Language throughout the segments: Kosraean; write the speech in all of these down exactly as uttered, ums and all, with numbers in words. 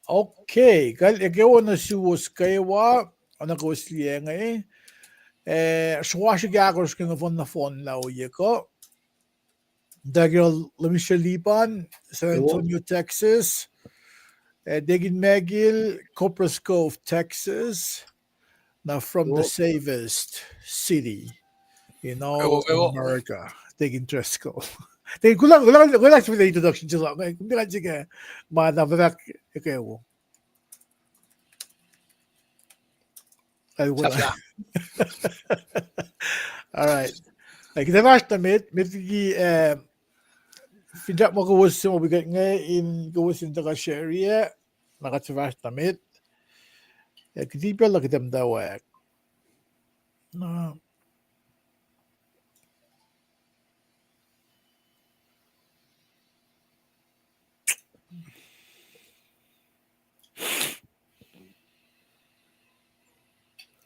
Okay, kal eke wo nuh suwos kwewa, oacna kowos liye inge. Eh, sruhasr ikackosr ke nohfohn nohfohnlah ohiyac kuh. Daniel Lemisha Liban, San Antonio, Texas. Eh, Deacon Magil, Copperas Cove, Texas. Now from the safest city in all of America, Deacon Driscoll. Deacon, kulang, kulang, kulang introduction, just like, kulang sike, ma na, ma na, okay, wo. All right. Like, kuht fahsr nuh met, met liki, eh, fin sahk ma kowos se ma wi kuht inge in kowos in tuhkuh share-ye, na kuht fahsr nuh met. Eh, kuht in pacl lah kuht in muhtwacwacack. Na.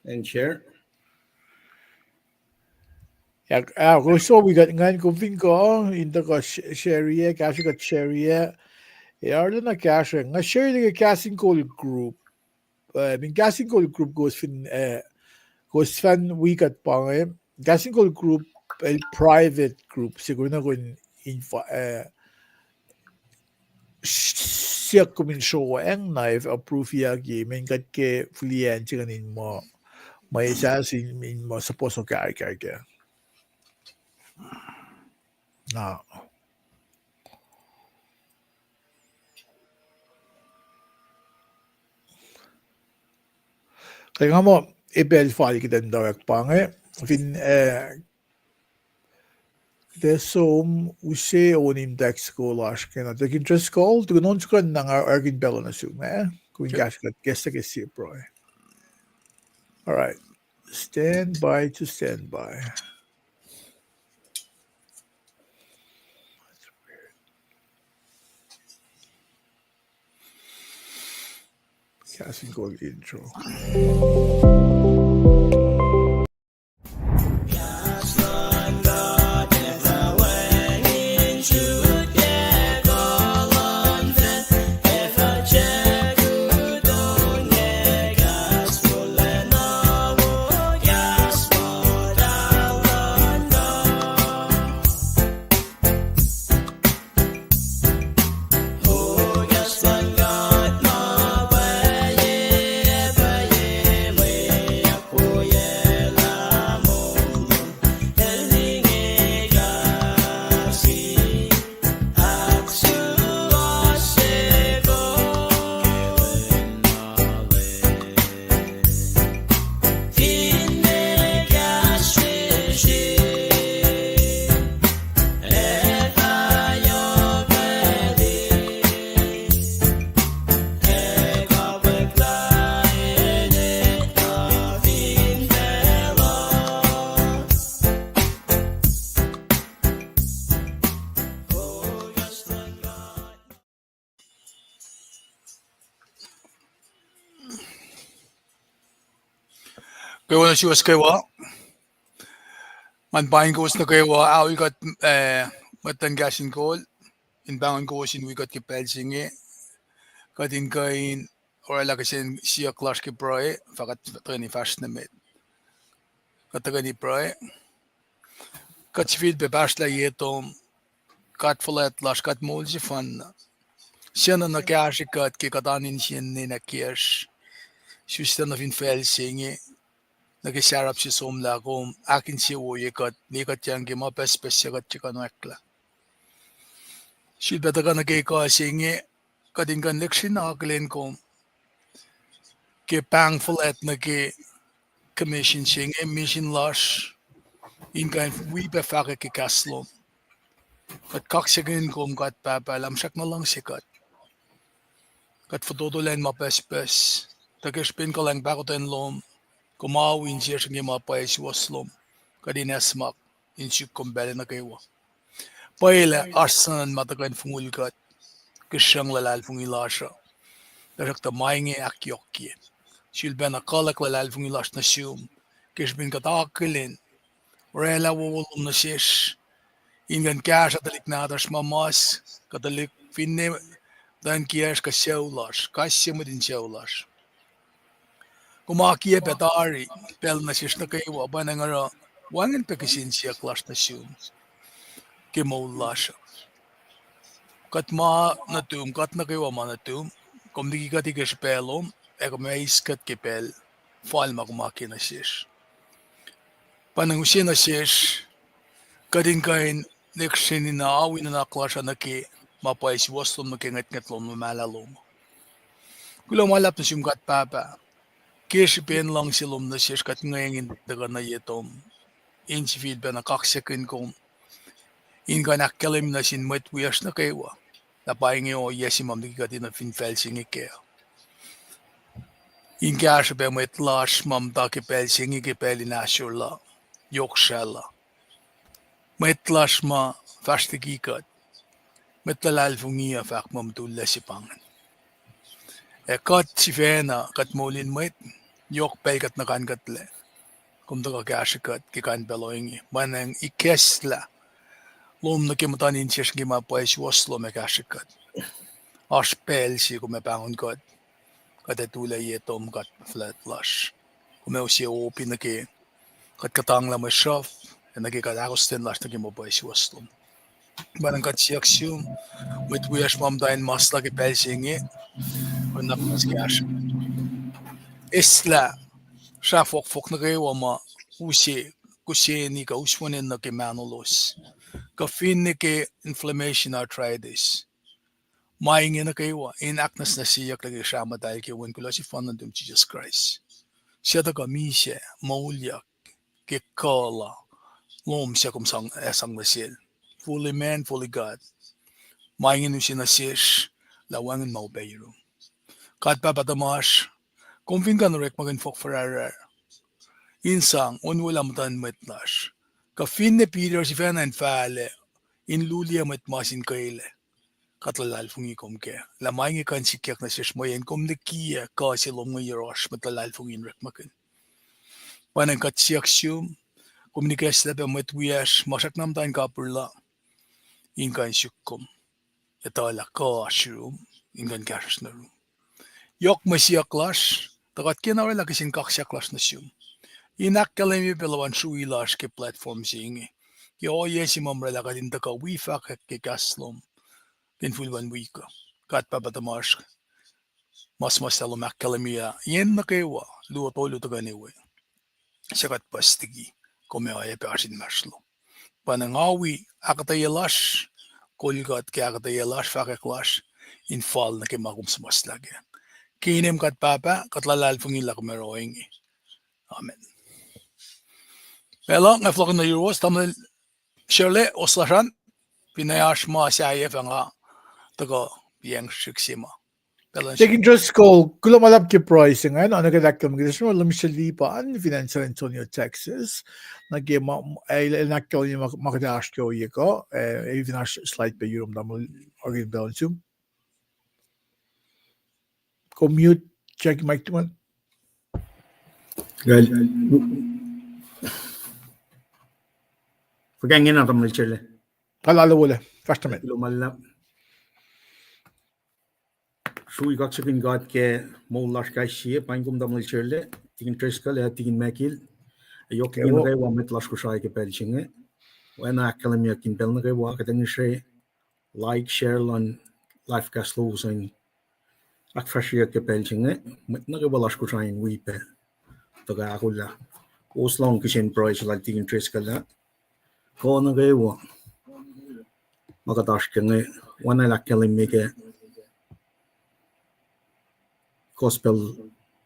And share. Ah, kowos suc wi kuht ingacn, kom fin kuh in tuhkuh share-ye, kahsrwe kuht share-ye. Ac arulacna kahsrwe, nga share nuh ke Kahs in Kol group. Eh, fin Kahs in Kol group kowos fin, eh, kowos fin wi kuht pa inge, Kahs in Kol group, el private group, se kowos na kowos in, eh, siyuck kom in sroacng na approve-yuck ye, mweyen kuht ke fihliyac se ingacn in muh, ma esahs in, in muh suppose-o kahkahk. Na. Ke nga muh epacl fal kuht in muhtwacwacack pa inge, fin, eh, kuht ac som use on in text ko lasr ke na Deacon Driscoll, tukun on soko na nga orekmakihn pacl uh nuh sum, eh? Kom in kahsrwe kuht ke se ke sie pruhe. All right. Stand by to stand by. Kahs in Kol intro. Kwewa nuh suwos kwewa. Ngan paing kowos nuh kwewa, aol kuht, eh, mwet luhn Kahs in Kol, in pahngon kowos in wi kuht ke pacl se inge. Kuht in kuh in oraclah kihsen siyuck lasr ke pruhe, fah kuht tuhkweni fahsr nuh met. Kuht tuhkweni pruhe. Kuht sifilpac pahsrlah ye tom, God fuhlwact lasr, God moul sefanna. Siena nuh kahsrwe kuht ke kuht oan insiyacn ninac kiyacsr. Sulaclah nuh fin facl se inge, nuh ke sarap se somlah kom ahkinsewowoye kuht, ne kuht yang ke ma pucspucs suc kuht tiac kuh in oacklah. Sulpac tuhkuh nuh ke kuh se inge, kuht in kuh in lihksreni akihlen kom ke pahng fuhlwact nuh ke commission se inge, misin lasr, in kuh in wi pac fahkwack ke kahs lom. Kuht kaksakihn kom, God Pahpah, lah kom srackna luhngse kuht. Kuht fototo lacn ma pucspucs, tuh ke srihpen kuhlwacng pahkotwen lom, kom ao insiyacsr nuh ke ma pwacye suwohs lom, kuht in acsmak in suk kom pacl nuh kwewa. Pwacye lah oasr suhnuhn ma tuhkuh in fongul kuht ke sruhng luhlahlfongi lasr uh, tuhsruhktuh ma inge ahkyohkye. Sulpacna kuhlwacng luhlahlfongi lasr nuh sum, ke srihpen kuht akihlen oraclah wowo lom nuh sesr, in kuh in kahsruh tuhlihk nahtuhsr ma mas, kuh tuhlihk finne tuh in kiyacsr kuh sucu lasr, kais sie mwet in sucu lasr. Kom akiyac pac tari pacl nuh sesr nuh kwewa, pa na nga oruh wacngihn pac kihsen siyuck lasr nuh sum ke moul lasr uh. Kuht ma nuhtum, kuht nuh kwewa ma nuhtum, kom liki kuht ke srihpac lom, ac kom eis kuht ke pacl fal ma kom akiyac nuh sesr. Pa na use nuh sesr, kuht in kuh in lihksreni na awi nuhnak lasr uh nuh ke ma pwacye suwohs lom nuh ke ngwetngwet lom, ma luhlahp lom. Kuloh ma luhlahp nuh sum God Pahpah, ke srihpen luhngse lom nuh sesr, kuht ngweng in tuhkuh nuh ye tom in sifilpacna kaksakihn kom in kuh in ahkkahlwemye nuh sin mwet wiyacsr nuh kwewa lah pa inge ohiyac se ma kom liki kuht in nuh fin facl se inge kac, in kahsruh pac mwet lasr ma muhta ke pacl se inge ke pacl in ahsor la, yohk srah la. Mwet lasr ma fahsr liki kuht, mwet luhlahlfongi uh fahk muh mutullac se pa ingacn. Ac kuht sifacna, kuht moul in mwet, yohk pacl kuht nuh kain kuhtlac, kom tuhkuh kahsrwe kuht ke kain pacl ohinge. Mweyen ikacslah lom nuh ke muhtuhn insiyacsr ke ma pwacye suwohs lom ac kahsrwe kuht. Oasr pacl se kom ac pahngon kuht, kuht ac tulac ye tom God fuhlwact lasr. Kom ac use opi nuh ke kuht kuhtanglah mwe sruhf, ac nuh ke kuht ahkostwen lasr nuh ke ma pwacye suwohs lom. Mweyen kuht siyuck sum, mwet wiyacsr ma muhta in maslah ke pacl se inge, oacna ke kahsruh, eslah srah fohkfohk nuh kwewa ma use, kihseni kuh uswenen nuh ke mahnolos, kuh finne ke inflammation, arthritis. Ma inge nuh kwewa in ahknwacsnwacsyeyuck nuh ke srah muhtahl ke wen kuloh sefanna nuhtum Jisus Kraist. Suc tuhkuh misac, moulyak, ke kuh la, lohm suc kom sang, ac sang nuh sel. Fully man, fully God. Ma inge use nuh sesr, lah wacngihn ma upac yurum. God Pahpah tuhmasr, kom fin kuh in orekmakihn fohk fuhrahrrahr in sang onwelah muhtuhn mwet lasr, kuh finne Peter sifacna in fahlac in luliyac mwet mas in kwelac, kuht luhlahlfongi kom kac lah ma inge kuh in sikyak nuh sesr mweyen kom likiyac kuh se lom inge yohrohsr mwet luhlahlfongi in orekmakihn. Pwacnwacng kuht siyuck sum, kom in ikacslah pac mwet wiyacsr ma srackna muhta in kapihr la, in kuh in suk kom, etuh lah kuh oasr yurum, in kuh in kahsruhsr nuh yurum. Yohk mwe siyuck lasr, tuh kuht kena orwaclah kihsen kaksak lasr nuh sum in ahkkahlwemye pac luhpan srui lasr ke platform se inge, ke ohiyac se ma orwaclah kuht in tuhkuh wi fahkwack ke kahs lom ke infulwacn wik uh. God Pahpah tuhmasr, ma suhmuhslah lom ahkkahlwemye yen nuh kwewa, luo tolu tuhkweni we, suc kuht puhs liki, kom ac oacyacpac oasr inmahsrlon. Pwacnwacng nga wi ahkuhtweyac lasr, kol kuht ke ahkuhtweyac lasr, fahkwack lasr, in fal nuh ke ma kom suhmuhslah kac. Ke inem God Pahpah, kuht luhlahlfongi lah kom ac oruh inge. Amen. Pacl uh nga fohlohkihn nuh yuruwos, tamuhlwel Shirley, oslasr an, finne oasr ma sahyac fah nga tuhkuh piyacng srihk se ma. Pacl uh, Deacon Driscoll, kuloh ma luhlahp ke pruhe se ingacn, oacna ke ahkkahlwemye ke srihpen ma luhmseli pa an fin acn San Antonio, Texas. Nuh ke ma, el, el ahkkahlwemye ma, ma kuht oasr ke ohiyac kuh, eh, fin oasr slide pac yurum tamuhlwel, orekmakihn pacl uh sum. Kom mute, check mic tuan. Kuh, fuhkah ingena tamuhlwel Shirley? Kalalo wole, fahsr tuh met. Kuloh ma luhlahp. Srui kaksakihn God ke moul lasr kais sie, paing kom tamuhlwel Shirley, Deacon Driscoll, ac Deacon Mekill, ac yohk liki nuh kwewa mwet lasr Kosrae ke pacl se inge. Oacna ahkkahlwemyeyuck in pacl nuh kwewa, kuht ac ngihsre like, share luhn live cast lowos an, ahkfahsryeyuck ke pacl se inge, mwet nuh kwewa lasr Kosrae in wi pac, tuhkuh ahkolah. Kowos lohng kihsen pruhe se lal Deacon Driscoll ah. Kuh nuh kwewa ma kuht oasr ke inge, oacna el ahkkahlwemye ke Gospel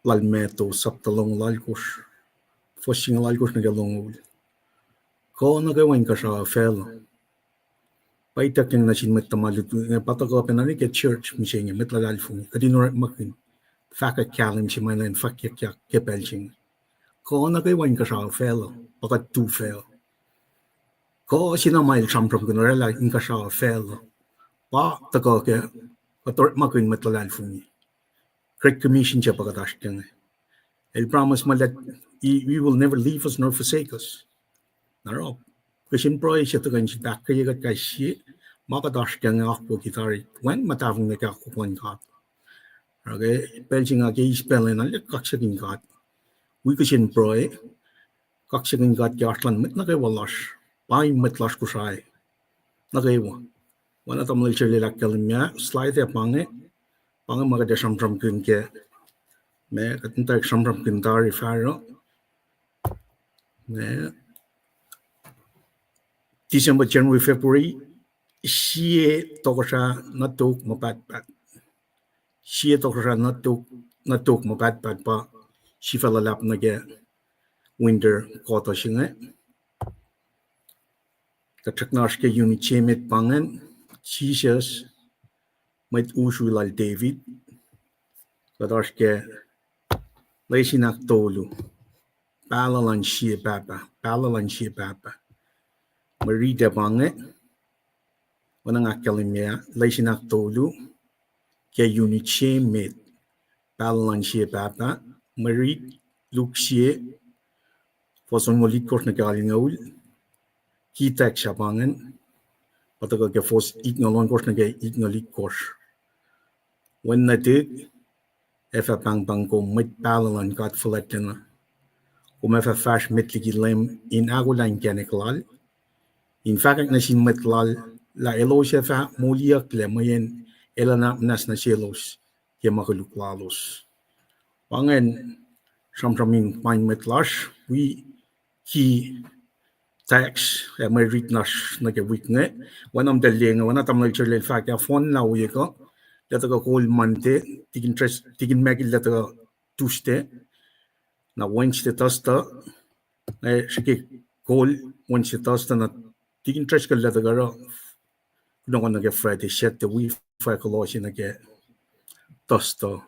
lal Matthew, sapta longoul alkosr, fuhs singucul alkosr nuh ke longoul. Kuh nuh kwewa inkuhsrao facluh. Pa ituckyang nuh sin mwet tuhma lutlut inge, pa tuhkuh pacna ke church mihsenge, mwet luhlahlfongi, kuht in orekmakihn fahkwack kahlwem se ma enenuh in fahkyuckyak ke pacl se inge. Kuh nuh kwewa inkuhsrao facluh, pa kuht tu facl. Kuh se na ma el sramsramkihn orwaclah inkuhsrao facluh, pa tuhkuh ke kuht orekmakihn mwet luhlahlfongi. Great Commission se pa kuht oasr ke inge. El promise muh lah he, he will never leave us nor forsake us. Na oruh kihsen pruhe se tuhkuh in sifil ahkkweye kuht kais sie, ma kuht oasr ke inge akwucki tari, wacngihn ma tahfonglac ke akwuck luhn God. Oruh ke pacl se nga ke eis pacl an, arlac kaksakihn God. Wi kihsen pruhe, kaksakihn God ke oasr luhn mwet nuh kwewa lasr, pain mwet lasr Kosrae nuh kwewa. Oacna tamuhlwel Shelel ahkkahlwemye, slide ac pa inge, pa inge ma kuht ac sramsramkihn ke, ma kuht in tuh sramsramkihn tari fahsruh. Ma December, January, February, sie tohkohsrah nuh tok ma pahtpaht. Sie tohkohsrah nuh tok, nuh tok ma pahtpaht pa sifacna luhlahp nuh ke winter quarter se inge. Kuht srackna oasr ke unit se met pa ingacn, Jisus, Mwet Usru lal David. Kuht oasr ke lesin ahktolu, Pahluh luhn Sie Pahpah, Pahluh luhn Sie Pahpah. Mwe riti pa inge, oacna nga ahkkahlwemye, lesin ahktolu ke unit se met, Pahluh luhn Sie Pahpah. Mwe rit, Luk sie, fuhs onngoul itkohsr nuh ke alngoul. Key text se pa ingacn, pa tuhkuh ke fuhs itngoul ohnkohsr nuh ke itngoul itkohsr. Wen nuhtihk, ac fah pahngpahng kom mwet pahluh luhn God Fuhlwactlacna. Kom ac fah fahsr met liki Leum in ahkolah inkacnek Lal, in fahkwack nuh sin mwet Lal lah elos ac fah moliyucklac mweyen El ac nuhnak muhnahs nuh selos ke ma koluk lalos. Pa ingacn sramsram in pain mwet lasr, wi key text ac mwe rit lasr nuh ke wik inge. Oacna muhtahl inge, oacna tamuhlwel Shelel fahk ah, fohnlah wi kuh, lah tuhkuh kol Monday, tikin Tres-, tikin Michael lah tuhkuh Tuesday, na Wednesday, Thursday, eh, srihke kol Wednesday, Thursday, na tikin Driscoll lah tuhkuh oruh kunohkohn nuh ke Friday, Saturday, wi fah kuloh se nuh ke Thursday.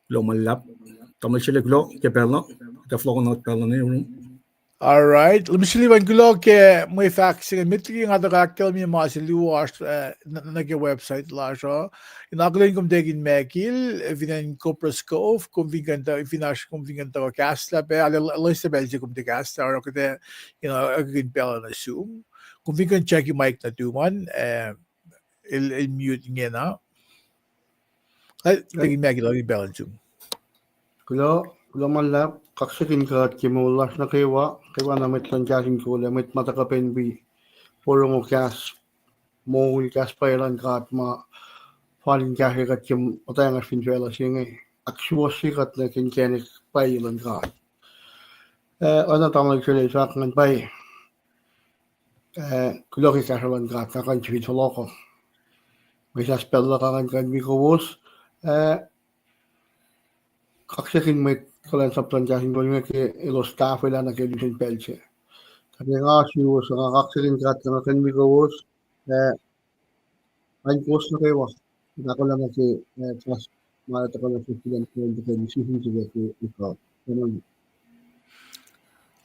Kuloh ma luhlahp. Tamuhlwel Shelel, kuloh ke pacl uh, kuht ac fohlohkohn pacl uh nuh yurum. All right. Lesin luhn kuloh ke mwe fahk se inge, met liki nga tuhkuh ahkkahlwemye ma se luo oasr, eh, n-, nuh ke website lasr uh. In akihlen kom Deacon Michael, eh, fin acn Copperas Cove, kom fin kuh in tuh, fin oasr kom fin kuh in tuh kahslah pac, arlac loes pacl se kom tuh kahslah, oruh kuht ac, you know, akihlen pacl uh nuh sum. Kom fin kuh in check mic nuh tum an, eh, el, el mute ingena. Eh, Deacon Michael, akihlen pacl uh nuh sum. Kuloh, kuloh ma luhlahp, kaksakihn God ke moul lasr nuh kwewa, kwewana mwet luhn Kahs in Kol ac mwet ma tuhkuh pac in wi porongo kahs moul, kahs pwacye luhn God ma fal in kahsrwe kuht ke muhtwacngahsr fin facluh se inge, ahksuwohsye kuht nuh ke inkacnek pwacye luhn God. Eh, oacna tamuhlwel Shelel fahk ngan pwacye, eh, kuloh ke kahsruh luhn God, nga kuh in sifil fohlohkoh. Mwe sahs pacl luhk, nga kuh in kuh in wi kowos, eh, kaksakihn mwet kuhlwacnsap luhn Kahs in Kol inge ke elos tahfwelah nuh ke lusen pacl se. Tuh ke nga suwos, nga kaksakihn God, nga kuh in wi kowos, eh, paing kowos nuh kwewa. Nga kuloh nuh ke, eh, kahs ma tuhkuh nuh sesr, kuloh nuh ke sesr in sifil ke, ke, ke,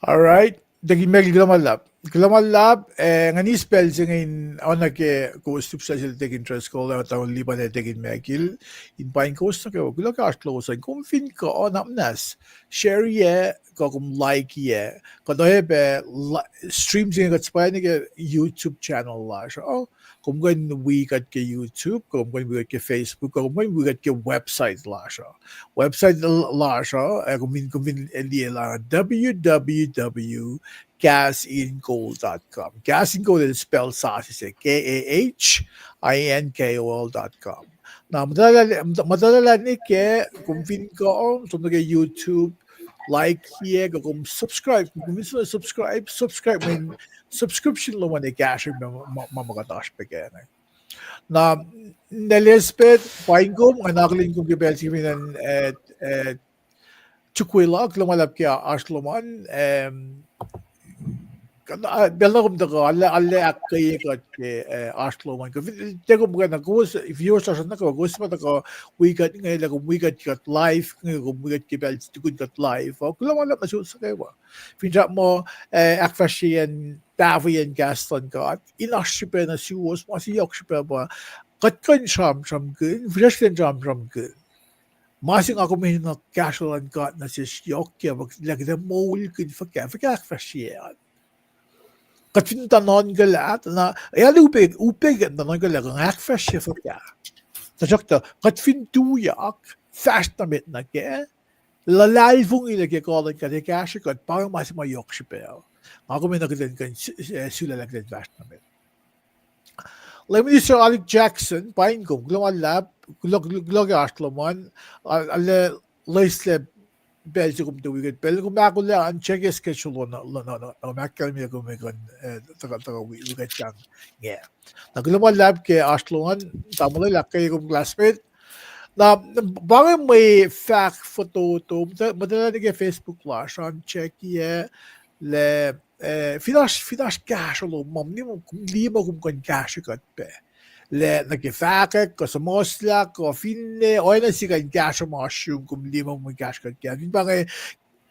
All right. Deacon Michael, kuloh ma luhlahp. Kuloh ma luhlahp, eh, ngan eis pacl se inge in oacna ke kowos lihpsre sel Deacon Driscoll, eh, tamuhlwel Lipan ac Deacon Michael, in paing kowos nuh kwewa. Kuloh ke oasr lowos an, kom fin kuh, oacna muhnahs, share-i, kuh kom like-i, kuht oacyacpac li-, stream se inge kuht suhpwacye nuh ke YouTube channel lasr uh. Kom kuh in wi kuht ke YouTube, kom kuh in wi kuht ke Facebook, kom kuh in wi kuht ke website lasr uh. Website l-, lasr uh, eh, kom fin, kom fin liye lah W W W dot kahs in kol dot com. Kahs in Kol el spell sasuc se, K A H I N K O L dot com. Na, muhtwaclacna, muhtwaclacna ke, kom fin kuh, som nuh ke YouTube, like-i, kuh kom subscribe, kom fin subscribe, subscribe, mweyen subscription lom an ac kahsruh ma, ma, ma, ma kuht oasr pac kac inge. Na, Elizabeth, paing kom, nga akihlen kom ke pacl se fin acn, eh, eh, Tukwila, kuloh ma luhlahp ke oasr lom an, em, pacl na kom tuhkuh, arlac, arlac ahkkweye kuht ke, eh, oasr lom an. Kuh fin, tiac kom kuh na, kowos, viewers lasr nuh kwewa, kowos ma tuhkuh wi kuht inge, lah kom wi kuht, kuht live, inge kom wi kuht ke pacl tukun kuht live. Oh, kuloh ma luhlahp nuh suwos nuh kwewa. Finsrak muh, eh, ahkfahsryeyacn, tahfweyacn kahs luhn God in oasr srihpac nuh suwos, ma se yohk srihpac pa kuht kuh in sramsramkihn, fihsracsriyacn sramsramkihn. Ma se nga kom enenuh kahsruh luhn God nuh sesr yohk kac, lah kuht ac moulkihn fuhkah, fuhkah ahkfahsrye an. Kuht fin tuh nuhnkuhlah, na, ac upac, upac kuht tuh nuhnkuhlah, kuh nga ahkfahsrye fuhkah. Tuhsruhktuh, kuht fin tuyak, fahsr nuh met nuh kac, luhlahlfongi lah ke kuh luhn God ac kahsrwe kuht, pa inge ma se ma yohk srihpac. Nga kom enenuh kuht in kuh in su-, eh, sulaclah kuht in fahsr nuh met. Lay Minister Alec Jackson, paing kom, kuloh ma luhlahp, kuloh, kuloh ke oasr lom an, a-, ale loeslac pacl se kom tuh wi kuht pacl, kom ahkolah an check schedule lom, lom, lom, lom ahkkahlwemye kom kuh in, eh, tuhkuh, tuhkuh wi, wi kuht sang inge. Na kuloh ma luhlahp ke oasr lom an, tamuhlwel, ahkkweye kom classmate. Na, pa inge mwe fahk fototo, muhtwacta nuh ke Facebook lasr an, check-i, eh, lah, eh, fin oasr, fin oasr kahsruh lom, ma, kom liye muh kom kuh in kahsrwe kuht pac. Lah nuh ke fahkwack, kuh suhmuhslah, kuh finne, oacna se kuh in kahsruh ma oasr yurum, kom liye muh kom in kahsrwe kuht kac. Fin pa inge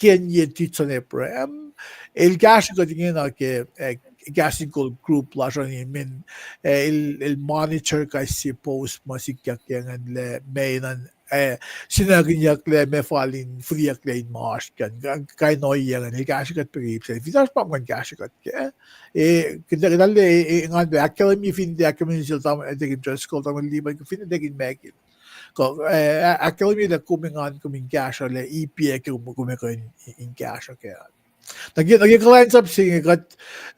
Kenye Titson Abraham, el kahsrwe kuht ingena ke, eh, Kahs in Kol group lasr an, men, eh, el, el monitor kais sie post ma sikyak ke ingacn lah meac enenuh, eh, sinakihnyucklac, meac fal in fihliyucklac in ma oasr kac, kain ohiyac ingacn, el kahsrwe kuht pac ke ip se. Fin oasr ma kom kuh in kahsrwe kuht kac, eh, kuht, kuht arlac, eh, engan pac ahkkahlwemye fin tiac ahkkahlwemye sel tamuhlwel, eh, Deacon Driscoll, tamuhlwel Lipan, kuh finne Deacon Michael. Kuh, eh, ahkkahlwemye lah kom engan kom in kahsruh, lah ip ac kom, kom kuh in, in kahsruh kac. Nuh ke, nuh ke kuhlwacnsap se inge kuht,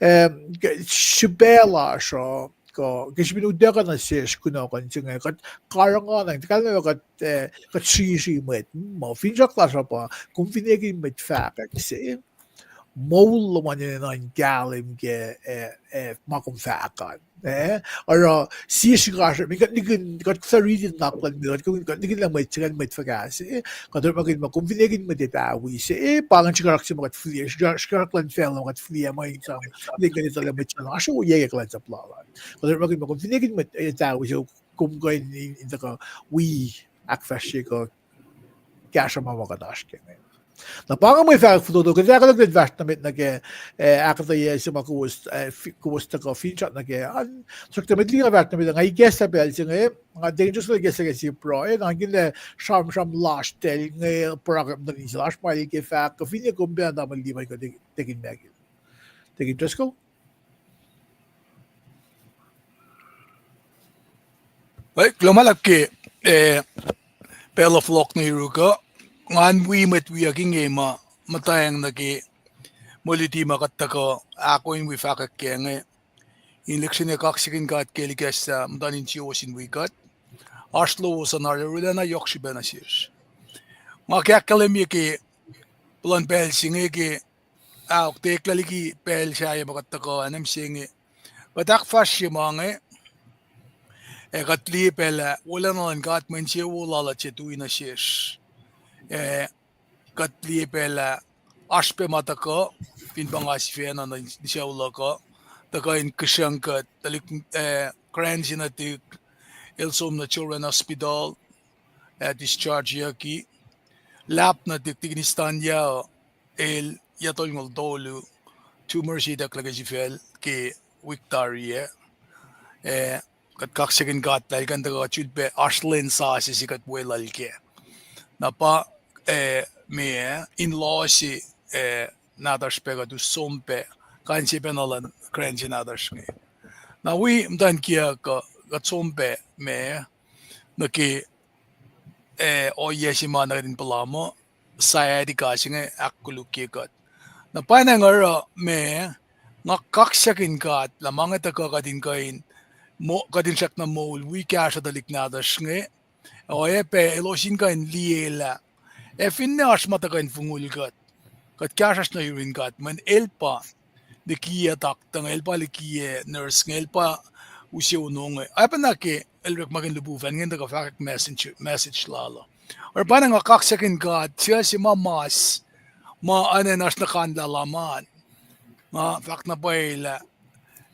eh, ke srihpac lasr uh, kuh ke srihpen utuckuh nuh sesr kunohkohn se inge, kuht karihngihn, kalmac kuht, eh, kuht srihsrihk mwet, mm, ma finsrak lasr uh pa, kom fin ekihn mwet fahkwack se, moul lom an enenuh in kahlwem ke, eh, eh, ma kom fahk an. Eh, oruh sie srihkasrak, kuht nikihn, kuht suc riti nuhnak luhn mwet, kuht nikihn lah mwet se ingacn mwet fuhkah se, kuht orekmakihn muh kom fin ekihn mwet etawi se, eh, pa ingacn srihkasrak se ma kuht fihliyac, srihkasrak luhn facluh ma kuht fihliyac ma in sang, kuht in kuh in etuh lah mwet se an oasr ohiyac ke kuhlwacnsap lal an. Kuht orekmakihn muh kom fin ekihn mwet etawi se, kom kuh in, in, in tuhkuh wi ahkfahsrye kuh kahsruh ma ma kuht oasr ke inge. Na pa inge mwe fahkwack fototo, kuht ac ahkolah kuht in fahsr nuh met nuh ke, eh, ahkuhtweyac se ma kowos, eh, fi-, kowos tuhkuh finsrak nuh ke an, tuhsruhktuh met liki nga fahsr nuh met, nga ikacslah pacl se inge, nga tikin just ikacslah ke sie pruhe, na nga kihn lah sramsram lasr tahl inge, pruhe ke muhtuhn insiyacl oasr ma el ke fahk, kuh finne kom pacna tamuhlwel Lipan kuh Deacon Michael. Deacon Driscoll? Eh, kuloh ma luhlahp ke, eh, pacl uh fohlohk nuh yuruk uh, ngan wi mwet wiyuck inge ma muhtwacng nuh ke mwe luti ma kuht tuhkuh ahkoo in wi fahkwack kac inge. In lihksreni kaksakihn God ke El ikacslah muhtuhn insiyowos in wi kuht. Oasr lowos an arulacna yohk srihpac nuh sesr. Nga ke ahkkahlwemye ke puhlan pacl se inge ke aok teklac liki pacl sahyac ma kuht tuhkuh anem se inge. Kuht ahkfahsrye ma inge, ac kuht liye pac lah wolacna luhn God mwe insewowo lal uh tiac tui nuh sesr. Ac kuht liye pac lah oasr pac ma tuhkuh, fin pa nga sifacna nuh in sucu luhk uh, tuhkuh in kihsrucng kuht, tuhlihk, eh, Grant se nuhtihk, el som nuh Children's Hospital, ac dischargeyucki. Luhp nuhtihk tikin Istanya, el yac tolngoul tolu, tumor se itucklac ke sifacl ke wik tari ah. Eh, kuht kaksakihn God lah el kuh in tuhkuh sulpac oasr lwen sasuc se kuht weluhl kac. Na pa, eh, meac, in-law se, eh, nahtuhsr pac kuht us som pac, kain se pacna luhn Grant se nahtuhsr inge. Na wi muhtwacn kiyuhk uh, kuht som pac, meac, nuh ke, eh, ohiyac se ma nuh kuht in puhla muh, sciatica se inge ahkkolukye kuht. Na pwacnwacng oruh, meac, nga kaksakihn God lah ma inge tuhkuh kuht in kuh in, mo-, kuht in srackna moul wi kahsruh tuhlihk nahtuhsr inge, oacyacpac elos in kuh in liyelah. Ac finne oasr ma tuhkuh in fongul kuht, kuht kahsruhsr nuh yurin God, mweyen El pa likiyac taktuh inge, El pa likiyac nurse inge, El pa use ono inge. Oacpacna ke El orekmakihn lihpufacn inge in tuhkuh fahkwack message, message lal uh. Oruh pwacnwacng nga kaksakihn God, sie se ma mas, ma enenuh oasr nuh kain lahlmwetmwet. Nga fahk na pwacye lah,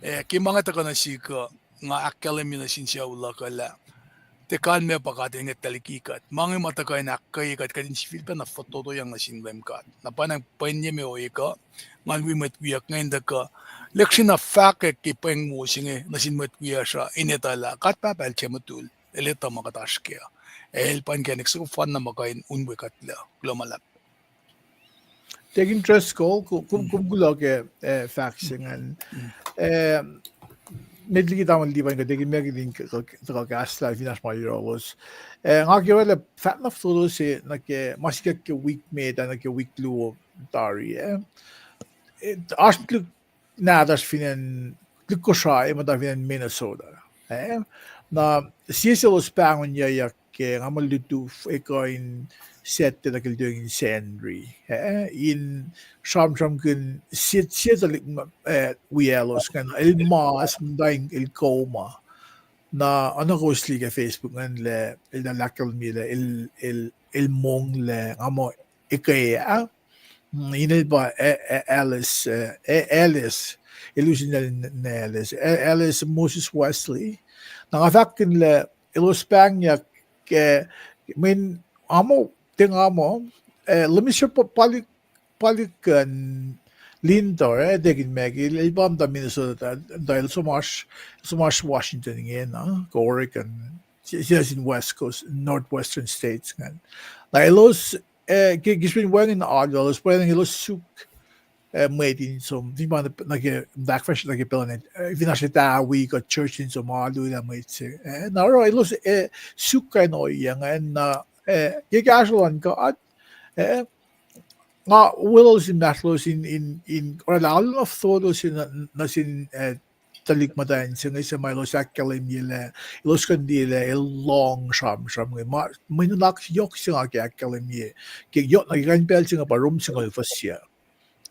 eh, ke ma inge tuhkuh nuh sihk uh, nga ahkkahlwemye nuh sin sucu luhk uh lah tiac kalmac pa God El ngwetlah liki kuht. Ma inge ma tuhkuh in ahkkweye kuht, kuht in sifilpacna fototoyang nuh sin Leum God. Na pwacnwacng pwacnye me ohiyac uh, ngan wi mwet wiyuck inge in tuhkuh lihksreni fahkwack ke pweng wo se inge nuh sin mwet wiyacsr uh in etuh lah God Pahpah El tiac mutul, El etuh ma kuht oasr kac. El pa inkacnek soko fanna ma kuh in unwe kuhtlac. Kuloh ma luhlahp. Deacon Driscoll, kom, kom, kom kuloh ke, eh, fahk se ingacn. Eh, met liki tamuhlwel Lipan kuh Deacon Michael in tuhkuh kahslah fin oasr ma yohrohlos. Eh, nga ke orwaclah fahk na fototo se nuh ke ma sikyak ke wik met ah nuh ke wik luo tari, eh. Eh, oasr lihk nahtuhsr fin acn, lihk Kosrae, muhta fin acn Minnesota. Eh, na sie selos pahngonyuyak ke nga muh lutuf ekuh in Saturday nuh ke lututacng in Sacnri. Eh, in sramsramkihn sie, sie tuhlihk, eh, wiyaclos ingacn, el mas muhta in el koma. Na oacna kowos liye ke Facebook ingacn lah el tuh ahkkahlwemye lah el, el, el monglac nga muh ekuh ah. Mm, inel pa, eh, eh, Alice, eh, eh, Alice. El us inel n-, Alice. Eh, Alice Moses Wesley. Na nga fahkkihn lah elos pahngyak, eh, mweyen nga muh, tiac nga muh, eh, Lemisr pa-, palik, palik an Lindor, eh, Deacon Michael, el pa muhta Minnesota, tuh el som oasr, som oasr Washington ingena, kuh Oregon, sie, sie sin West Coast, Northwestern States ingacn. Na elos, eh, ke, ke srihpen wacngihn alu, elos pwacnwacng elos suk, eh, mwet in som, fin pa nuh ke, ahkfahsrye nuh ke pacl an, eh, fin oasr leta wi kuh church in som alu lah mwet se. Eh, na oruh elos, eh, suk kain ohiyac ingacn na, eh, ke kahsruh luhn God, eh, nga weluhl inmahsrlolos in, in, in orwaclah alu na fototo se nuh, nuh sin, eh, tuhlihk muhtwacn se inge suc ma elos ahkkahlwemye lah, elos kuh in liye lah el lohng sramsram inge. Ma, mwe nuhnak yohk se nga ke ahkkahlwemye ke yohk nuh ke kain pacl se inge pa Rom singucul fuhs yac.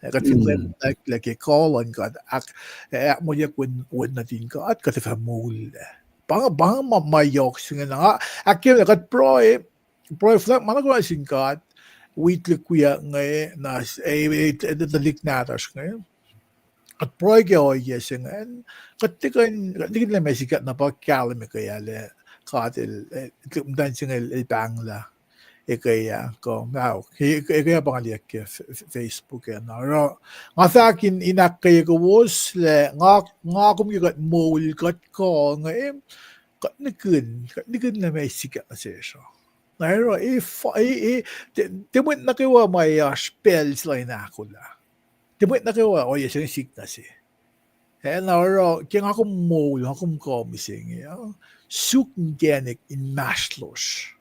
Eh, kuht fin, mm, lwelah ke kuh luhn God, ahk-, eh, ahkmoulyak wen, wen nuhtin God, kuht ac fah moul. Pa, pa ma, ma yohk se inge na, ahkkahlwemye kuht pruhe, pruhe flack ma nuh kwewa sin God, wi tuhlihk wiyuck inge, na, eh, eh, eh, tuhlihk nahtuhsr inge. Kuht pruhe ke ohiyac se ingacn, kuht tiac kuh in, kuht nihkihn lah meac sikyak na pa kahlwem ekuh ah lah God el, eh, tuhlihk muhtwacn se inge el, el pahnglah ekuh ah, kuh, ma, ekuh ah pa nga liye ke F-, F-, Facebook ah na. Oruh, nga fahk in, in ahkkweye kowos lah nga, nga kom ke kuht moul, kuht kuh inge, kuht nihkihn, kuht nihkihn lah meac sikyak nuh sesr uh. Na oruh, e, e, e, tiac, tiac mwet nuh kwewa ma e oasr pacl se lal in ahkolah. Tiac mwet nuh kwewa ohiyac se inge sik nuh se. Eh, na oruh, ke nga kom moul, nga kom kuh mihsenge uh, suk inkacnek inmahsrlosr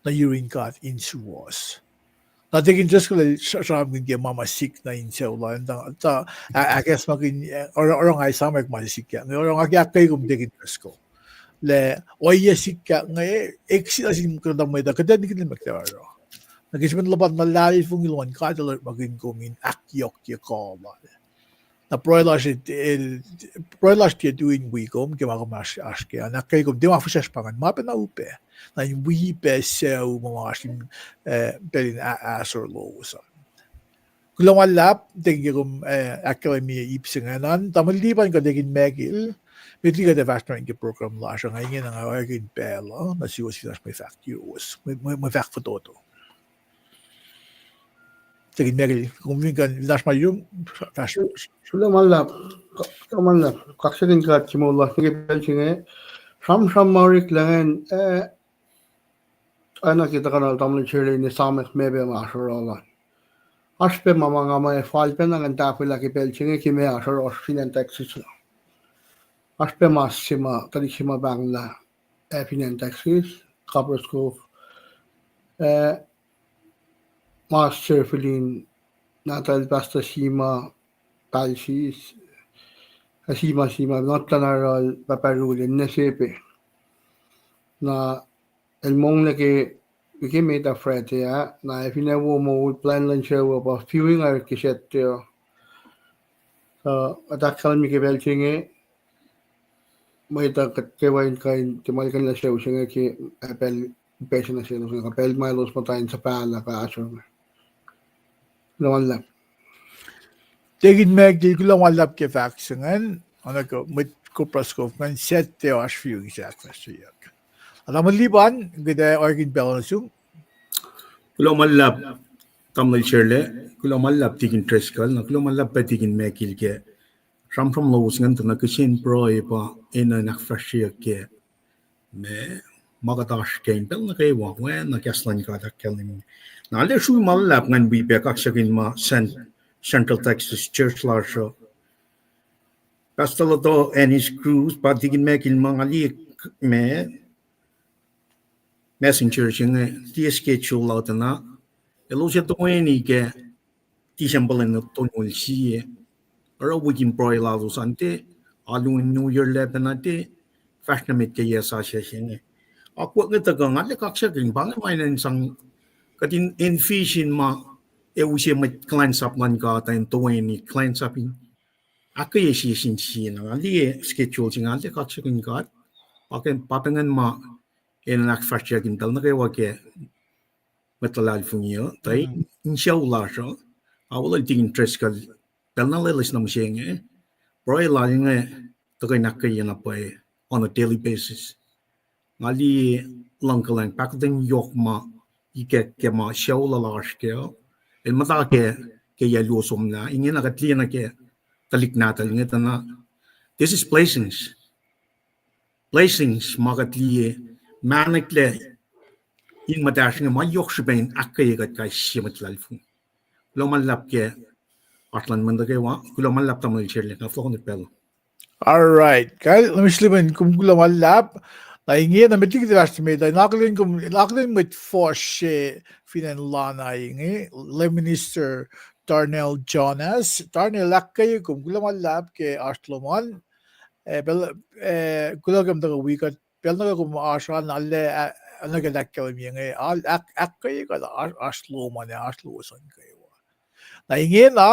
nuh yurin God in suwohs. Na tikin just kuloh sramsramkihn ke ma ma sik nuh in sucu lal, tuh, tuh, a-, ahkacsmakihn, oruh, oruh nga esamwack ma sikyak inge, oruh nga ke ahkkweye kom tikin just kuloh. Lah, ohiyac sikyak inge, eksinuh sin kuhtuh mwet uh, kuht ac nihkihn lah meac kuht ac oruh. Na ke srihpen luhpan luhlahlfongi luhn God el orekmakihn kom in ahkyohkye kuh lal. Na pruhe lasr, pruhe lasr tiac tui in wi kom ke ma kom oasr, oasr ke an, ahkkweye kom tiac ma fihsracsr pa ingacn, ma pacna upac. Na in wi pac sucu ma oasr in, eh, pacl in a-, ahsor lowos an. Kuloh ma luhlahp, tikin ke kom, eh, ahkkahlwemye ip se ingacn an, tamuhlwel Lipan kuh tikin Michael, met liki kuht ac fahsr nuh ke program lasr uh, nga ingena nga orekmakihn pacl uh, nuh suwos fin oasr mwe fahk yuruwos, mwe, mwe, mwe fahk fototo. Tikin Michael, kom fin kuh in oasr ma yurum, fahsr. Kuloh ma luhlahp, kuloh ma luhlahp, kaksakihn God ke moul lasr nuh ke pacl se inge, sramsram ma orek lah ingacn, eh, oacna ke tuhkuh na tamuhlwel Shirley in esamwack meac pac ma oasr oruh lal. Oasr pac ma ma nga muh fal pacna ngan tahfwelah ke pacl se inge ke meac oasr oruh fin acn Texas. Oasr pac mas se ma, tuhlihk se ma pahnglah, eh, fin acn Texas, Copperas Cove, eh, mas Sir Philin, nahtuhl Pastor Sima, Palsis, eh, Sima, Sima, nahtuhl Naral, Pahpah Rule, ninac se pac. Na el monglac ke, ke met ah Friday ah, na ac fin ac wo moul, plwacn luhn sucu uh pa viewing ah ke Saturday uh. Uh, kuht ahkkahlwemye ke pacl se inge, mwet uh kuht kwewa in kuh in tiac muhlkuhnlah sucu se inge ke, eh, pacl, pacl se nuh selos inge, kuh pacl ma elos muhta in suhpahlah kahsruh inge. Kuloh ma luhlahp. Tikin Michael, kuloh ma luhlahp ke fahk se ingacn, oacna ke mwet Copperas Cove ingacn, Saturday oasr viewing se ahkfahsryeyuck. Ac tamuhlwel Lipan, kuht ac orekmakihn pacl nuh sum. Kuloh ma luhlahp, tamuhlwel Shirley, kuloh ma luhlahp tikin Driscoll, na kuloh ma luhlahp pac tikin Michael ke sramsram lowos ingacn tuh nuh kihsen pruhe pa enenuh in ahkfahsryeyuck ke ma ma kuht oasr kac in pacl nuh kwewa, oacna kahs luhn God ahkkahlwemye. Na arlac srui ma luhlahp ngan wi pac kaksakihn ma Cen-, Central Texas Church lasr uh. Pastor Lotto and his crew, pa tikin Michael ma nga liye ma Messenger se inge, tiac schedule la tuh na, elos ac toeni ke December lwen tolngoul sie. Oruh wik in pruhe lalos an tiac, alu in New Year lah pacna tiac, fahsr nuh met ke yac sasuc se inge. Akwuck inge tuhkuh nga arlac kaksakihn, pa inge ma in sang kuht in envision ma ac use mwet kuhlwacnsap luhn God in toeni kuhlwacnsap in ahkkweye sie sin sie. Na nga liye schedule se inge, nga arlac kaksakihn God, pa ke, pa pacngihn ma enenuh in ahkfahsryeyuck in pacl nuh kwewa ke mwet luhlahlfongi uh, tuh in sucu lasr uh, a welul tikin Driscoll, pacl na loeloes nuh mihsenge, pruhe lal inge tuhkuh in ahkkweye na pwacye on a daily basis. Nga liye luhngkuhlwacng pahkotwen yohk ma ikack ke ma sucu lal oasr kac, el muhta ke, ke yac luo somlah, ingena kuht liye nuh ke tuhlihk nahtuhl inge tuh na, this is blessings. Blessings ma kuht liye, mahneklac in muhtahsr inge ma yohk srihpac in ahkkweye kuht kais sie mwet luhlahlfongi. Kuloh ma luhlahp ke oasr luhn mwet nuh kwewa, kuloh ma luhlahp tamuhlwel Sherley, nga fohlohk nuh pacl. All right. Kal, let me sleep in, kom kuloh ma luhlahp. Na inge na met liki fahsr met, na akihlen kom, na akihlen mwet fuhsr se fin acn Lana inge, Lay Minister Darnell Jonas. Darnell, ahkkweye kom, kuloh ma luhlahp ke oasr lom an. Eh, pacl, eh, kuloh ke kom tuhkuh wi kuht, pacl nuh ke kom oasr an, arlac, ah, nuh ke ahkkahlwemye inge, ahk-, ahkkweye kuht oasr, oasr lom an, oasr lowos an kwewa. Na ingena,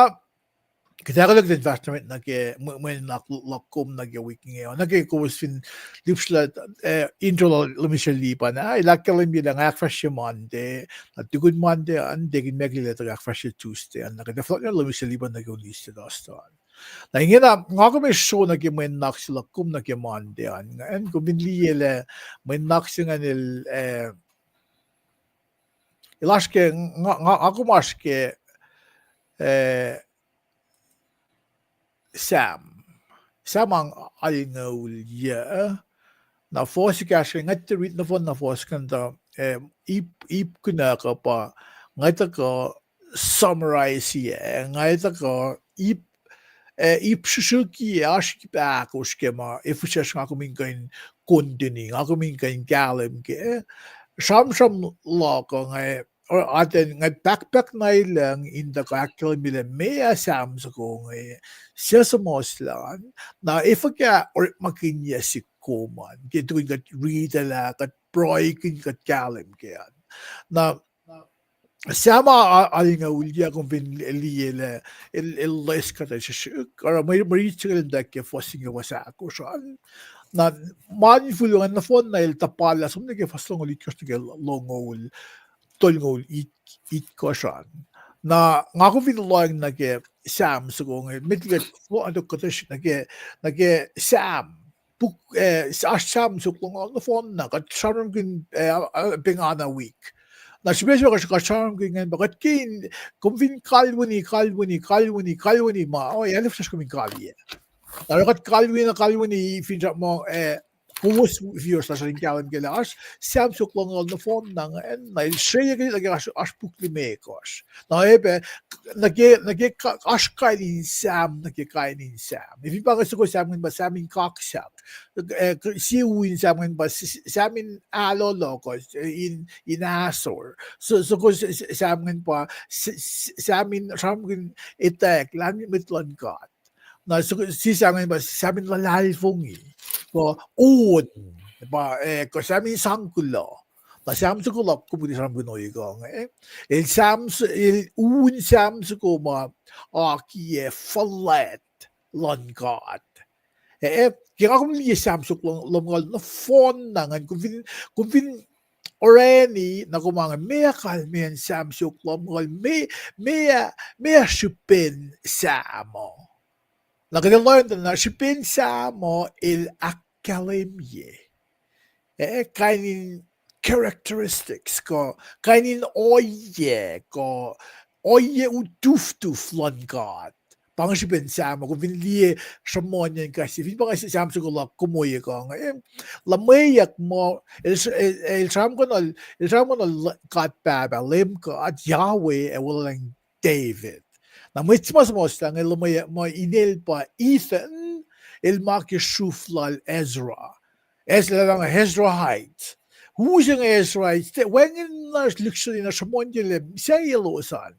kuht ahkolah kuht in fahsr nuh met nuh ke mwe-, mwe nuhnak luhk kom nuh ke wik inge, nuh ke kowos fin lihpsrelah, eh, intro lal Lomise Lipan, ah, el ahkkahlwemye lah nga ahkfahsrye Monday, na tukun Monday an, Deacon Michael el ac ahkfahsrye Tuesday an, na kuht ac fohlohk nuh Lomise Lipan nuh ke Wednesday lasr an. Na ingena, nga kom ac sro nuh ke mwe nuhnak se luhk kom nuh ke Monday an, nga, kom fin liye lah mwe nuhnak se ingacn el, eh, el oasr ke, nga, nga, nga kom oasr ke, eh, Sam. Sam ang alngoul yuc. Na fuhs ekahsr, nga tiac rit nohfohn na fuhs kuh in tuh, eh, ip, ip kunuhkuh pa, nga tuhkuh summarize-ye, nga tuhkuh ip, eh, ip srihsrihkye, oasr ip ahkosr ke ma e fihsracsr nga kom in kuh in continue, nga kom in kuh in kahlwem ke, eh, sramsram luhk uh nga, atacn nga pahkpahk na lucng in tuhkuh ahkkahlwemye lah meac Sam soko inge, suc suhmuhslah an, na efuh kuh orekmakihnyuck sihk kom an ke tukun kuht riti lah kuht pruhekihn kuht kahlwem ke an. Na Sam a, a, alngoul yuc, kom fin liye lah el, el loes kuhtuh srihsrihk, oruh mwe, mwe rit se inge lun tuh ke fuhs inge fuhs ahkosr an. Na ma infulwacng nohfohn na el tuhpalah som nuh ke fuhs longoul itkohsr nuh ke longoul, tolngoul it-, itkohsr an. Na nga kom fin lohacng nuh ke Sam soko inge, met liki kuht tok kuhtuh srihk nuh ke, nuh ke Sam. Puk, eh, oasr Sam siofok longoul nohfohn na, kuht sramsramkihn, eh, pengana wik. Na srihpac se kuht sramsramkihn ingacn pa kuht ke in, kom fin kalweni, kalweni, kalweni, kalweni ma, oh, ac lihpsrwacsr kom in kaliyac. Na oruh kuht kalweni na kalweni fin srap ma, eh, kowos viewers lasr in kahlwem ke lah oasr Sam siofok longoul nohfohn na ingacn, na el sreyucki nuh ke oasr, oasr puk limekohsr. Na epac, nuh ke, nuh ke ka-, oasr kain in Sam, nuh ke kain in Sam. If pa inge soko Sam ingacn pa Sam in kaksak. Eh, sie u in Sam ingacn pa s-, s-, Sam in ahlolo kuh, eh, in, in ahsor. So, soko s-, s-, Sam ingacn pa s-, s-, Sam in sramsramkihn etwacack lah mwet luhn God. Na soko, sie Sam ingacn pa Sam in luhlahlfongi, kuh on, pa, eh, kuh Sam in sang kuloh. Na Sam soko luhk kom kuht sramsramkihn ohinge, eh? El Sam s-, el un Sam soko ma akiyac fuhlwact luhn God. Eh, ke nga kom liye Sam siofok long-, longoul nohfohn na ingacn, kom fin, kom fin orani, na kom ange, meac kalmacn Sam siofok longoul, meac, meac, meac srihpen Sam uh. Na kuht ac lohacng tuh na srihpen Sam uh el ahkkahlwemye, eh, kain in characteristics kuh kain in ohiyac kuh ohiyac utuftuf luhn God. Pa inge srihpen Sam, kom fin liye sruhmuhnyacn kahs se, fin pa inge Sam soko la kom ohiyac kuh inge, eh, luhmweyuck muh, el, el, el sramsramkihn, el sramsramkihn God Pahpah, Leum God, Yahweh, ac wolacna David. Na mwet se ma suhmuhslah inge luhmweyuck muh inel pa Ethan, el ma ke sruf lal Ezra. Ezra, Ezraite. U se inge Ezraite, wacngihn na lihksreni na sruhmuhnyucklac, sahyac elos an.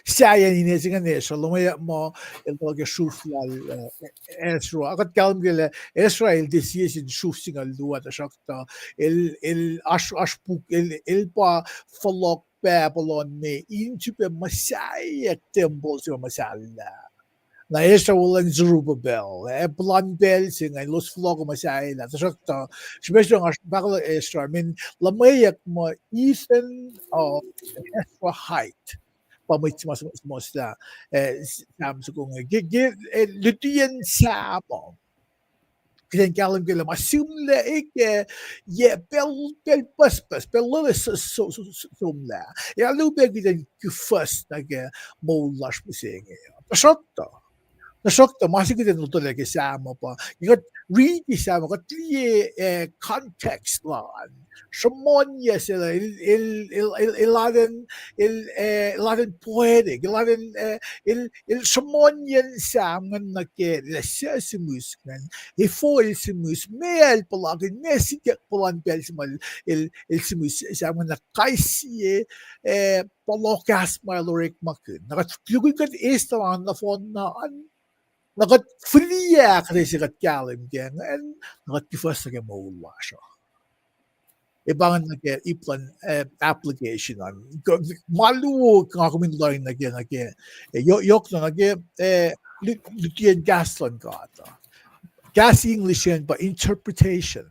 Sahyacn ine se inge Ezra, luhmweyuck muh el tuh ke sruf lal, eh, Ezra. Kuht kahlwem ke lah Ezra el tiac sie sin sruf singucul luo, tuhsruhktuh el, el oasr, oasr puk, el, el pa fohlohk pahpah lal me in sifilpac muhsaheack tempuhl se ma muhsahllah. Na Ezra wolacna Zerubbabel, eh, puhlan pacl se ingacn elos fohlohk muhsahllah. Tuhsruhktuh srihpac se inge oasr pahkotwen Ezra, mweyen luhmweyuck muh Ethan, uh, Ezraite. Pa mwet se ma suhmuhslah, eh, Sam soko inge. Ke, ke, eh, lutiyacn Sam uh, kuht in kahlwem ke lah ma sihmlac ke, yac pacl, pacl pucspucs, pacl loeloes s-, s-, s-, somlah. Ac alu pac kuht in kuhfuhs nuh ke moul lasr mihsenge. Tuhsruhktuh, tuhsruhktuh ma se kuht in lotwelah ke Sam uh pa, kuht riti Sam uh, kuht liye, eh, context lal an. Sruhmuhnyuck se el, el, el, el, el, el, el, eh, el poetic, el, eh, el, el sruhmuhnyuck Sam ingacn nuh ke lah suc sihmihs ingacn, efuh el sihmihs, meac el puhlakihn, meac sikyak puhlan pacl se ma el, el, el sihmihs Sam ingacn, na kais sie, eh, pohloh kahs ma el orekmakihn. Na kuht tukun kuht eis tuh ma nohfohn na an, na kuht fihliyac ahkuhtweyac se kuht kahlwem ke ingacn, na kuht kuhfuhs nuh ke moul lasr uh. Ac pa ingacn nuh ke ip luhn, eh, application an. K-, ma luo nga kom in lohacng nuh ke, nuh ke, eh, yo-, yohk na nuh ke, eh, lu-, lutiyacn kahs luhn God uh. Kahs English an pa interpretation.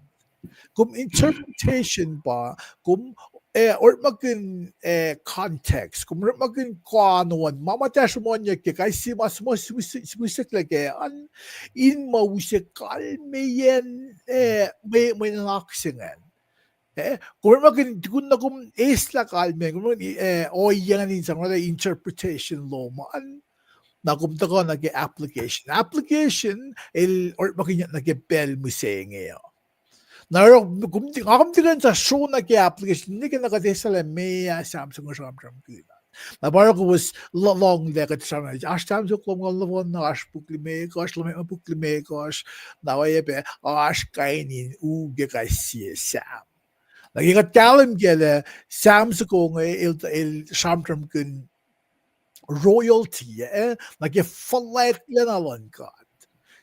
Kom interpretation pa, kom, eh, orekmakihn, eh, context, kom orekmakihn koano an, ma muhta sruhmuhnyuck ke kais sie ma suhmuhs-, suhmuhs-, suhmuhslah ke an, in ma use kalmeyacn, eh, mwe, mwe nuhnak se ingacn. Eh, kom orekmakihn tukun na kom eslah kalmeyacn, kom, eh, ohiyac ingacn in sang interpretation lom an, na kom tuhkuh nuh ke application. Application el orekmakihnyuck nuh ke pacl mihsenge uh. Na oruh kom, nga kom tiac kuh in sruhmuhn nuh ke application, ninac ke na kuht eslah lah meac Sam soko sramsramkihn an. Na pa oruh kowos lo-, lohnglah kuht sramsram, oasr Sam soko lumngaul nohfohn na, oasr puk limekohsr, luhmweyuck puk limekohsr, na oacyacpac oasr kain in u ke kais sie Sam. Na ke kuht kahlwem ke lah Sam soko inge el, el sramsramkihn royalty, eh, nuh ke fuhlwactlacna luhn God.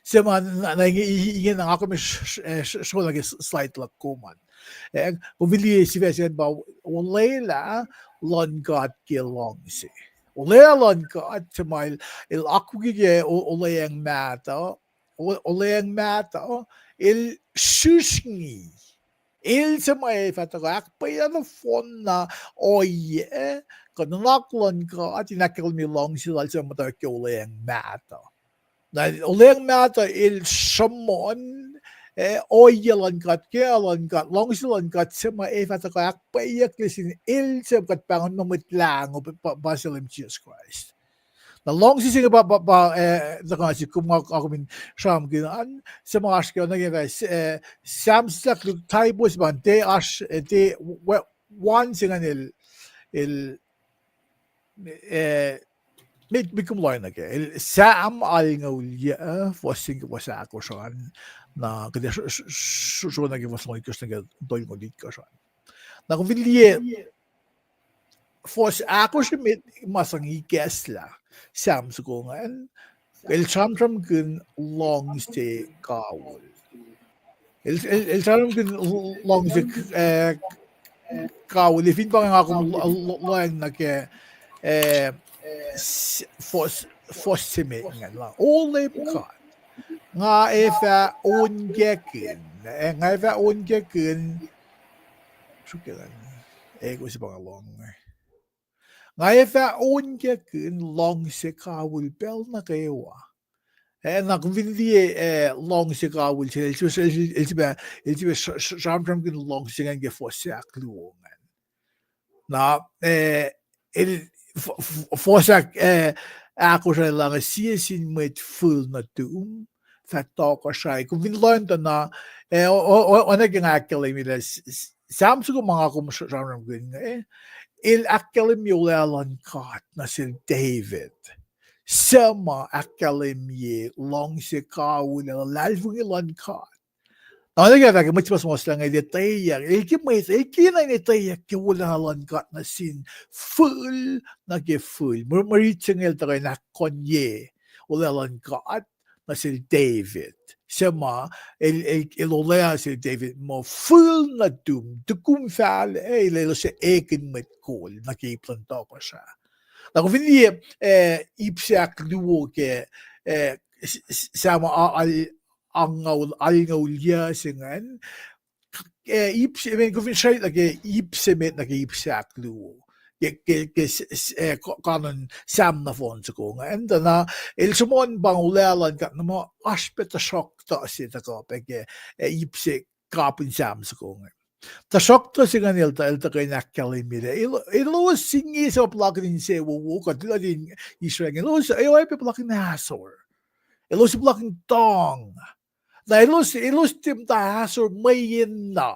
Se ma na, na inge, inge na nga kom s-, s-, eh, s-, sruhmuhn nuh ke s-, slide luhk kom an. Eh, kom fin liye sifac se ingacn pa olwelah luhn God ke luhngse. Olwelah luhn God, se ma el, el akwuki ke o-, olweacng mahtuh, o-, olweacng mahtuh, el srihsrngi. El se ma ac fah tuhkuh ahkpwacye nohfohn na ohiyac, kuh nuhnak luhn God in ahkkahlwemye luhngse lal se ma muhtwacwacack ke olweacng mahtuh. Na olweacng mahtuh el sruhmuhn, eh, ohiyac luhn God, ke luhn God, luhngse luhn God se ma ac fah tuhkuh ahkpwacyeyucklac sin el se kuht pahngon muh Mwet Lahngo pa, pa, pa se Leum Jisus Kraist. Na luhngse se inge pa, pa, pa, eh, tuhkuh nuh sihk kom, nga kom in sramsramkihn an, se ma oasr ke, nuh ke, eh, Sam sislah luo, typo se pa, tiac oasr, eh, tiac, we-, one se ingacn el, el, eh, met, met kom lohacng nuh ke, el Sam alngoul yuh, fuhs se inge ke fuhs ahkosr an, na kuht ac sr-, sr-, sr-, sruhmuhn nuh ke fuhs longoul itkohsr nuh ke tolngoul itkohsr an. Na kom fin liye, fuhs ahkosr met ma sang ikacslah Sam soko ingacn, el sramsramkihn luhngse kawihl. El, el, el sramsramkihn l-, luhngse, eh, kawihl, fin pa nga kom l-, l-, lohacng nuh ke, eh, s-, fuhs, fuhs se met ingacn lah, O Leum God, nga ac fah onkakihn, eh, nga ac fah onkakihn, suk, eh, kowos pa nga lohng. Nga ac fah onkakihn luhngse kawihl pacl nuh kwewa. Eh, na kom fin liye, eh, luhngse kawihl se, el, el, el, el, el sramsramkihn luhngse ingacn ke fuhs ahkluo ingacn. Na, eh, el, f-, f-, fuhs ahk-, eh, ahkosr ah lah inge sie sin mwet fihl nuhtum, fah tohkohsrahi. Kom fin lohng tuh na, eh, oacna ke nga ahkkahlwemye lah Sam soko ma nga kom sramsramkihn inge, el ahkkahlwemye olwelah luhn God nuh sel David, suc ma ahkkahlwemye luhngse kawihl ac luhlahlfongi luhn God. Na oacna ke fahk ke mwet se ma suhmuhslah inge el etweyuck, el ke mwet, el kena in etweyuck ke olwelah luhn God nuh sin fihl nuh ke fihl. Mwe rit se inge el tuhkuh in ahkkonye olwelah luhn God nuh sel David, suc ma el, el, el olwelah sel David muh fihl nuhtum, tukum fahlac, eh, el elos ekihn mwet kol nuh ke ip luhn tohkohsrah. Na kom fin liye, eh, ip se ahkluo ke, eh, Sam angngaul, alngoul yuc se ingacn, eh, ip se, I mean, kom fin srwaclah ke ip se met nuh ke ip se ahkluo ke, ke, ke, eh, kanon Sam nohfohn soko ingacn, tuh na el sruhmuhn pa olwelah luhn God na muh oasr pac tuhsruhktuh se tuhkuh pac ke, eh, ip se kapihn Sam soko inge. Tuhsruhktuh se ingacn el, el tuhkuh in ahkkahlwemye lah elos inge suc puhlakihn insewowo, kuht lutlutin Israel inge, elos ac oacyacpac puhlakihn ahsor. Elos puhlakihn tuhng. Na elos, elos tiac muhta ahsor mweyen na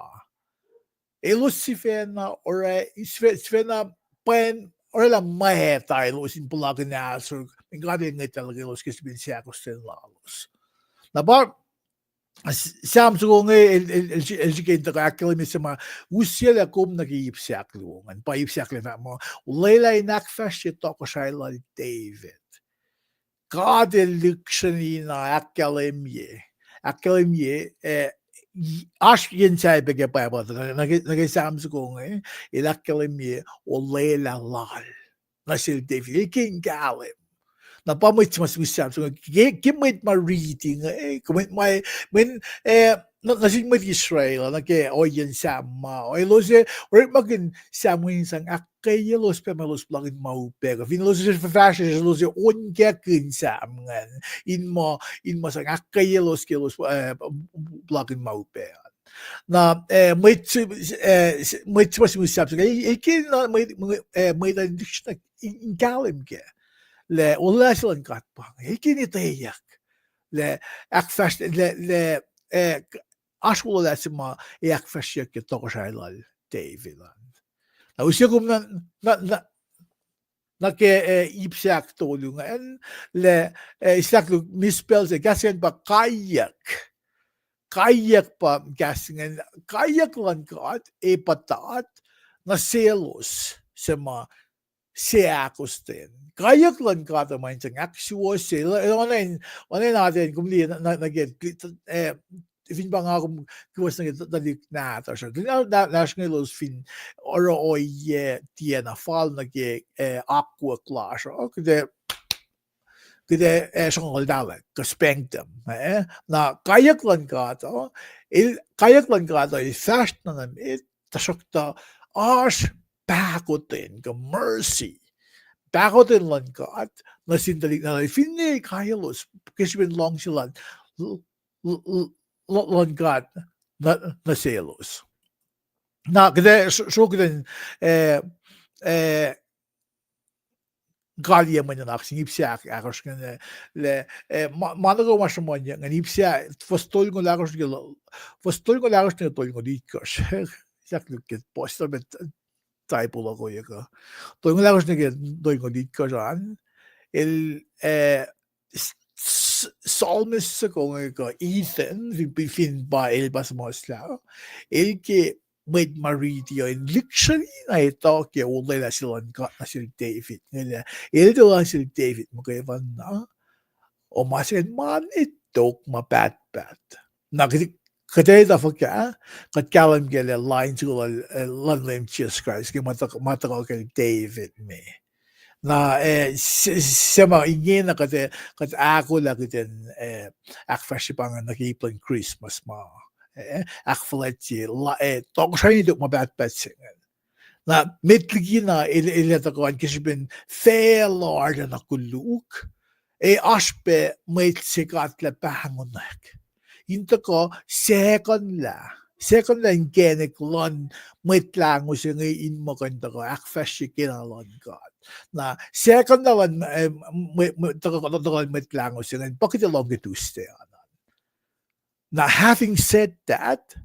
elos sifacna, sifacna pwacn orwaclah mwacta elos in puhlakihn ahsor, in God El ngwetlah luhk elos ke srihpen seahkostwen lalos. Na pa Sam soko inge el, el, el srihke in tuhkuh ahkkahlwemye se ma usyaclah kom nuh ke ip se ahkluo ingacn, pa ip se ahkluo fahk muh olwelah in ahkfahsrye tohkohsrahi lal David. God El lihksreni na ahkkahlwemye, ahkkahlwemye, eh, oasr yen sahyac pac ke Bible, nuh ke Sam soko inge, el ahkkahlwemye olwelah lal nuh sel David, el ke in kahlwem. Na pa mwet se ma mihs Sam soko inge, ke mwet ma riti inge, eh, ke mwet ma, mweyen, eh, nuh sin mwet Israel nuh ke ohiyacn Sam ma, elos ac orekmakihn Sam ingacn in sang ahkkweyelos pac ma elos puhlakihn ma upac. Kuh fin elos ac fahsr, elos ac onkakihn Sam ingacn in ma, in ma sang ahkkweyelos ke elos, eh, puhlakihn ma upac an. Na, eh, mwet, eh, mwet se ma mihs Sam soko inge, el ke na mwet, eh, mwet an lihksreni in kahlwem kac lah olwelah se luhn God pa inge, el ke in etweyuck lah ahkfahsr, lah, lah, eh, oasr olwelah se ma ac ahkfahsryeyuck ke tohkohsrahi lal David an. Na use kom na, na, na, nuh ke, eh, ip se ahktolu ingacn, lah, eh, ip se ahktolu, mihs pacl se, kahs ingacn pa kaiyuck. Kaiyuck pa kahs ingacn, kaiyuck luhn God ac puhtat nuh selos suc ma seahkostwen. Kaiyuck luhn God uh ma in sang ahksuwohsye, oacna in, oacna in atacn, kom liye nuh ke, eh, fin pa nga kom kihwos nuh ke tuhlihk nahtuhsr uh, tuhlihk nahtuhsr inge elos fin oruh ohiyac tiacna fal nuh ke, eh, akwuck lasr uh, kuht ac, kuht ac, eh, sruhnguhl tahlac, kuh spank them, eh? Na kaiyuck luhn God uh, el, kaiyuck luhn God uh el fahsr na nuh met, tuhsruhktuh oasr pahkotwen, kuh mercy, pahkotwen luhn God nuh sin tuhlihk nahtuhl finne el kaiyaclos ke srihpen luhngse luhn, luhn God nuh selos. Na kuht ac sruok kuht in, eh, eh, kaliyac mwe nuhnak sin ip se ahkosr ingacn, lah, eh, ma, ma nuh kwewa ma sruhmuhnyuck ingacn, ip se, fuhs tolngoul ahkosr nuh ke, fuhs tolngoul ahkosr nuh ke tolngoul itkohsr. Sak luk ke puhs, taipo luhkoyuck uh. Tolngoul ahkosr nuh ke tolngoul itkohsr an, el, eh, psalmist soko inge kuh Ethan, fin, fin pa el pa suhmuhslah, el ke mwet ma riti uh in lihksreni na etuh ke olwelah se luhn God nuh sel David. Inge lah, el tiac olwelah sel David muhkwena, o ma se ingacn ma ne tok ma pahtpaht. Na kuht, kuht etuh fuhkah, kuht kahlwem ke lah lain soko luhn Leum Jisus Kraist ke ma tuhkuh kacl David me. Na, eh, se ma ingena kuht, kuht ahkolah kuht in, eh, ahkfahsrye pa ingacn nuh ke ip luhn Christmas ma, eh, ahkfuhlwactye, eh, tohkohsrahi ne tok ma pahtpaht se ingacn. Na met likina el, el tuhkuh an ke srihpen facluh arulacna koluk, ac oasr pac mwet se God El pahngonwack in tuhkuh sahkuhnlah Second na inkacnek luhn Mwet Lahngo se inge in muh kuh in tuhkuh ahkfahsrye kena luhn God. Na second na luhn, eh, mwe-, mwe-, tuhkuh, tuhkuh luhn Mwet Lahngo se inge pa kuht ac lohng ke Tuesday an. Na having said that,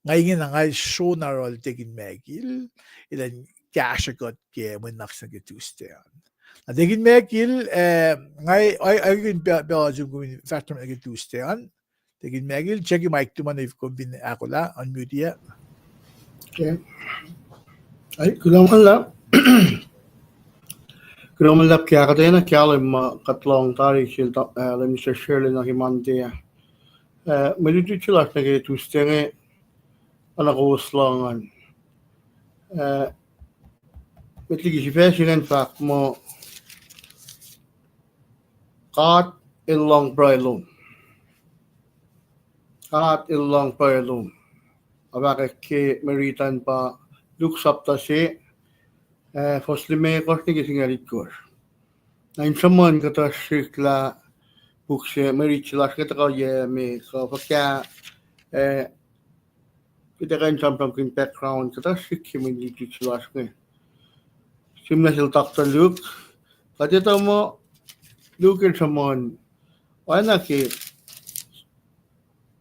nga ingena nga sro na yohrohl Deacon Michael, elan kahsruh kuht ke mwe nuhnak se nuh ke Tuesday an. Na Deacon Michael, eh, nga, I, I can be, be, kom in fahsr nuh ke Tuesday an. Deacon Michael, check mic tuhma na if kom fin ahkolah, unmute-i. Okay. Ai, kuloh ma luhlahp. Kuloh ma luhlahp ke ahkuhtweyac na kahlwem ma kuht lohng tari sel, eh, Minister Shirley nuh ke Monday ah. Eh, mwe lutlut se lasr nuh ke Tuesday inge, oacna kowos lohng an. Eh, met liki sifac se ingacn fahk muh, God El lohng pruhe lom. God El lohng pruhe lom. Ac fahkwack ke mwe rit an pa Luke sapta se, eh, fuhs limekohsr nuh ke singucul itkohsr. Na in sruhmuhn kuhtuh srihk lah puk se, mwe rit se lasr inge tuhkuh yac me kuh fuhkah, eh, kuht ac kuh in sramsramkihn background kuhtuh srihk ke mwe lutlut se lasr inge. Sihmlac sel Doctor Luke, kuht etuh muh Luke el sruhmuhn oacna ke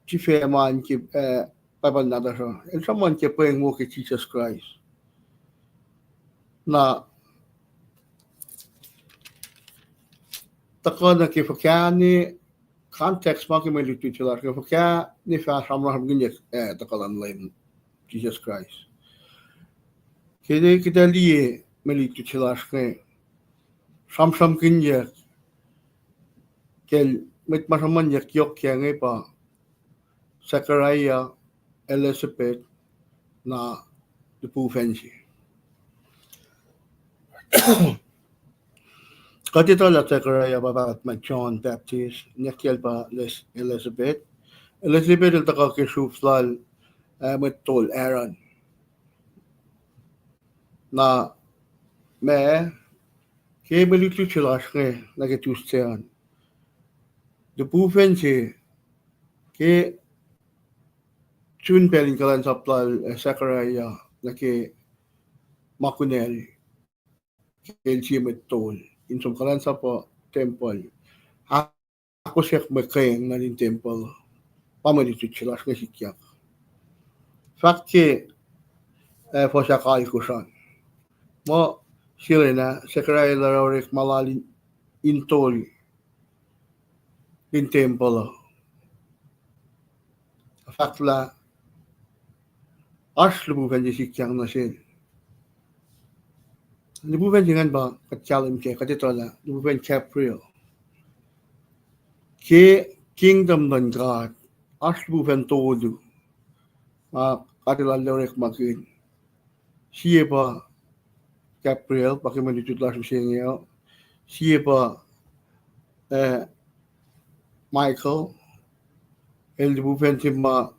sifac ma in ke, eh, Bible nahtuhsr uh, el sruhmuhn ke pweng wo ke Jisus Kraist. Na tuhkuh nuh ke fuhkah ne context ma ke mwe lutlut se lasr inge, fuhkah ne fah sramsramkihnyuck, eh, tuhkuh luhn Leum Jisus Kraist. Ke kuht ac liye mwe lutlut se lasr inge, sramsramkihnyuck, ke mwet ma sruhmuhnyuck yohk ke inge pa Zechariah, Elizabeth, na lihpufacn se. Kuht etuh lah Zechariah pa pahpah ma John Baptist, nwackiyacl pa Elis-, Elizabeth. Elizabeth el tuhkuh ke sruf lal, eh, mwet tol Aaron. Na ma ke mwe lutlut se lasr inge nuh ke Tuesday an, lihpufacn se ke sun pacl in kuhlwacnsap lal, eh, Zechariah nuh ke ma kunacl, ke el sie mwet tol in som kuhlwacnsap uh tempuhl. Ahkosack mwe keng nuh in tempuhl. Pa mwe lutlut se lasr inge sikyak. Fahk ke, eh, fuhs ahkalkosr an. Muh, sirena, Zechariah el oruh orekma lal in, in tol in tempuhl uh. Fahk lah oasr lihpufacn se sikyak nuh sel. Lihpufacn se ingacn pa kuht kahlwem ke, kuht etuh lah lihpufacn Gabriel. Ke kingdom luhn God, oasr lihpufacn tolu ma God El arlac orekmakihn. Sie pa Gabriel, pa ke mwe lutlut lasr mihsenge uh. Sie pa, eh, Michael, el lihpufacn se ma,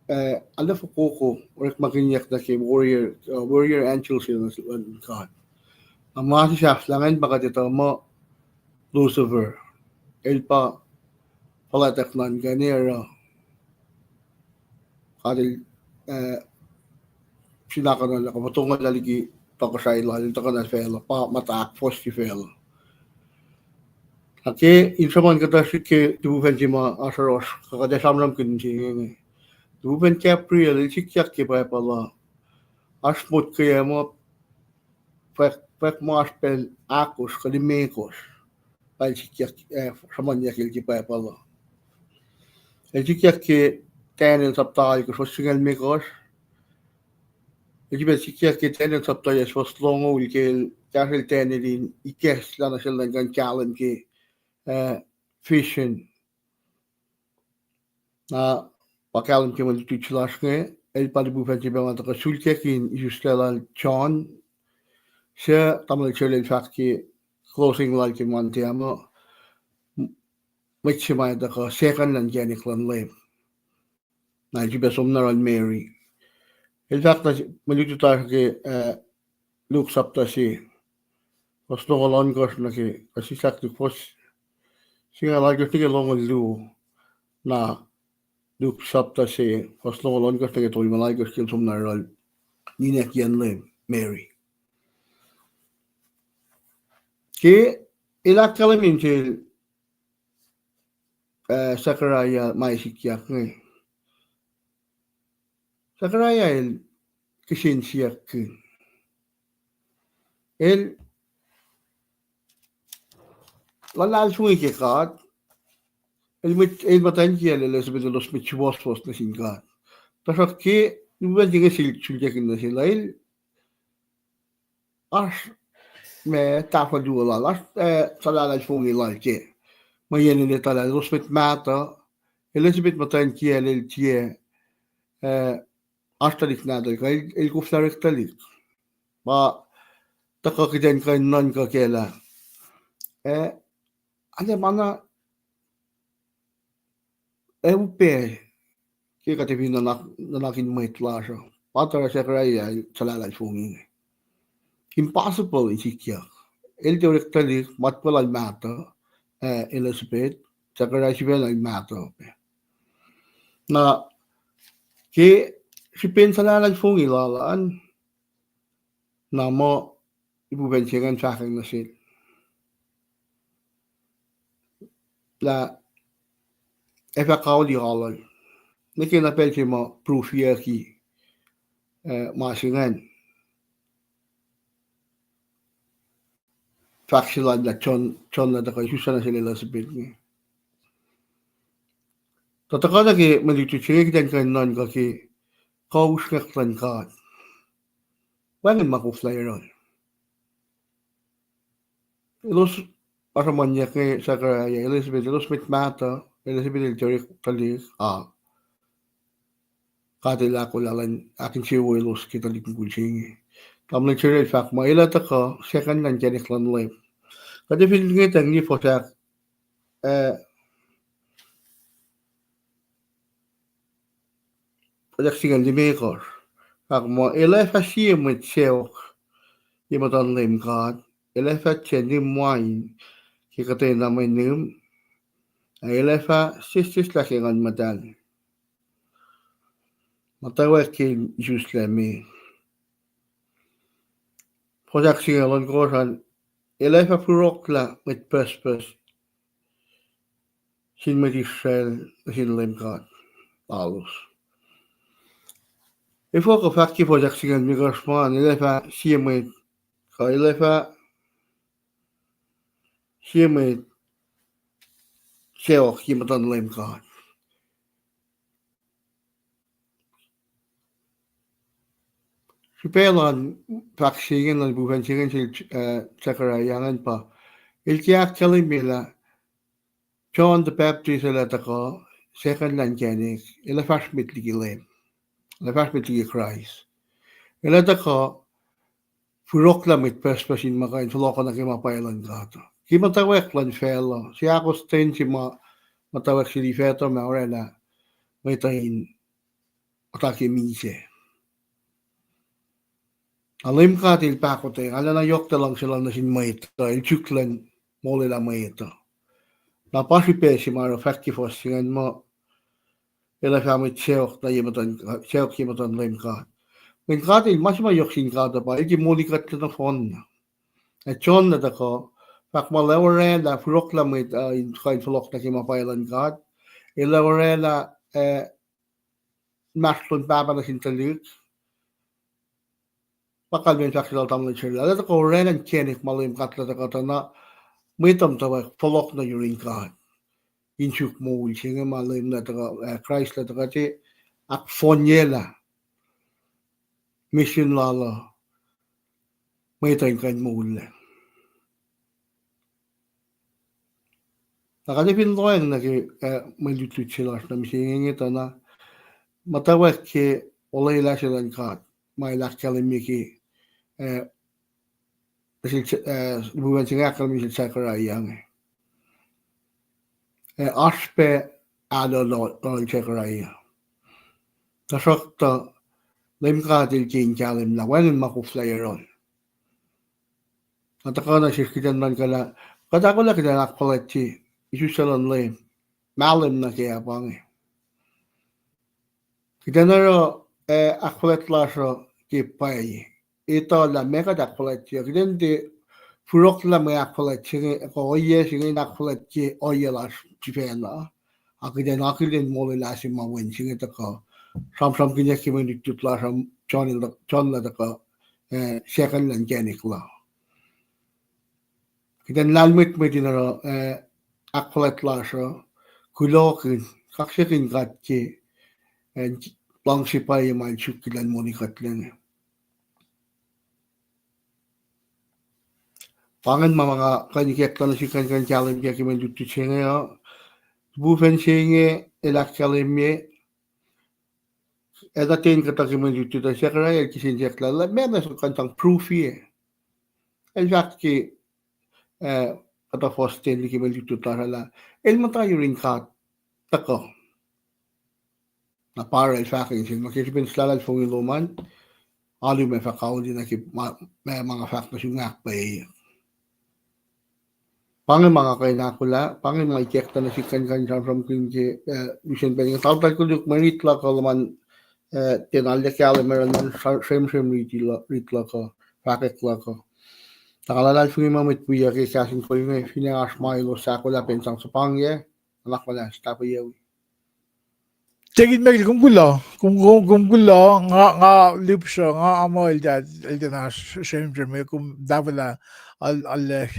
eh, arlac fokoko orekmakihnyuck nuh ke warrior, uh, warrior angel se luhn God. Na ma se sahflah ingacn pa kuht etuh muh Lucifer, el pa fuhlwactak nuhnkacn oruh God El, eh, sinakuhnuhl, kuh fotonglah liki tohkohsrahi lal, el tuhkuh nuh facluh, pa muhta ahkfohsye facluh. Na ke in sruhmuhn kuhtuh srihk ke lihpufacn se ma oasr yohrohsr, kuh kuht ac sramsramkihn se inge. Lihpufacn Gabriel, el sikyak ke Bible uh, oasr motko muh, fwack, fwack muh oasr pacl ahkosr kuh limekohsr pa el sikyak, eh, sruhmuhnyuck el ke Bible uh. El sikyak ke Daniel sapta alkosr fuhs singucul limekohsr. El sifilpac sikyak ke Daniel sapta yac fuhs longoul ke el kahsrwel Daniel in ikacslah nuh sel nuhnkacn kahlwem ke, eh, vision. Na pa kahlwem ke mwe lutlut se lasr inge, el pa lihpufacn se pac ma tuhkuh sulkackihn isuslac lal John, suc tamuhlwel Shirley el fahk ke closing lal ke Monday ah muh, mwet se ma tuhkuh second luhn inkacnek luhn Leum. Na el sifilpac som na yohrohl Mary. El fahk na mwe lutlut lasr ke, eh, Luke sapta se, fuhs longoul ohnkohsr nuh ke, kuh sislah Luke fuhs singucul alkosr nuh ke longoul luo. Na Luke sapta se, fuhs longoul ohnkohsr nuh ke tolngoul alkohsr, ke el som nuh yohrohl ninac kiyacn Leum, Mary. Ke el ahkkahlwemye sel, eh, Zechariah ma sikyak inge, Zechariah el kihsen siyuck kihn. El luhlahlfongi ke God, el mwet, el muhtwacn kiyacl Elizabeth elos mwet suwohswohs nuh sin God. Tuhsruhk ke lipufacn se inge sel sulkakihn nuh sel uh, el oasr ma tahfuh luo lal, oasr, eh, suhlahlahlfongi lal ke mweyen el etuh lah elos mwet mahtuh, Elizabeth muhtwacn kiyacl el tiac, eh, oasr tuhlihk nahtuhl, kuh el, el koflah orek tuhlihk. Ma tuhkuh kuht in kuh in nuhnkuh kac lah, eh, arlac ma na ac upac ke kuht fin nuhnak, nuhnak in mwet lasr uh. Pa tuh oruh Zechariah el suhlahlahlfongi inge. Impossible in sikyak. El tiac orek tuhlihk, matwac lal mahtuh, eh, Elizabeth, Zechariah sifacna el mahtuh pac. Na ke srihpen suhlahlahlfongi lal an, na muh lipufacn se ingacn fahkwacng nuh sel lah ac fah kaoli alu. Nuh ke na pacl se ma proof-yucki, eh, ma se ingacn. Fahk se lal lah John, John el tuhkuh isuslac nuh sel Elizabeth inge. Tuh tuhkuh nuh ke mwe lutlut se inge kuht in kuh in nuhnkuh ke kuh usrnguck luhn God. Wacngihn ma koflah yohrohl. Elos asruhmuhnyuck inge, Zechariah, Elizabeth, elos mwet mahtuh, Elizabeth el tiac orek tuhlihk, a God el ahkolah elan ahkinsewowoye elos ke tuhlihk mukul se inge. Tamuhlwel Sherel el fahk muh el ac tuhkuh second na inkacnek luhn Leum. Kuht ac fin ngetacng liye fuhs ahk, eh, fuhs ahk singucul limekohsr. Fahk muh el ac fah sie mwet sacohk ye muhtuhn Leum God, el ac fah tiac nihm wain ke kuhtwena mwe nihm, ac el ac fah sesseslah ke Nguhn Muhtahl. Muhtwacwacack ke isuslac me. Fuhs ahk singucul ohnkohsr an, el ac fah forlah mwet pucspucs sin mwet Israel nuh sin Leum God lalos. Efuh kuh fahk ke fuhs ahk singucul limekohsr ma an, el ac fah sie mwet, kuh el ac fah sie mwet sacohk ye muhtuhn Leum God. Srihpac luhn fahk se ingacn, luhn lipufacn se ingacn sel, eh, Zechariah ingacn pa, el ke ahkkahlwemye lah John the Baptist el ac tuhkuh, second na inkacnek, el ac fahsr met liki Leum. El ac fahsr met liki Kraist. El ac tuhkuh forlah mwet pucspucs in ma kuh in fohlohkoh nuh ke ma pwacye luhn God. Ke muhtwacwacack luhn facluh, seahkostwen se ma muhtwacwacack sel Ifato ma oraclah mwet uh in muhta ke misac. Na Leum God el pahkotwen, arulacna yohk tuh luhngse lal nuh sin mwet uh, el suk luhn molwelah mwet uh. Na pa srihpac se ma oruh fahk ke fuhs se ingacn muh, el ac fah mwet sacohk na ye muhtuhn, sacohk ye muhtuhn Leum God. Mweyen God el ma se ma yohk sin God uh pa el ke moli kuhtlac nohfohn na. Ac John el tuhkuh, fahk muh el ac oraclah forlah mwet uh in kuh in fohlohk nuh ke ma pwacye luhn God. El ac oraclah, eh, inmahsrlon Pahpah nuh sin tuhlihk. Pa kalmen fahk se lal tamuhlwel Sherel. El ac tuhkuh oraclah inkacnek ma Leum God el tuhkuh tuh na mwet uh muhtwacwacack fohlohk nuh yurin God in suk moul se inge ma Leum el tuhkuh, eh, Kraist el tuhkuh tiac ahkfohnyelah misin lal uh mwet uh in kuh in moul lac. Na kuht ac fin lohacng nuh ke, eh, mwe lutlut se lasr nuh mihsenge inge tuh na muhtwacwacack ke olwelah se luhn God ma el ahkkahlwemye ke, eh, sel, eh, lipufacn se inge ahkkahlwemye sel Zechariah inge. Eh, oasr pac alu lal Zechariah. Tuhsruhktuh Leum God el ke in kahlwem lah wacngihn ma koflah yohrohl. Na tuhkuh nuh sesr kuht in nuhnkuh lah kuht ahkolah kuht in ahkfuhlwactye isuslac luhn Leum, mahlwem nuh ke ah pa inge. Kuht in oruh, eh, ahkfuhlwact lasr uh ke pwacye. Etuh lah meac kuht ahkfuhlwactye. Kuht in tiac fohlohklah mwe ahkfuhlwact se inge, kuh ohiyac se inge in ahkfuhlwactye ohiyac lasr sifacna. Ac kuht in akihlen molwelah se ma wen se inge tuhkuh sramsramkihnyuck ke mwe lutlut lasr uh, John el-, John el tuhkuh, eh, second lah inkacnek la. Kuht in lahlmwetmwet in oruh, eh, ahkfuhlwact lasr uh, kulohkihn, kaksakihn God ke, eh, luhngse pwacye ma el suk kuhlwacnmoni kuht lac inge. Pa ingacn ma nga kuh in ikacklah nuh sik kuh in kahlwem ke, ke mwe lutlut se inge uh. Lihpufacn se inge el ahkkahlwemye, etuh ten kuhtuh ke mwe lutlut uh, Zechariah el kihsen siyuck lah, lah meac na suk kuh in sang proof e. El fahk ke, eh, kuhtuh fuhs ten liki mwe lutlut lasr uh lah el muhta yurin God tuhkuh. Na pa oruh el fahk in sel ma ke srihpen luhlahlfongi lom an, alu ma fah kauli nuh ke ma, ma, ma nga fahk nuh sum ahkpwacye. Pa inge ma nga kuh in ahkolah, pa inge ma ikacklah nuh sik kuh in sramsramkihn ke, eh, lusen pacl inge. Tahltahl koluk mwe rit luhk uh luhman, eh, tiacna arlac kahlwem, ma sramsram rit luhk uh, fahkwack luhk uh. Tuh nga luhlahlfongi ma mwet wiyuck ke kahs in kol inge, finne oasr ma elos ahkolah pac in sang suhpwangyac, nuhnak muhnahs, tahfweyac wi. Tekin Michael, kom kuloh, kom, kom, kom kuloh, nga, nga lihpsruh, nga amuhlwel, el tiacna sramsram, kom tahfwelah, al, al, eh,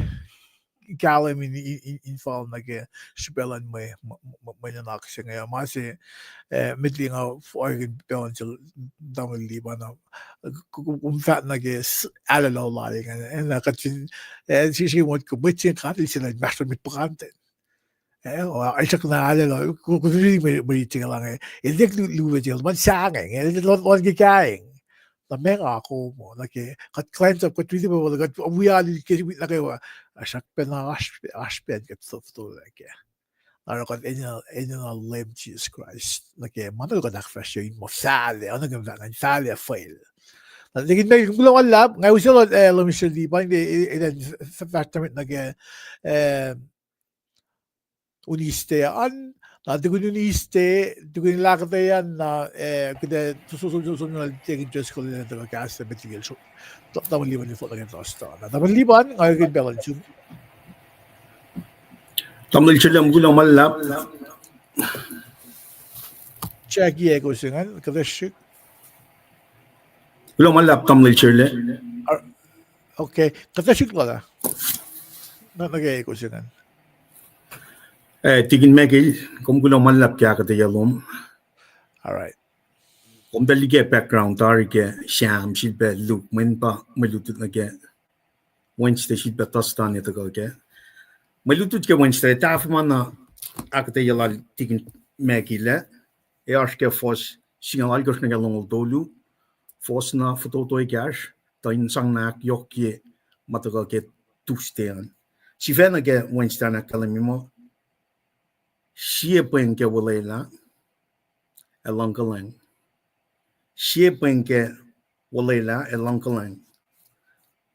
kahlwem in, in, in, in fal nuh ke srihpac luhn mwe, mwe, mwe nuhnak se inge, ma se, eh, met liki nga orekmakihn pacl in sel tamuhlwel Lipan, kom, kom fahk nuh ke alolo lal inge, na kuht fin, eh, sisi motko mwet se in katil se inmahsrlon mwet puhkantwen. Eh, el srackna alolo, kuht riti mwe, mwe rit se inge lah inge, el tiac lu-, luo se inge, luhman sahngweng, el tiac luhn, luhn ke kaing. Na meac nga kom, nuh ke kuht kuhlwacnsap, kuht riti mwe, kuht wi alu ke nuh kwewa, srackpacna oasr, oasr pacn kuht fototo nuh ke. Na oruh kuht enenuh, enenuh Leum Jisus Kraist nuh ke ma nuh kuht ahkfahsrye in muh fahlac, oacna ke fahk ingacn, fahlac fal. Na tekin Michael, kom kuloh ma luhlahp, nga use lot, eh, Lomiser Lipan, eh, eh, eh, fahsr nuh met nuh ke, eh, Wednesday an, na tukun Wednesday, tukun el ahkuhtweyac an, na, eh, kuht ac som, som, som, som, tekin Driscoll el tuhkuh kahs met liki el, tamuhlwel Lipan el fohlohk nuh ke Thursday. Na tamuhlwel Lipan, nga orekmakihn pacl luhn sum. Tamuhlwel Sirle, kuloh ma luhlahp. Jackie, echo se ingacn, kuhtasrihk. Kuloh ma luhlahp, tamuhlwel Sirle. Okay, kuhtasrihk lula. Na, nuh ke echo se ingacn. Eh, tekin Michael, kom kuloh ma luhlahp ke ahkuhtweyac lom. All right. Kom tuh liye ke background tari ke Sam, sifilpac Luke, mweyen pa mwe lutlut nuh ke Wednesday, sifilpac Thursday an tuhkuh ke. Mwe lutlut ke Wednesday, tahfuh ma na ahkuhtweyac lal tekin Michael ah, ac oasr ke fuhs singucul alkosr nuh ke longoul tolu, fuhs na fototo ekahsr, tuh in sang na ahkyohkye ma tuhkuh ke Tuesday an. Sifacna ke Wednesday an ahkkahlwemye muh, sie pweng ke olwelah ac luhngkuhlwacng. Sie pweng ke olwelah ac luhngkuhlwacng.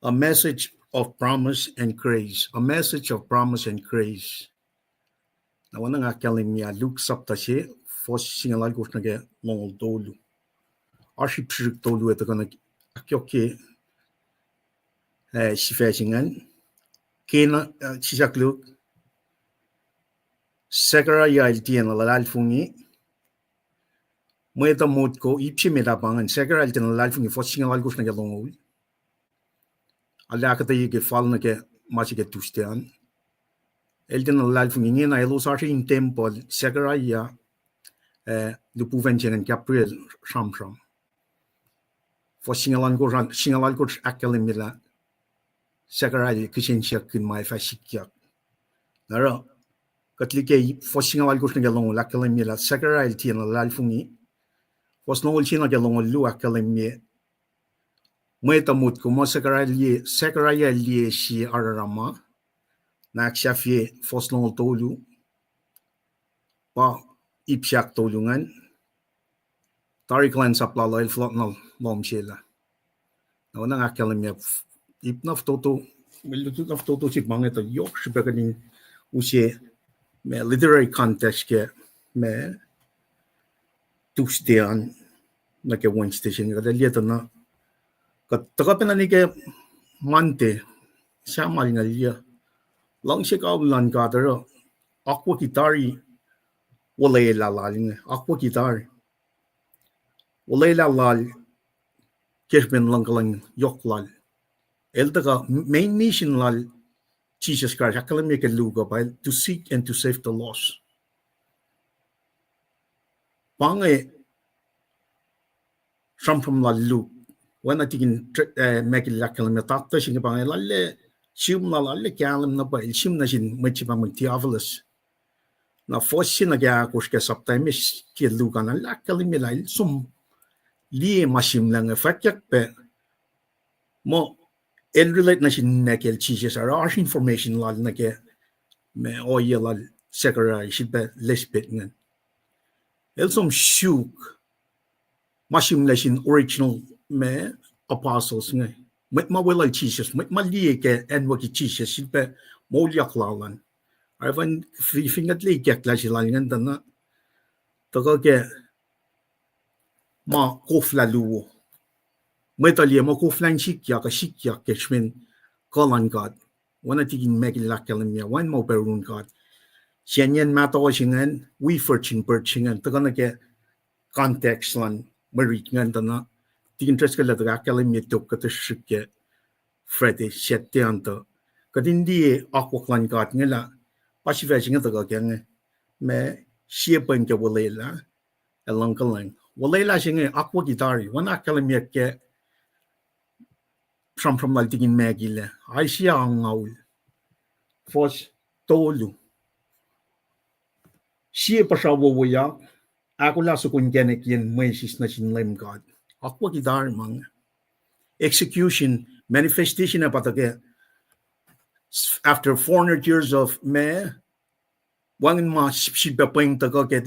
A message of promise and grace. A message of promise and grace. Na oacna nga ahkkahlwemye ah, Luke sapta se, fuhs singucul alkosr nuh ke longoul tolu. Oasr ip srihsrihk tolu ac tuhkuh na ahkyohkye, eh, sifac se ingacn. Kena, eh, sisaklik, Zechariah el tiacna luhlahlfongi. Mwet uh motko, ip se met ah pa ingacn, Zechariah el tiacna luhlahlfongi, fuhs singucul alkosr nuh ke longoul. Arlac ahkuhtweyac ke fal nuh ke ma se ke Tuesday an. El tiacna luhlahlfongi, ingena elos oasr in tempuhl, Zechariah, eh, lihpufacn se ingacn Gabriel sramsram. Fuhs singucul alkosr, singucul alkosr ahkkahlwemye lah Zechariah el kihsen siyuck kihn ma ac fah sikyak. Na oruh, kuht liye ke fuhs singucul alkosr nuh ke longoul ahkkahlwemye lah Zechariah el tiacna luhlahlfongi. Fuhs longoul sie nuh ke longoul luo ahkkahlwemye, mwet uh motko muh Zechariah el liye, Zechariah el liye sie aruruma. Na ahksahfye fuhs longoul tolu, pa ip se ahktolu ingacn. Tari kuhlwacnsap lal uh el fohlohk nuh lohm sel ah. Na oacna nga ahkkahlwemye, ip na fototo, mwe lutlut na fototo se pa inge tuh yohk srihpac kuht in use ma literary context ke ma Tuesday an. nuh ke Wednesday se inge, kuht liye tuh na, kuht tuhkuh pacna nuh ke Monday, Sam alngucul yuh. Luhngse kawihl luhn God oruh akwucki tari olwelah lal inge, akwucki tari olwelah lal ke srihpen luhngkuhlwacng yohk lal. El tuhkuh, main mission lal Jisus Kraist, ahkkahlwemye ke Luke uh, pa to seek and to save the lost. Pa inge sramsram lal Luke, oacna tikin, eh, Michael el ahkkahlwemye, taktuh se inge pa inge, lallac, sihm lal, lallac kahlwem na pwacye, el sihm nuh sin mwet se pa mwe Theophilus. Na fuhs se nuh ke ahkosr ke sapta emet ke Luke an, el ahkkahlwemye lah el som liye ma sihmlac inge, fwackyuck pac muh el relate nuh sin ninac kiyacl Jisus, oruh oasr information lal nuh ke ma ohiyac lal Zechariah, sifilpac Elizabeth ingacn. El som suk ma sihmlac sin original ma apostles inge. Mwet ma weluhl Jisus, mwet ma liye ke acnwucki Jisus, sifilpac moulyak lal an. Oruh fin, fin kuht liye ikacklah se lal ingacn tuh na, tuhkuh ke ma koflah luo. Mwet uh liye ma koflah in sikyak, uh sikyak ke srihpen kuh luhn God. Oacna tikin Michael el ahkkahlwemye, wacngihn ma upac yurin God. Siyacnyacn mahtuh se ingacn, wi virgin birth se ingacn, tuhkuh nuh ke context luhn mwe rit ingacn tuh na, tikin Driscoll el tuhkuh ahkkahlwemye tok kuhtuh srihsrihk ke Friday, Saturday an tuh, kuht in liye akwuck luhn God inge lah pa sifac se inge tuhkuh ke inge, ma sie pweng ke olwelah ac luhngkuhlwacng. Olwelah se inge akwucki tari, oacna ahkkahlwemyeyuck ke sramsram lal tikin Michael ah, Isaiah angngaul, fuhs tolu. Sie puhsra wowoyak, ahkolah soko inkacnek yen mwesis nuh sin Leum God. Akwucki tari ma inge. Execution, manifestation ac pa tuhkuh after four hundred years of ma, wacngihn ma sifilpac pweng tuhkuh ke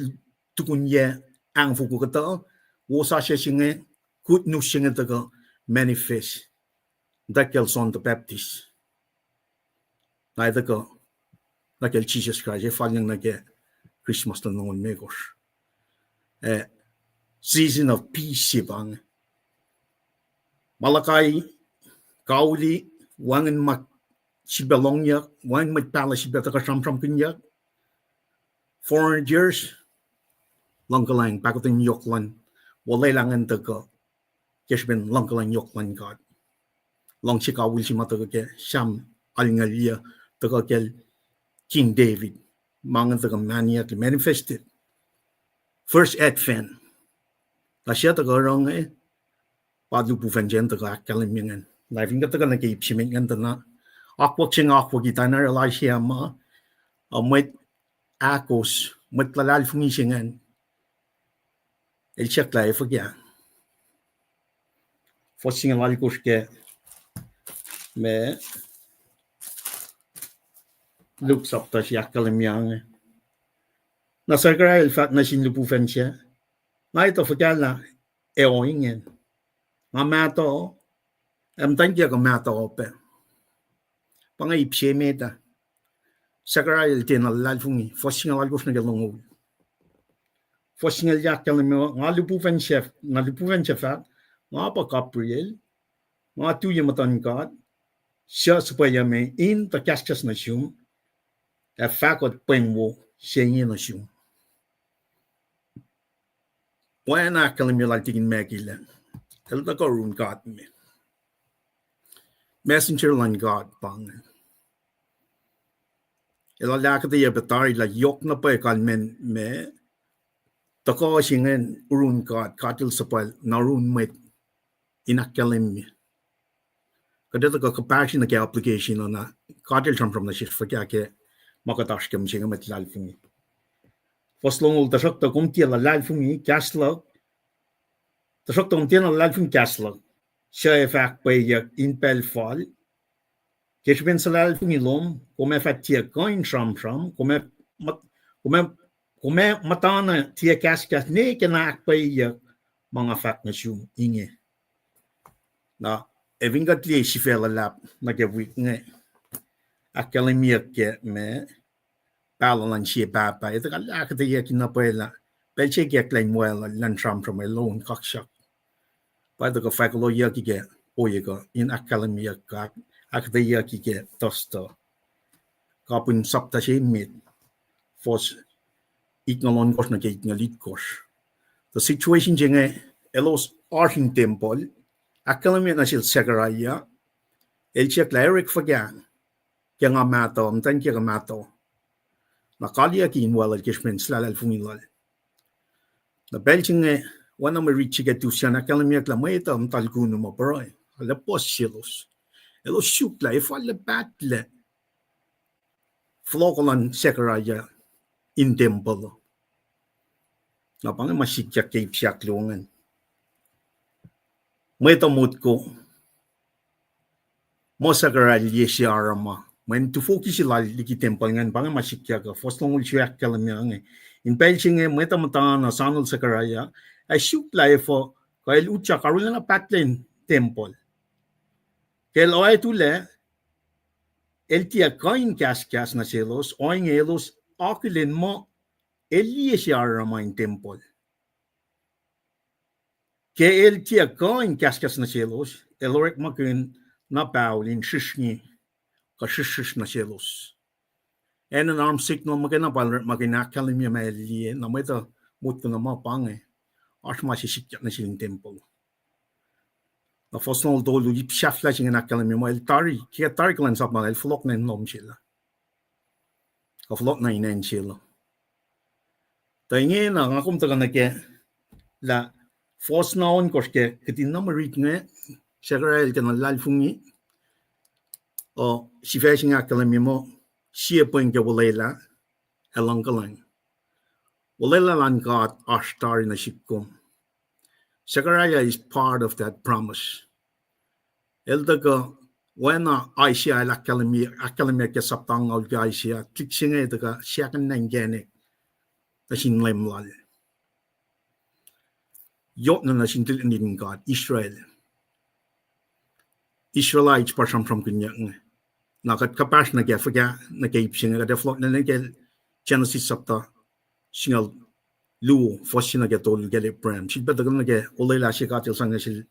tukun yac ahngfoko kuhtuh, wosasuc se inge, good news se inge tuhkuh manifest. Tuh kacl John the Baptist, na tuhkuh nuh kacl Jisus Kraist, ac fal nuh ke Christmas luhn longoul limekohsr. Eh, season of peace se pa inge. Malachi, kauli, wacngihn ma sifilpac lohngyuck, wacngihn mwet pahluh sifilpac tuhkuh sramsramkihnyuck. Four hundred years, luhngkuhlwacng, pahkotwen yohk luhn olwelah ingacn tuhkuh ke srihpen luhngkuhlwacng yohk luhn God. Luhngse kawihl se ma tuhkuh ke Sam alngucul yuh, tuhkuh kacl King David. Ma inge tuhkuh manifested, manifested. First Advent. Na suc tuhkuh oruh inge, pa lihpufacn se tuhkuh ahkkahlwemye ingacn. Na fin kuht tuhkuh nuh ke ip se met ingacn tuh na, akwuck se inge akwucki tari, na oruh Isaiah ma, uh, mwet ahkos, mwet luhlahlfongi se ingacn, el siyuck lah ac fuhkah. Fuhs singucul alkosr ke ma Luke sapta se ahkkahlwemye inge. Na Zechariah el fahk nuh sin lihpufacn sac, nga etuh fuhkah lah ac ohinge. Nga mahtuh, ac muhtwacn kiyuhk uh mahtuh pac. Pa inge ip se met ah. Zechariah el tiacna luhlahlfongi, fuhs singucul alkosr nuh ke longoul. Fuhs singucul ahkkahlwemye, nga lihpufacn sac, na lihpufacn sac fahk, nga pa Gabriel, nga tuyak muhtuhn God, suc suhpweyume in tuh kahskahs nuh sum, ac fahkot pweng wo se inge nuh sum. Oacna ahkkahlwemye lal tikin Michael ah, el tuhkuh yurin God me. Messenger luhn God pa inge. El ahkuhtweyac pac tari lah yohk na pwacye kalmacn ma tuhkuh se ingacn yurin God, God el suhpwacl nuh yurin mwet in ahkkahlwemye. Kuht etuh kuh compassion nuh ke application uh na, God el sramsram nuh sesr fuhkah ke ma kuht oasr ke mihsenge mwet luhlahlfongi. Fuhs longoul, tuhsruhktuh kom tiac luhlahlfongi kahs luhk, tuhsruhktuh kom tiacna luhlahlfongi kahs luhk, suc ac fah ahkpwacyeyuck in pacl fal. Ke srihpen suhlahlahlfongi lom, kom ac fah tiac kuh in sramsram, kom ac, kom ac, kom ac muhtana tiac kahskahs ne ke na ahkpwacyeyuck ma nga fahk nuh sum inge. Na, ac fin kuht liye sifac luhlahp nuh ke wik inge, ahkkahlwemyeyuck ke ma pahluh luhn sie pahpah, etuh kuh lah ahkuhtweyucki na pwacye lah pacl se ikacklah in wacluhl, elan sramsram, el on kaksak. Pa tuhkuh fahk lohyucki ke ohiyac kuh in ahkkahlwemyeyuck kuh ahkuhtweyucki ke Thursday, kapihn sapta se emet, fuhs itngoul ohnkohsr nuh ke itngoul itkohsr. The situation se inge, elos oasr in tempuhl, ahkkahlwemye nuh sel Zechariah, el siyuck lah, Eric, fuhkah, ke nga mahtuh, muhtwacn kiyuhk uh mahtuh. Na kaliyucki in wal el ke srihpen suhlahlahlfongi lal. Na pacl se inge, oacna mwe rit se ke Tuesday an ahkkahlwemyeyuck lah mwet uh muhta lukunu ma pruhe, arlac puhs selos. Elos suk lah efuh arlac pahtlac fohlohkoh luhn Zechariah in tempuhl. Na pa inge ma sikyak ke ip se ahkluo ingacn. Mwet uh motko muh Zechariah el liye se oruh ma, mweyen tufoki se lal liki tempuhl ingacn pa inge ma sikyak uh, fuhs longoul se ahkkahlwemye inge. In pacl se inge mwet uh muhta na sanol Zechariah, ac suk lah efuh kuh el utyak arulacna pahtlac in tempuhl. Ke el oactulac, el tiac kuh in kahskahs nuh selos, ohinge elos akihlen muh el liye se oruh ma in tempuhl. Ke el tiac kuh in kahskahs nuh selos, el orekmakihn na pahol in srihsrngi kuh srihsrsr nuh selos. Acn in arm signal muhkwena pa el orekmakihn ahkkahlwemye ma el liye, na mwet uh motko na ma pa inge, oasr ma se sikyak nuh sel in tempuhl. Na fuhs longoul tolu, ip sahflah se inge ahkkahlwemye muh el tari, ke tari kuhlwacnsap lal, el fohlohk nuh in lohm sel uh, kuh fohlohk nuh in acn sel uh. Tuh ingena nga kom tuhkuh nuh ke lah fuhs na ohnkohsr ke kihtin na mwe rit inge, Zechariah el tiacna luhlahlfongi, uh, sifac se inge ahkkahlwemye muh sie pweng ke olwelah ac luhngkuhlwacng. Olwelah luhn God oasr tari nuh sihk kom. Zechariah is part of that promise. El tuhkuh, oacna Isaiah el ahkkahlwemye, ahkkahlwemye ke sapta angngaul ke Isaiah, tuhlihk se inge tuhkuh siyuck na inkacnek nuh sin Leum lal. Yohk na nuh sin tuhlihk nuhtin God, Israel. Israelites pa sramsramkihnyuck inge. Na kuht kuhpahsr nuh ke fuhkah nuh ke ip se inge, kuht ac fohlohk nuh ke Genesis sapta singucul luo, fuhs se nuh ke tolu ke Abraham. Sifilpac tuhkuh nuh ke olwelah se God el sang nuh sel,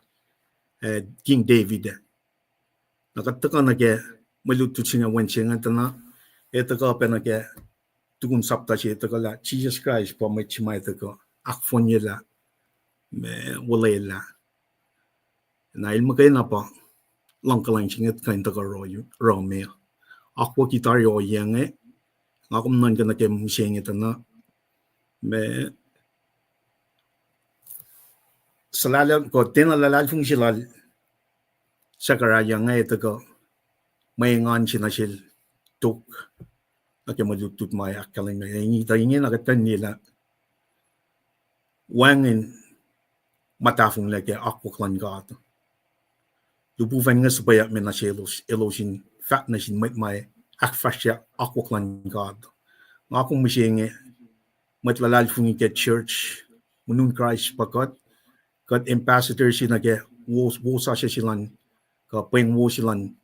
eh, King David. Na kuht tuhkuh nuh ke mwe lutlut se inge Wednesday inge tuh na, ac tuhkuh pac nuh ke tukun sapta se tuhkuh lah Jisus Kraist pa mwet se ma tuhkuh ahkfohnyelah ma olwelah. Na el muhkwena pa luhngkuhlwacng se inge kuh in tuhkuh oruh me. Akwucki tari ohiyac inge, nga kom nuhnkuh nuh ke mihsenge tuh na, ma suhlahlahl, kuh tiacna luhlahlfongi se lal Zechariah inge tuhkuh mwe engan se nuh sel tok nuh ke mwe lutlut ma ahkkahlwemye. Tuh ingena kuht kuh in liye lah wacngihn ma tahfonglac ke akwuck luhn God. Lihpufacn inge suhpweyuck me nuh selos, elos in fahk nuh sin mwet ma ahkfahsrye akwuck luhn God. Nga kom mihsenge, mwet luhlahlfongi ke church, unun Kraist pa kuht, kuht ambassador se nuh ke wo-, wosasuc se luhn, kuh pweng wo se luhn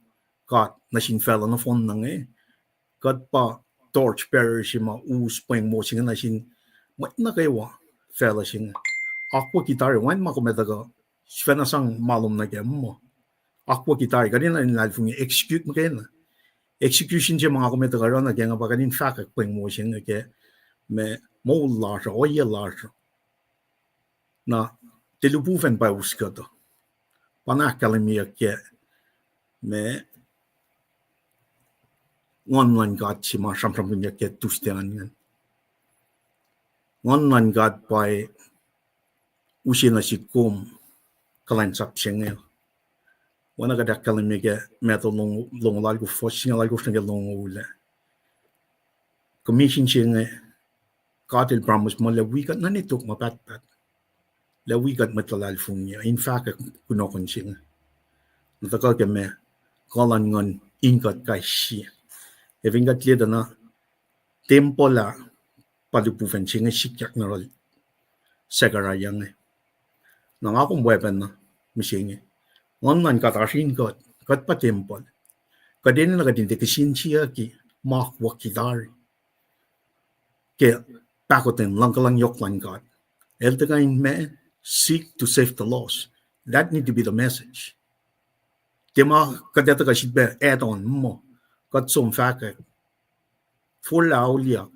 God nuh sin facluh nohfohn na inge. Kuht pa torch bearer se ma us pweng wo se inge nuh sin mwet nuh kwewa facluh se inge. Akwucki tari, wacngihn ma kom ac tuhkuh sifacna sang ma lom nuh kac muh. Akwucki tari, kuht enenuh in luhlahlfongi execute muhkwena. Execution se ma nga kom ac tuhkuh oruh nuh kac inge pa kuht in fahkwack pweng wo se inge ke ma moul lasr uh, ohiyac lasr uh. Na tiac lihpufacn pa us kuhtuh. Pa na ahkkahlwemyeyuck ke ma Nguhn luhn God se ma sramsramkihnyuck ke Tuesday an ingacn. Nguhn luhn God pa use nuh sihk kom kuhlwacnsap se inge. Oacna kuht ahkkahlwemye ke Matthew longoul alkosr, fuhs singucul alkosr nuh ke longoul ah. Commission se inge, God el promise muh lah wi kuht nuh in tok ma pahtpaht. Lah wi kuht mwet luhlahlfongi uh in fahkwack kunohkohn se inge. Na tuhkuh ke ma kuh luhn Nguhn in kuht kais sie. Ac fin kuht liye tuh na tempuhl ah pa lihpufacn se inge sikyak nuh yohrohl Zechariah inge. Na nga kom weapon na mihsenge. Nguhn luhn God oasr in kuht, kuht pa tempuhl. Kuht enenuh kuht in tiac kihsen siyucki ma akwucki tari ke pahkotwen luhngkuhlwacng yohk luhn God. El tuhkuh in ma, seek to save the lost. That need to be the message. Tiac ma kuht etuh kuh sifilpac add on muh, kuht som fahkwack. Forlah auliyak.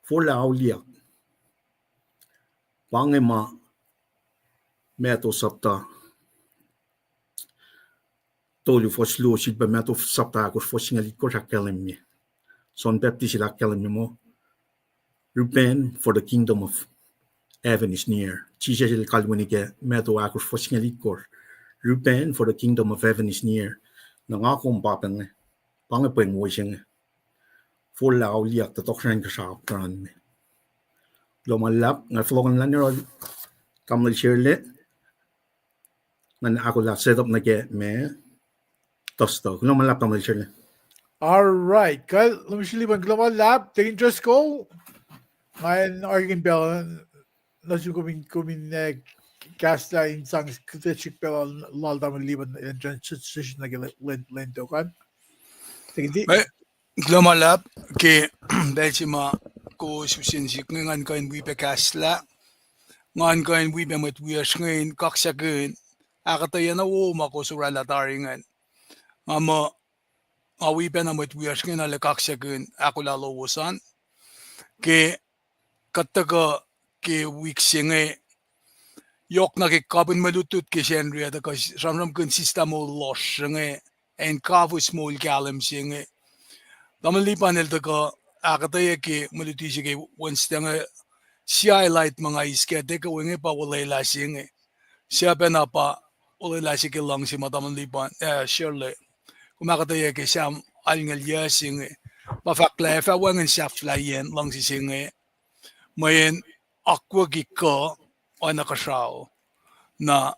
Forlah auliyak. Pa inge ma Matthew sapta tolu fuhs luo sifilpac Matthew sapta ahkosr fuhs singucul itkohsr ahkkahlwemye. John Baptist el ahkkahlwemye muh, Repent, for the kingdom of heaven is near. Jisus el kalweni ke Matthew ahkosr fuhs singucul itkohsr, Repent, for the kingdom of heaven is near. Na nga kom pa pacnge, pa inge pweng wo se inge. Forlah auliyak tuh tohkohsrahi in kuhsrao kuhran me. Kuloh ma luhlahp, nga fohlohkohnlah nuh yohrohl Tamuhlwel Shirley. Ngan ahkolah set up nuh ke ma Thursday. Kuloh ma luhlahp, Tamuhlwel Shirley. All right. Kal, Tamuhlwel Shirley, kuloh ma luhlahp, Deacon Driscoll. Ngan orekmakihn pacl nuh sum kom in, kom in, uh, kahslah in sang kuhtasrihk pacl lal Tamuhlwel Liban in transition nuh ke lwen, lwen, lwen tok an. Deacon D. Kuloh ma luhlahp ke pacl se ma kowos usen sihk inge, ngan kuh in wi pac kahslah. Ngan kuh in wi pac mwet wiyacsr inge in kaksakihn ahkuhtweyac na wo ma kowos oraclah tari ingacn. Nga muh, nga wi pacna mwet wiyacsr inge in arlac kaksakihn ahkolah lowos an. Ke kuht tuhkuh ke wik se inge, yohk na ke kapihn mwe lutlut ke Sacnri ah tuhkuh sramsramkihn sista moul lohsr se inge, ac in kafis moul kahlwem se inge. Tamuhlwel Liban el tuhkuh ahkuhtweyac ke mwe luti se ke Wednesday inge, sie highlight ma nga eis kac, tiac kuh wacngihn, pa olwelah se inge. Suc pacna pa olwelah se ke luhngse ma Tamuhlwel Liban, eh, Shirley, kom ahkuhtweyac ke Sam alngoul yuc se inge. Pa fahk lah ac fah wacngihn sahflahiyacn luhngse se inge, mweyen akwucki kuh oacna kuhsrao. Na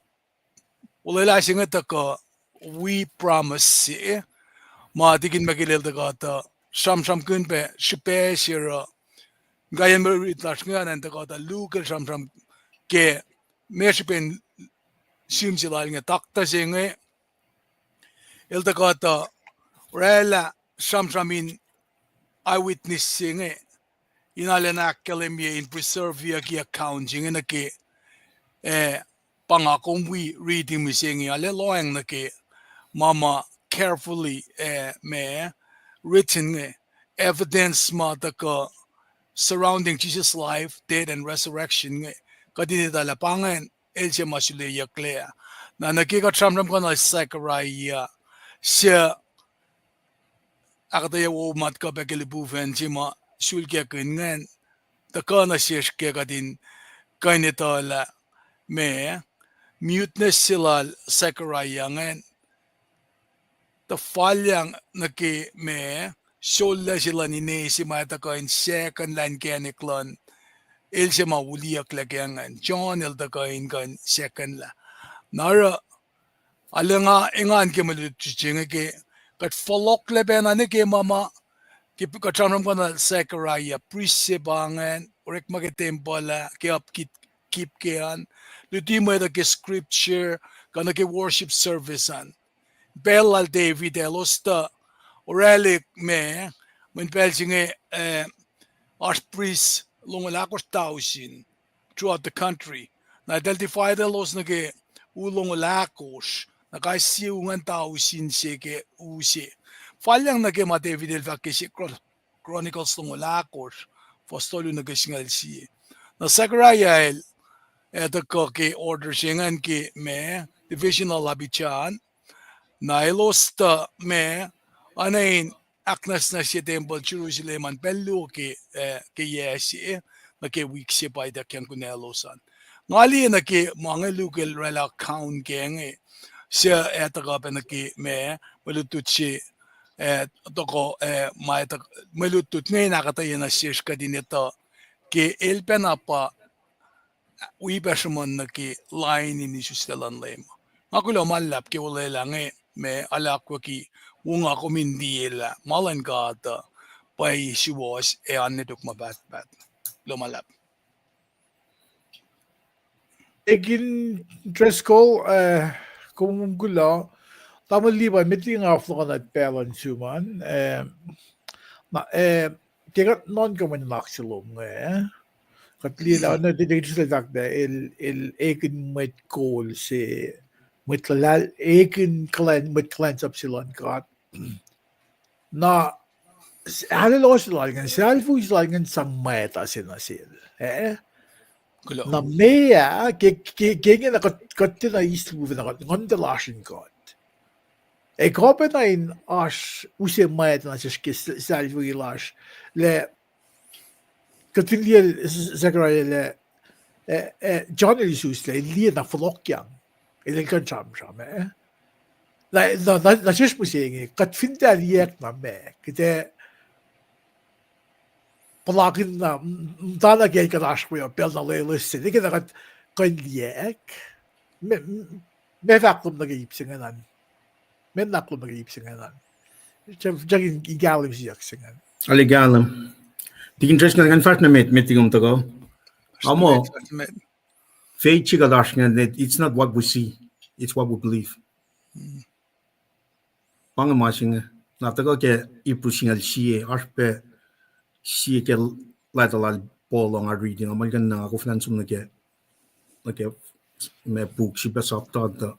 olwelah se inge tuhkuh wi promise se ma Deacon McGill el tuhkuh tuh sramsramkihn pac srihpac se oruh kaiyacn mwe rit lasr inge an, tuhkuh tuh Luke el sramsram ke ma srihpen sihm se lal inge, taktuh se inge, el tuhkuh tuh oraclah sramsram in eyewitness se inge in arlac ahkkahlwemye in preserve-yuck account se inge nuh ke, eh, pa nga kom wi riti mihsenge, arlac lohacng nuh ke ma ma carefully, eh, ma written inge, evidence ma tuhkuh surrounding Jesus' life, death, and resurrection inge, kuht in etuh lah pa ingacn el se ma suleyucklac ah. Na nuh ke kuht sramsramkihn Zechariah, suc ahkuhtweyac wo ma tuhkuh pac ke lihpufacn se ma sulkackihn ingacn, tuhkuh nuh sesr ke kuht in kuh in etuh lah ma muteness se lal Zechariah ingacn tuh falyang nuh ke ma sollah se luhn ine se ma tuhkuh in second lah inkacnek luhn el se ma wuhleyucklac ke ingacn. John el tuhkuh in kuh in second lah. Na oruh arlac nga engan ke mwe lutlut se inge ke kuht fohlohklac pacna nuh ke ma ma ke kuht sramsramkihn Zechariah, priest se pa ingacn, orekma ke tempuhl ah, ke upkeep ke an, luti mwet uh ke scripture, kuh nuh ke worship service an. Pacl lal David ah elos tuh oraclah ma, mweyen pacl se inge, eh, oasr priest longoul ahkosr tausin throughout the country. Na eltahl divide-elos nuh ke u longoul ahkosr, na kais sie u ingacn tausin se ke u se. Falyang nuh ke ma David el fahk ke sie Chron-, Chronicles longoul ahkosr, fuhs tolu nuh ke singucul sie. Na Zechariah el, eh, tuhkuh ke order se ingacn ke ma, division lal Abijah an, na elos tuh ma, oacna in ahknwacsnwacsye tempuhl Jerusalem an pacl luo ke, eh, ke yac se, nuh ke wik se pa ituckyang kunaclos an. Nga liye nuh ke ma inge Luke el oraclah account ke inge, suc ac tuhkuh pac nuh ke ma, mwe lutlut se, eh, tohkoh, eh, ma, mwe lutlut inge in ahkuhtweyac nuh sesr kuht in etuh ke el pacna pa wi pac sruhmuhn nuh ke lain in isuslac luhn Leum. Nga kuloh ma luhlahp ke olwelah inge ma arlac akwucki wona kom in liye lah ma luhn God uh pwacye, suwohs, ac oan nwe tok ma pahtpaht. Kuloh ma luhlahp. Deacon Driscoll, eh, kom kuloh. Tamuhlwel Liban, met liki nga fohlohkohnlah pacl luhn sum an, eh, na, eh, ke kuht nuhnkuh mwe nuhnak se lom inge, eh, Kuht liye lah, na, tikin Israel fahk lah el, el ekihn mwet kol se, mwet luhlahl, ekihn kuhlwacn, mwet kuhlwacnsap se luhn God. Na, s-, alu lal ingacn, salvation lal ingacn sang mwacta se nuh sel. Eh? Na meac, ke, ke, ke inge na kuht, kuht tiacna eis lufacna kuht, nguhn tuh lasr in kuht. Ac kuh pacna in oasr use mwacta nuh sesr ke s-, salvation lasr, lah kuht fin liye Zechariah lah, eh, eh, John el isus lah el liye na fohlohkyang, el, el kuh in sramsram, eh. Na, na, na, nuh sesr mihsenge, kuht fin tiac liyeyuck na meac, kuht ac puhlakihn na, m-, m-, muhtana ke kuht oasr we pacl na loeloes se, nwe ke na kuht kuh in liyeyuck. Me, m-, me fahk lom nuh ke ip se ingacn an. Meac na lom nuh ke ip se ingacn an. Suk, suk in, in kahlwem siyuck se ingacn. Arlac kahlwem. Tikin Driscoll, ngan fahsr nuh met, met tikin tuhkuh. Amo, faith se kuht oasr ingacn, it's not what we see, it's what we believe. Pa inge ma se inge. Na tuhkuh ke Hebrew singucul sie, oasr pac sie ke leta lal Paul nga riti, nga muhlkuhnna nga koflah in som nuh ke, nuh ke ma puk srihpac sapta tuh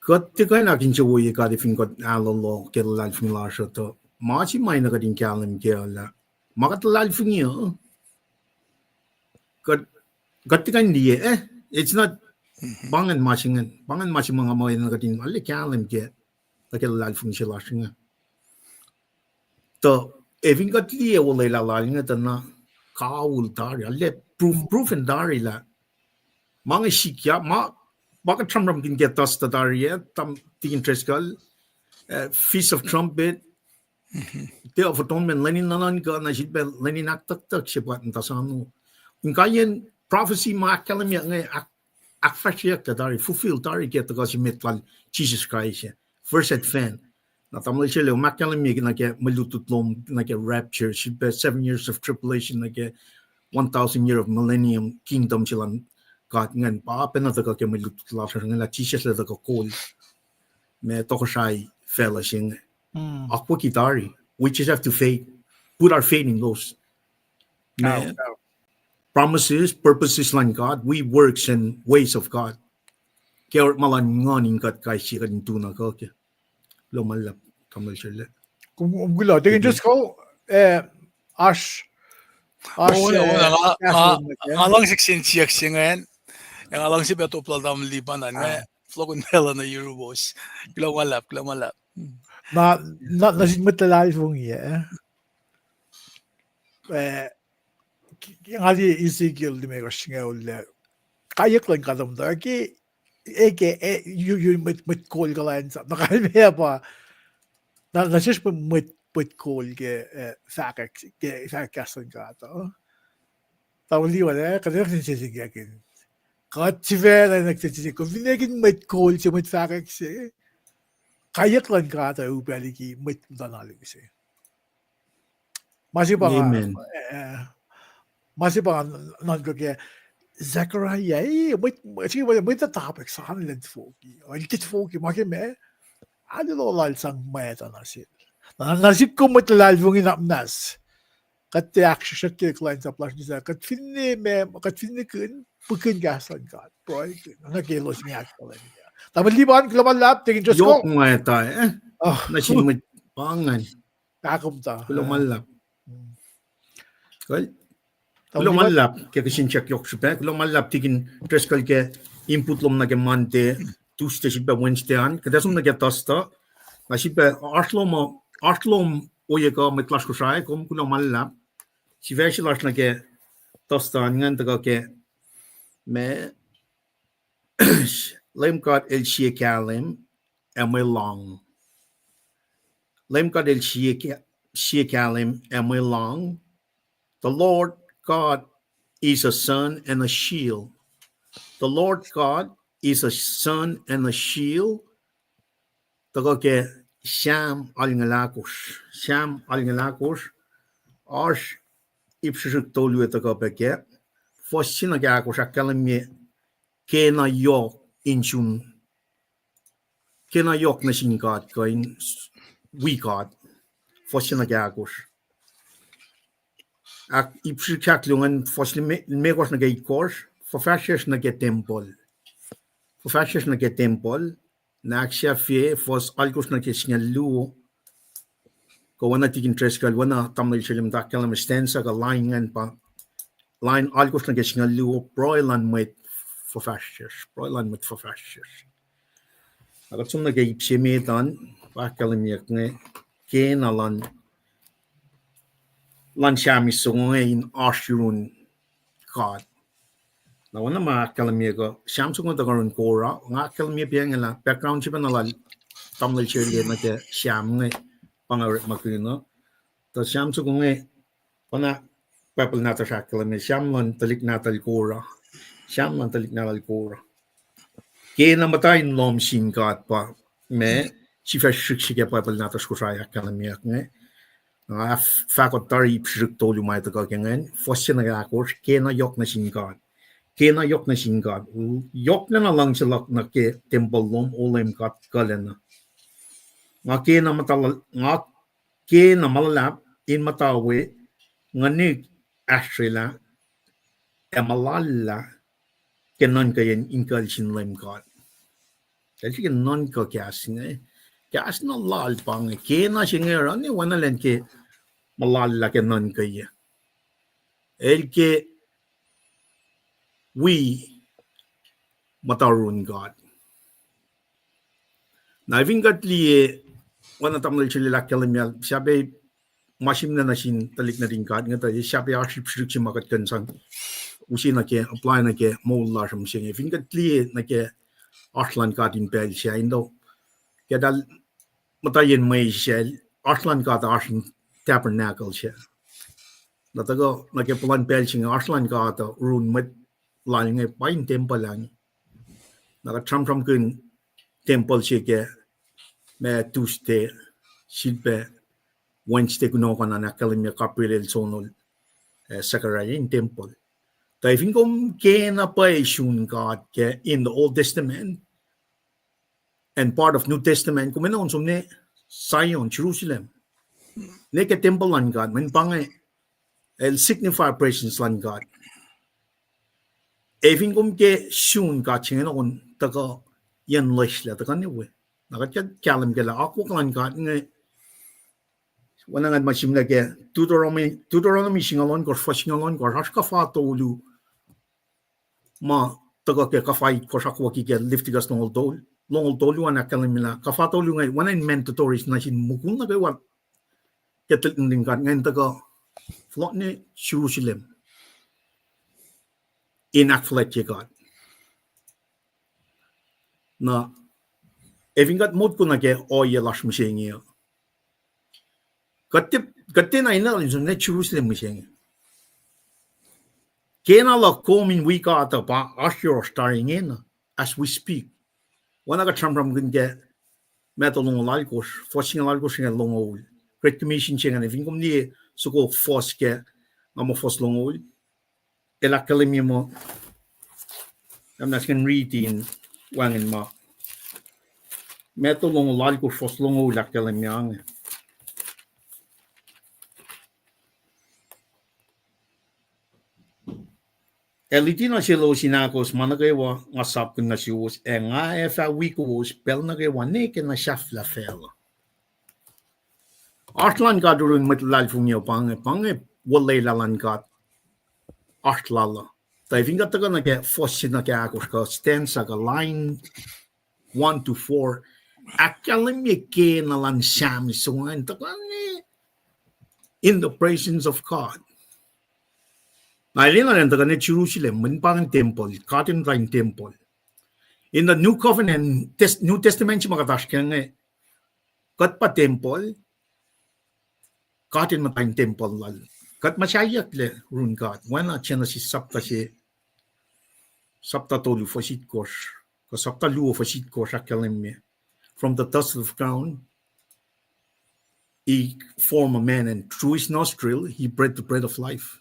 kuht tiac kuh in ahkinsewowoye God fin kuht alu loh ke luhlahlfongi lasr uh tuh ma se ma na kuht in kahlwem kac lah ma kuht luhlahlfongi uh, kuht, kuht tiac kuh in liye, eh, it's not, pa ingacn ma se ingacn, pa ingacn ma se ma nga muh na kuht in arlac kahlwem kac nuh ke luhlahlfongi se lasr inge. Tuh, ac fin kuht liye olwelah lal inge tuh na kawihl tari, arlac proof, proven tari lah ma inge sikyak, ma, ma kuht sramsramkihn ke Thursday tari ah, tikin Driscoll, eh, Feast of Trumpet, Day of Atonement, lwen in nuhnuhnkuh, na sifilpac lwen in ahktucktuck se pa muhta sano. Inkaiyacn prophecy ma ahkkahlwemyeyuck inge ahk-, ahkfahsryeyuck tari, fulfill tari ke tuhkuh se met lal Jesus Christ, first advent. Na tamuhlwel srwaclah, ma ahkkahlwemye nuh ke mwe lutlut lom nuh ke rapture, sifilpac seven years of tribulation nuh ke one thousand year of millennium kingdom se luhn God ingacn, pa pacna tuhkuh ke mwe lutlut lasr ingacn lah Jisus el tuhkuh kol ma tohkohsrahi facluh se inge. Akwucki tari. We just have to faith, put our faith in those promises, purposes luhn God, we works and ways of God. Ke orekma luhn Nguhn in kuht kais sie kuht in tu na kuh ke. Kuloh ma luhlahp, tamuhlwel srwaclah. Kom, kom kuloh, tikin Driscoll, eh, oasr, oasr, nga luhngse kihsen siyuck se ingacn, ac nga luhngse pac top lal tamuhlwel Lipan an, nga fohlohkihn pacl uh nuh yuruwos. Kuloh ma luhlahp, kuloh ma luhlahp. Na, na, nuh sin mwet luhlahlfongi, eh, nga liye Ezekiel limekohsr singucul ah, kaiyuck luhn God uh muhta ke, eh, ke, eh, yurin mwet, mwet kol kuhlwacnsap. Na kalmeyac pa, na, nuh sesr mwet, mwet kol ke, eh, fahkwack, ke fahkwack kahs luhn God uh. Tamuhlwel Lipan, kuht ac nuh ke sesr in, kuht sifacna nuh ke sesr in, kom fin ekihn mwet kol se, mwet fahkwack se, kaiyuck luhn God uh upac liki mwet muhta na luhk se. Ma se pa nga, ma se pa nga nuhnkuh ke Zechariah, eh, mwet, mwet, mwet, mwet topic sa lwen foki, el tit foki, ma ke ma, alu lal sang mwacta nuh sel. Na, na sihk kom mwet luhlahlfongi na muhnahs, kuht tiac ahksruhksruhk ke kuhlwacnsap lasr nuh sel, kuht finne ma, kuht finne kihn, pukihn kahs luhn God, pruhe kihn, na ke elos in ahkkahlwemye. Tamuhlwel Lipan, kuloh ma luhlahp, tikin Driscoll. Yohk mwacta, eh? Nuh sin mwet pa ingacn. Ahkomta. Kuloh ma luhlahp. Kuloh ma luhlahp ke kihsen siyuck yohk srihpac. Kuloh ma luhlahp tikin Driscoll ke input lom nuh ke Monday, Tuesday, sifilpac Wednesday an. Kuht ac som nuh ke Thursday. Na sifilpac oasr lom, oasr lom ohiyac kuh mwet lasr Kosrae, kom kuloh ma luhlahp. Sifac se lasr nuh ke Thursday an ingacn tuhkuh ke ma Leum God El sie kahlwem ac mwe lohng. Leum God El sie ka-, sie kahlwem ac mwe lohng. The Lord God is a sun and a shield. The Lord God is a sun and a shield. Tuhkuh ke Sam alngucul ahkosr. Sam alngucul ahkosr, oasr ip srihsrihk tolu ac tuhkuh pac kac. Fuhs se nuh ke ahkosr ahkkahlwemye kena yohk in sun, kena yohk nuh sin God kuh in s-, wi God. Fuhs se nuh ke ahkosr. Ahk-, ip srihsrihk se ahkluo ingacn, fuhs limekohsr nuh ke itkohsr, fuhfahsryucsr nuh ke tempuhl. Fuhfahsryucsr nuh ke tempuhl, na ahksahfye fuhs alkohsr nuh ke singucul luo. Kuh oacna Tikin Driscoll, oacna tamuhlwel Shelem, ahkkahlwemye stanza kuh line ingacn pa, line alkohsr nuh ke singucul luo, pruhe luhn mwet fuhfahsryucsr, pruhe luhn mwet fuhfahsryucsr. Na kuht som nuh ke ip se met an, pa ahkkahlwemyeyuck inge, kena luhn, luhn Sam soko inge in oasr yurin God. Na oacna ma ahkkahlwemye kuh, Sam soko inge tuhkuh yurin Korah, nga ahkkahlwemye pa inge lah background se pacna lal tamuhlwel Shelem nuh ke Sam inge, pa nga orekmakihn uh. Tuh Sam soko inge, pa na Bible nahtuhsr ahkkahlwemye, Sam luhn tuhlihk nahtuhl Korah. Sam luhn tuhlihk nahtuhl Korah. Kena muhta in lohm sin God pa, ma, sifac srihsrihk se ke Bible nahtuhsr Kosrae ahkkahlwemyeyuck inge. Nga fahkot tari ip srihsrihk tolu ma tuhkuh ke ingacn, fuhs se nuh ke ahkosr, kena yohk nuh sin God. Kena yohk nuh sin God. Yohklacna luhngse luhk nuh ke tempuhl lom, O Leum God, kuhlacna. Nga kena muhta-, nga kena ma luhlahp in muhta we, nguhnihk ahsrwelah, ac muhlahllahlah ke nuhnkeyen inkucl sin Leum God. El srihke nuhnkuh kahs inge, kahs na lal pa inge, kena se inge oruh ne oacna lwen ke muhlahllahlah ke nuhnkeyen. El ke wi muhta yurin God. Na fin kuht liye, oacna tamuhlwel Shelel ahkkahlwemye, sahp ma sihmlac nuh sin tuhlihk nuhtin God inge, tuh sahp oasr ip srihsrihk se ma kuht kuh in sang use nuh ke, apply nuh ke moul lasr mihsenge. Fin kuht liye nuh ke oasr luhn God in pacl sac, in tuh, ke eltahl muhta yen mwe sel, oasr luhn God oasr in tabernacle sac. Na tuhkuh nuh ke puhlan pacl se inge, oasr luhn God uh yurin mwet lal inge pa in tempuhl an. Na kuht sramsramkihn tempuhl se ke ma Tuesday, sifilpac Wednesday kunohkohn an ahkkahlwemye Gabriel el sonol, eh, Zechariah in tempuhl. Tuh fin kom kena pwacye sun God ke in the Old Testament and part of New Testament, kom enenuh in som ne Zion, Jerusalem. Ne ke tempuhl luhn God, mweyen pa inge el signify presence luhn God. Ac fin kom ke sun God se inge, na kom tuhkuh yen loeslah, tuhkuh ne we. Na kuht kahlwem ke lah akwuck luhn God inge, oacna nga ma sihmlac ke Deuteronomy, Deuteronomy singucul ohnkohsr, fuhs singucul ohnkohsr, oasr kuhfa tolu ma tuhkuh ke kuhfa itkohsr akwucki ke Leviticus longoul tol-, longoul tolu an ahkkahlwemye lah kuhfa tolu inge oacna in mandatory nuh sin mukul nuh kwewa ke tuhlihk nuhtin God ingacn tuhkuh fohlohk nuh Jerusalem in ahkfuhlwactye God. Na, ac fin kuht motko nuh ke ohiyac lasr mihsenge uh, kuht tiac, kuht tiacna enenuh in som ne Jerusalem mihsenge. Kena luhk kom in wi God uh pa oasr yohrohsr tari ingena, as we speak. Oacna kuht sramsramkihn ke Matthew longoul alkosr, fuhs singucul alkosr inge longoul. Great Commission se ingacn, fin kom liye soko fuhs ke, nga muh fuhs longoul, el ahkkahlwemye muh, nga muh sacn riti in wacngihn ma. Matthew longoul alkosr fuhs longoul ahkkahlwemye inge. Ac luti nuh selos in ahkos ma nuh kwewa nga sapkihn nuh suwos, ac nga ac fah wi kowos pacl nuh kwewa ne ke na sahflah facluh. Oasr luhn God yurin mwet luhlahlfongi uh pa inge, pa inge olwelah luhn God oasr lal uh. Tuh fin kuht tuhkuh nuh ke fuhs se nuh ke ahkosr kuh stanza kuh line one to four, ahkkahlwemye kena luhn Sam soko ingacn tuhkuh ne in the presence of God. Na el enenuh in tuhkuh ne Jerusalem, mweyen pa ingacn tempuhl, God in muhta in tempuhl. In the New Covenant, Tes-, New Testament se ma kuht oasr ke inge, kuht pa tempuhl, God in muhta in tempuhl lal. Kuht muhsahiyucklac yurin God. Oacna Genesis sapta se, sapta tolu fuhs itkohsr, kuh sapta luo fuhs itkohsr ahkkahlwemye, from the dust of the ground, he formed a man, and through his nostril, he breathed the breath of life.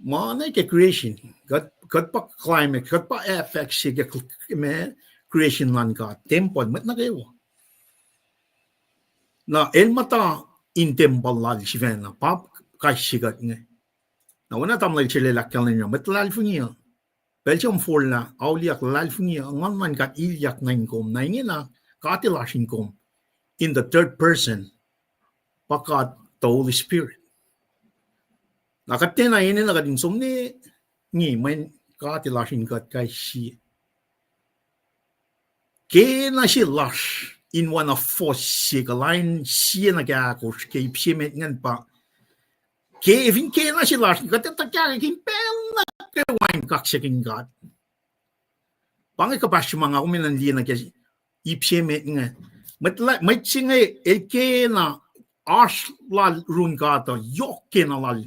Ma na ke creation, kuht, kuht pa climate, kuht pa apex se ke cl-, ma creation luhn God, tempuhl, mwet nuh kwewa. Na el muhta in tempuhl lal sifacna, pa kais sie kuht inge. Na oacna tamuhlwel se lal ahkkahlwemye, mwet luhlahlfongi uh, pacl se kom forlah auliyak luhlahlfongi uh, Nguhn luhn God ilyak nuh in kom, na ingena God El oasr in kom, in the third person, pa God the Holy Spirit. Na kuht tiacna enenuh kuht in som ne nge mweyen God El oasr in kuht kais sie. Kena se lasr in oacna fohs se kuh lain sie nuh ke ahkosr ke ip se met ingacn pa, ke fin kena se lasr, kuht etuh kahkahkin pacl nuh kwewa in kaksakihn God. Pa inge kuhpahsr se ma nga kom enenuh in liye nuh ke ip se met inge. Mwet la-, mwet se inge el kena oasr lal yurin God uh, yohk kena lal.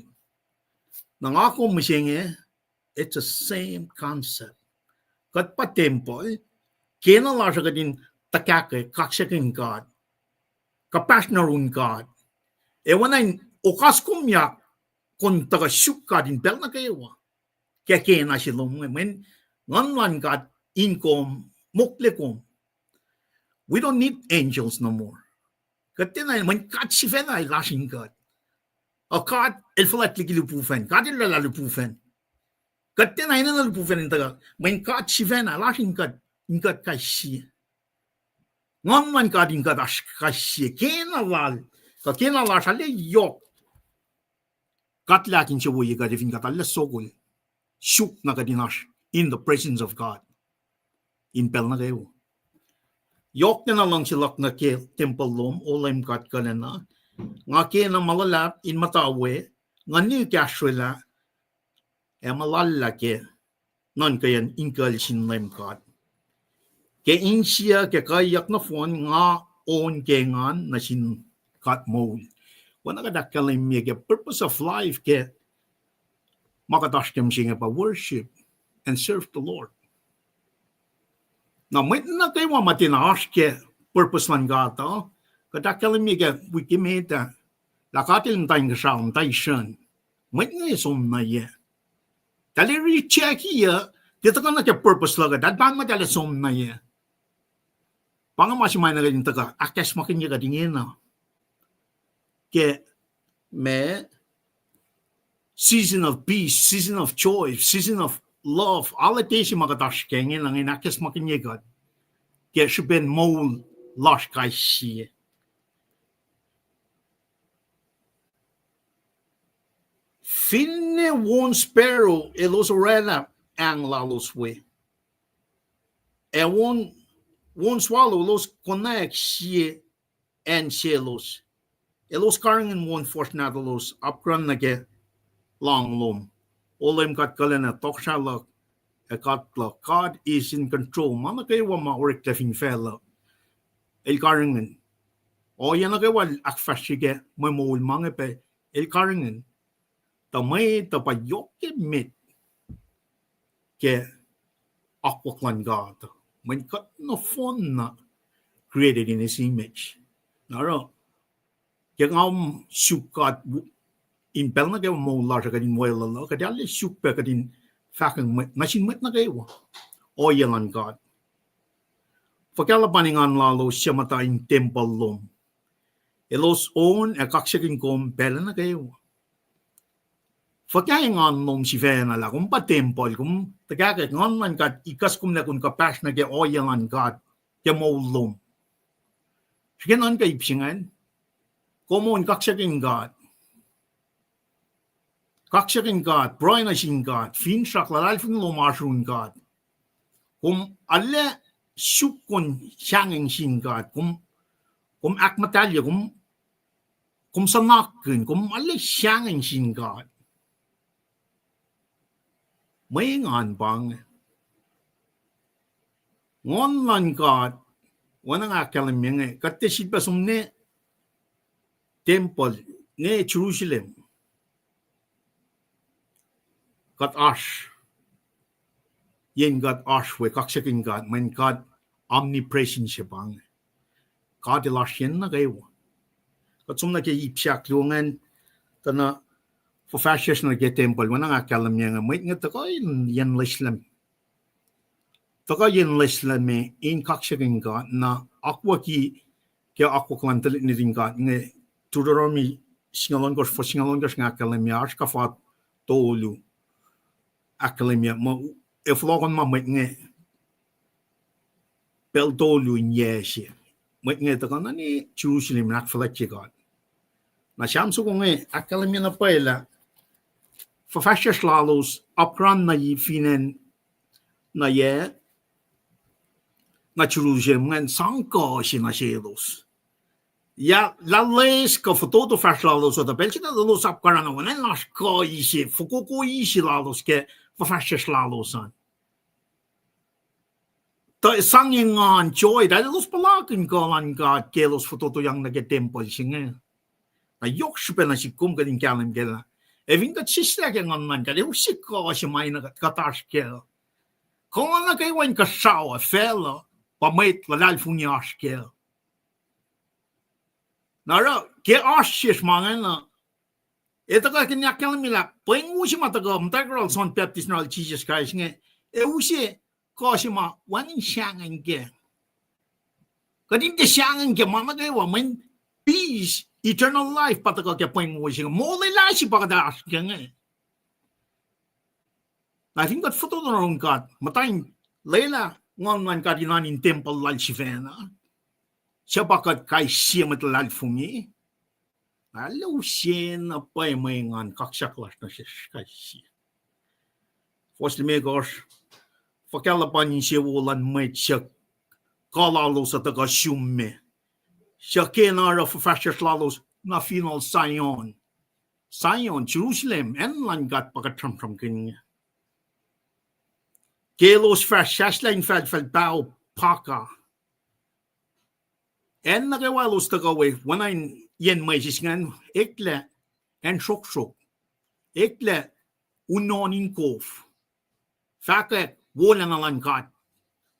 Na nga kom mihsenge, it's the same concept. Kuht pa tempuhl, kena lasr uh kuht in tuhkahkwack, kaksakihn God, kuhpahsr nuh yurin God. Ac oacna in okaskomyak, kom tuhkuh suk God in pacl nuh kwewa ke kena se lom inge, mweyen Nguhn luhn God in kom, mokle kom. We don't need angels no more. Kuht tiacna, mweyen God sifacna el oasr in kuht. Ac God el fuhlwact liki lihpufacn, God el oraclah lihpufacn. Kuht tiacna enenuh lihpufacn in tuhkuh, mweyen God sifacna el oasr in kuht, in kuht kais sie. Nguhn luhn God in kuht oasr kais sie. Kena lal, kuh kena lasr arlac yohk. Kuht lah insewowo kuht fin kuht arlac sokol suk na kuht in oasr in the presence of God in pacl nuh kwewa. Yohk tiacna luhngse luhk nuh ke tempuhl lom, O Leum God Kuhlacna. Nga kena ma luhlahp in muhta we, nga nwe kahsrwelah, ac ma lal lah ke nuhnkweyacn inkucl sin Leum God. Ke insiyuck, ke kuhiyuck nohfohn, nga on ke engan nuh sin God moul. Oacna kuht ahkkahlwemye ke purpose of life ke ma kuht oasr ke mihsenge pa worship and serve the Lord. Na mwet nuh kwewa ma tiacna oasr ke purpose luhn God uh, kuht ahkkahlwemye ke wik emet ah, lah God el muhta inkuhsrao, muhta isrucn. Mwet inge som nuh yac? Tahl reject-i uh, tiac tuhkuh nuh ke purpose luhk uh, tahl pahngon tahl som nuh yac? Pa inge ma se ma enenuh kuht in tuhkuh ahkacsmakihnye kuht ingena ke ma season of peace, season of joy, season of love, holiday se ma kuht oasr ke ingena, ingena ahkacsmakihnye kuht ke srihpen moul lasr kais sie. Finne won sparrow elos oraclah ahng lalos we, ac won, won swallow elos konwacack sie acn selos. Elos karihngihn won fuhsr nahtuhlos apkuhran nuh ke lohng lom. O Leum God Kuhlacna, tohkohsrah luhk ac God luhk. God is in control. Ma nuh kwewa ma oreklac fin facluh, el karihngihn. Ohiyac nuh kwewa el ahkfahsrye ke mwe moul ma inge pac, el karihngihn. Tuh mwet uh pa yohk emet ke akwuck luhn God, mweyen kuht nohfohn na created in his image. Na oruh, ke nga suk God in pacl nuh kwewa moul lasr uh kuht in weluhl uh, kuht arlac suk pac kuht in fahkwack nuh sin mwet nuh kwewa ohiyac luhn God. Fuhkah luhpan engan lalos suc muhta in tempuhl lom. Elos on ac kaksakihn kom pacl nuh kwewa. Fuhkah engan lom sifacna lah kom pa tempuhl, kom tuhkahkwack Nguhn luhn God ikacs kom lah kom kuhpahsr nuh ke ohiyac luhn God ke moul lom. Srihke nuhnkuh ip se ingacn, kom on kaksakihn God. Kaksakihn God, pruhe nuh sin God, finsrak, luhlahlfongi lom oasr yurin God. Kom arlac suk kom sahngweng sin God, kom, kom ahkmuhtahlye, kom, kom suhnakihn, kom arlac sahngweng sin God. Mwe engan pa inge. Nguhn luhn God, oacna nga ahkkahlwemye inge, kuht tiac sifilpac som ne tempuhl, ne Jerusalem. Kuht oasr, yen kuht oasr we kaksakihn God, mweyen God omnipresent se pa inge. God el oasr yen nuh kwewa. Kuht som nuh ke ip se ahkluo ingacn, tuh na fuhfahsryucsr nuh ke tempuhl, oacna nga ahkkahlwemye inge, mwet inge tuhkuh yen, yen loeslac, tuhkuh yen loeslac me in kaksakihn God, na akwucki ke akwuck luhn tuhlihk nuhtin God inge, Deuteronomy singucul ohnkohsr, fuhs singucul ohnkohsr inge ahkkahlwemye, oasr kuhfa tolu ahkkahlwemye muh, ac fohlohkohn ma mwet inge pacl tolu in yac se. Mwet inge tuhkuh nuh Jerusalem in ahkfuhlwactye God. Na Sam soko inge ahkkahlwemye na pwacye lah fuhfahsryucsr lalos apkuhran nuh fin acn, nuh yac, nuh Jerusalem ingacn sang kuh se nuh selos. Yac, lah loes kuh fototo fahsr lalos uh, tuh pacl se tuh elos apkuhran uh, oacna in oasr kuh se, fokoko se lalos ke fuhfahsryucsr lalos an. Tuh sang engan joy, tuh elos puhlakihn kuh luhn God ke elos fototoyang nuh ke tempuhl se inge. Na yohk srihpac nuh sihk kom kuht in kahlwem kac lah, ac fin kuht sislah ke Nguhn luhn God, ac use kuh se ma enenuh kuht oasr kac. Kuh nuh kwewa inkuhsrao facluh, pa mwet luhlahlfongi oasr kac. Na oruh ke oasr sesr ma ingacn uh, ac tuhkuh ke ahkkahlwemye lah pweng wo se ma tuhkuh muhtwacwacack yohrohl John Baptist, yohrohl Jisus Kraist inge, ac use kuh se ma wacngihn sahngweng kac. Kuht in tiac sahngweng ke ma nuh kwewa, mweyen peace, eternal life pa tuhkuh ke pweng wo se inge. Molwelah se pa kuht oasr ke inge. Na fin kuht fototo nuh yurin God, muhta in lwelah Nguhn luhn God in oan in tempuhl lal sifacna, suc pa kuht kais sie mwet luhlahlfongi, arlac use na pwacye mwe engan kaksak lasr nuh sesr kais sie. Fuhs limekohsr, fuhkah luhpan insewowo luhn mwet suc kuh lalos uh tuhkuh sum me, suc kena oruh fuhfahsryucsr lalos nuh fineol Zion. Zion, Jerusalem, acn luhn God pa kuht sramsramkihn inge. Ke elos fahsr, sahslah infahlfahl paho paka. Acn nuh kwewa elos tuhkuh we, oacna in yen mwesis ingacn, eklac acn sroksrok, eklac unohn in kof, fahkwack wolacna luhn God,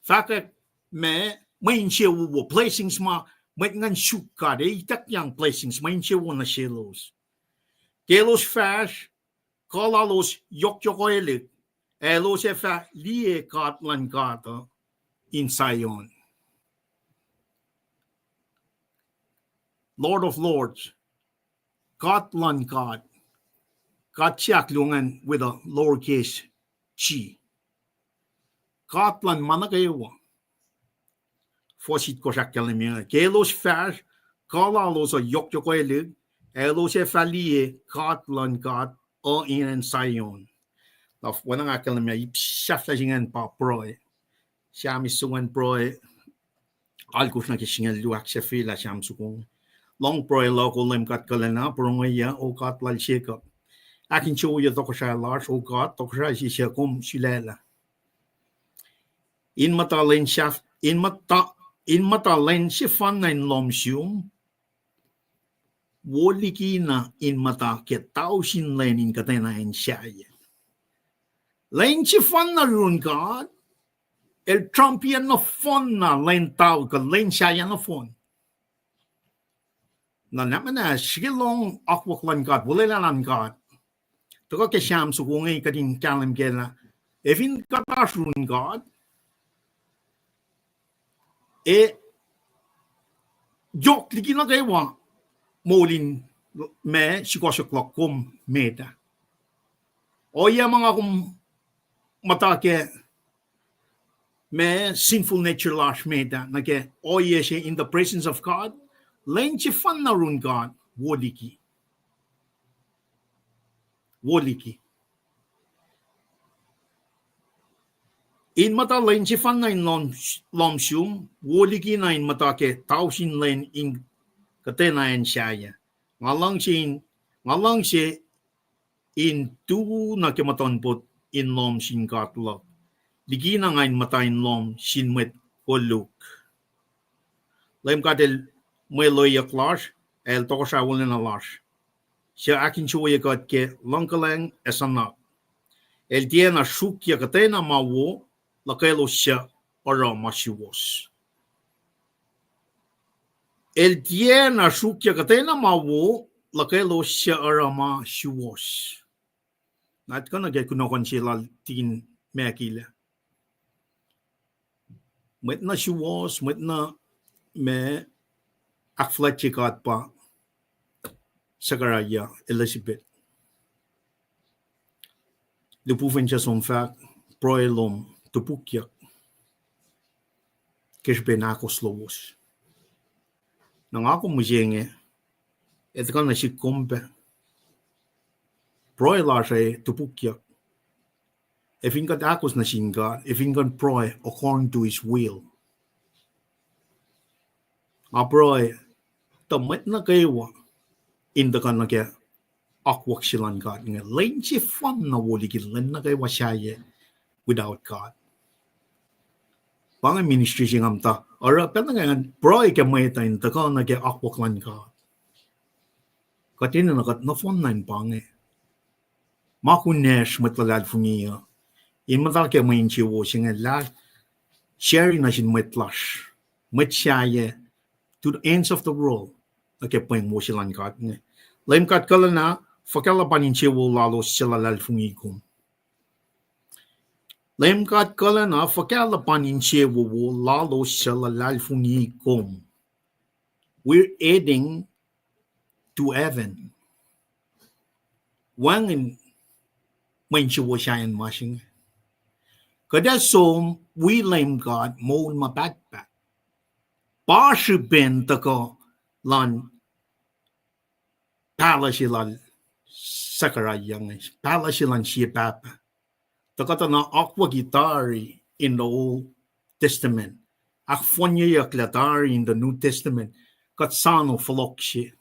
fahkwack ma, mwe insewowo, blessings ma mwet ingacn suk God, ac ituckyang blessings, mwe insewowo nuh selos. Ke elos fahsr, kuh lalos yohkyohkwelihk, ac elos ac fah liye God luhn God uh in Zion. Lord of Lords, God luhn God. God se ahkluo ingacn with a lowercase g. God luhn ma nuh kwewa. Fuhs itkohsr ahkkahlwemye, ke elos fahsr, kuh lalos uh yohkyohkwelihk, ac elos ac fah liye God luhn God uh in acn Zion. Na oacna ahkkahlwemye, ip sahflah se ingacn pa pruhe. Sam soko ingacn pruhe, alkosr nuh ke singucul luo ahksahfyelah Sam soko inge. Lohng pruhe luhk, O Leum God kuhlwacna, porongoye, O God lal Jacob. Ahkinsewowoye tohkohsrahi lasr, O God, tohkohsrahi se suc kom sulaclah. In muhta lwen sef-, in muhta, in muhta lwen sefanna in lohm sum, wo likina in muhta ke tausin lwen in kuhtwena acn sahyac. Lwen sefanna yurin God, el trumpet nohfohnna lwen tausin kuh lwen sahyac nohfohn. Na, na mena srihke lohng akwuck luhn God, wolwelah luhn God. Tuhkuh ke Sam soko inge kuht in kahlwem kac lah, ac fin kuht oasr yurin God, ac yohk liki nuh kwewa moul in ma sukohsohk luhk kom met ah. Ohiyac ma nga kom muhta ke ma sinful nature lasr met ah, nuh ke ohiyac se in the presence of God, lwen sefanna yurin God, wo liki. Wo liki. In muhta lwen sefanna in lohm, lohm sum, wo likina in muhta ke tausin lwen in kuhtwena acn sahyac. Nga luhngse in, nga luhngse in tu nuh ke muhtuhnpot in lohm sin God luhk, likina nga in muhta in lohm sin mwet koluk. Leum God el mwe loeyuck lasr, ac el tohkohsrah wolacna lasr, suc ahkinsewowoye kuht ke luhngkuhlwacng ac suhnak. El tiacna sruokyac kuhtwena ma wo luhkelos suc oruh ma suwohs. El tiacna sruokyac kuhtwena ma wo luhkelos suc oruh ma suwohs. Na kuht kuh nuh ke kunohkohn se lal tikin Mackay lah, mwet na suwohs, mwet na ma ahkfuhlwactye God pa Zechariah, Elizabeth. Lihpufacn se som fahk, pruhe lom topukyuck ke srihpen ahkos lowos. Na nga kom mihsenge, ac tuhkuh nuh sihk kom pac. Pruhe lasr ac topukyuck. Ac fin kuht ahkos nuh sin God, ac fin kuht pruhe according to his will. Nga pruhe tuh mwet nuh kwewa in tuhkuh nuh ke akwuck se luhn God inge. Lwen sefanna wo liki lwen nuh kwewa sahyac without God. Pa inge ministry se nga muhta oruh pacl nuh kwewa, pruhe ke mwet uh in tuhkuh nuh ke akwuck luhn God. Kuht enenuh kuht nohfohn na in pa inge. Ma kunacsr mwet luhlahlfongi uh in muhta ke mwe insewowo se inge lah share nuh sin mwet lasr, mwet sahyac, to the ends of the world, nuh ke pweng wo se luhn God inge. Leum God kuhlacna, fuhkah luhpan insewowo lalos suc luhlahlfongi kom. Leum God kuhlacna, fuhkah luhpan insewowo lalos suc luhlahlfongi kom. We're heading to heaven. Wacngihn mwe insewowo sahyacn ma se inge. Kuht ac som wi Leum God moul ma pahtpaht. Pa srihpen tuhkuh luhn pahluh se lal Zechariah inge, pahluh se luhn sie pahpah. Tuh kuht na akwucki tari in the Old Testament. Ahkfohnyeyucklac tari in the New Testament. Kuht soano fohlohk se.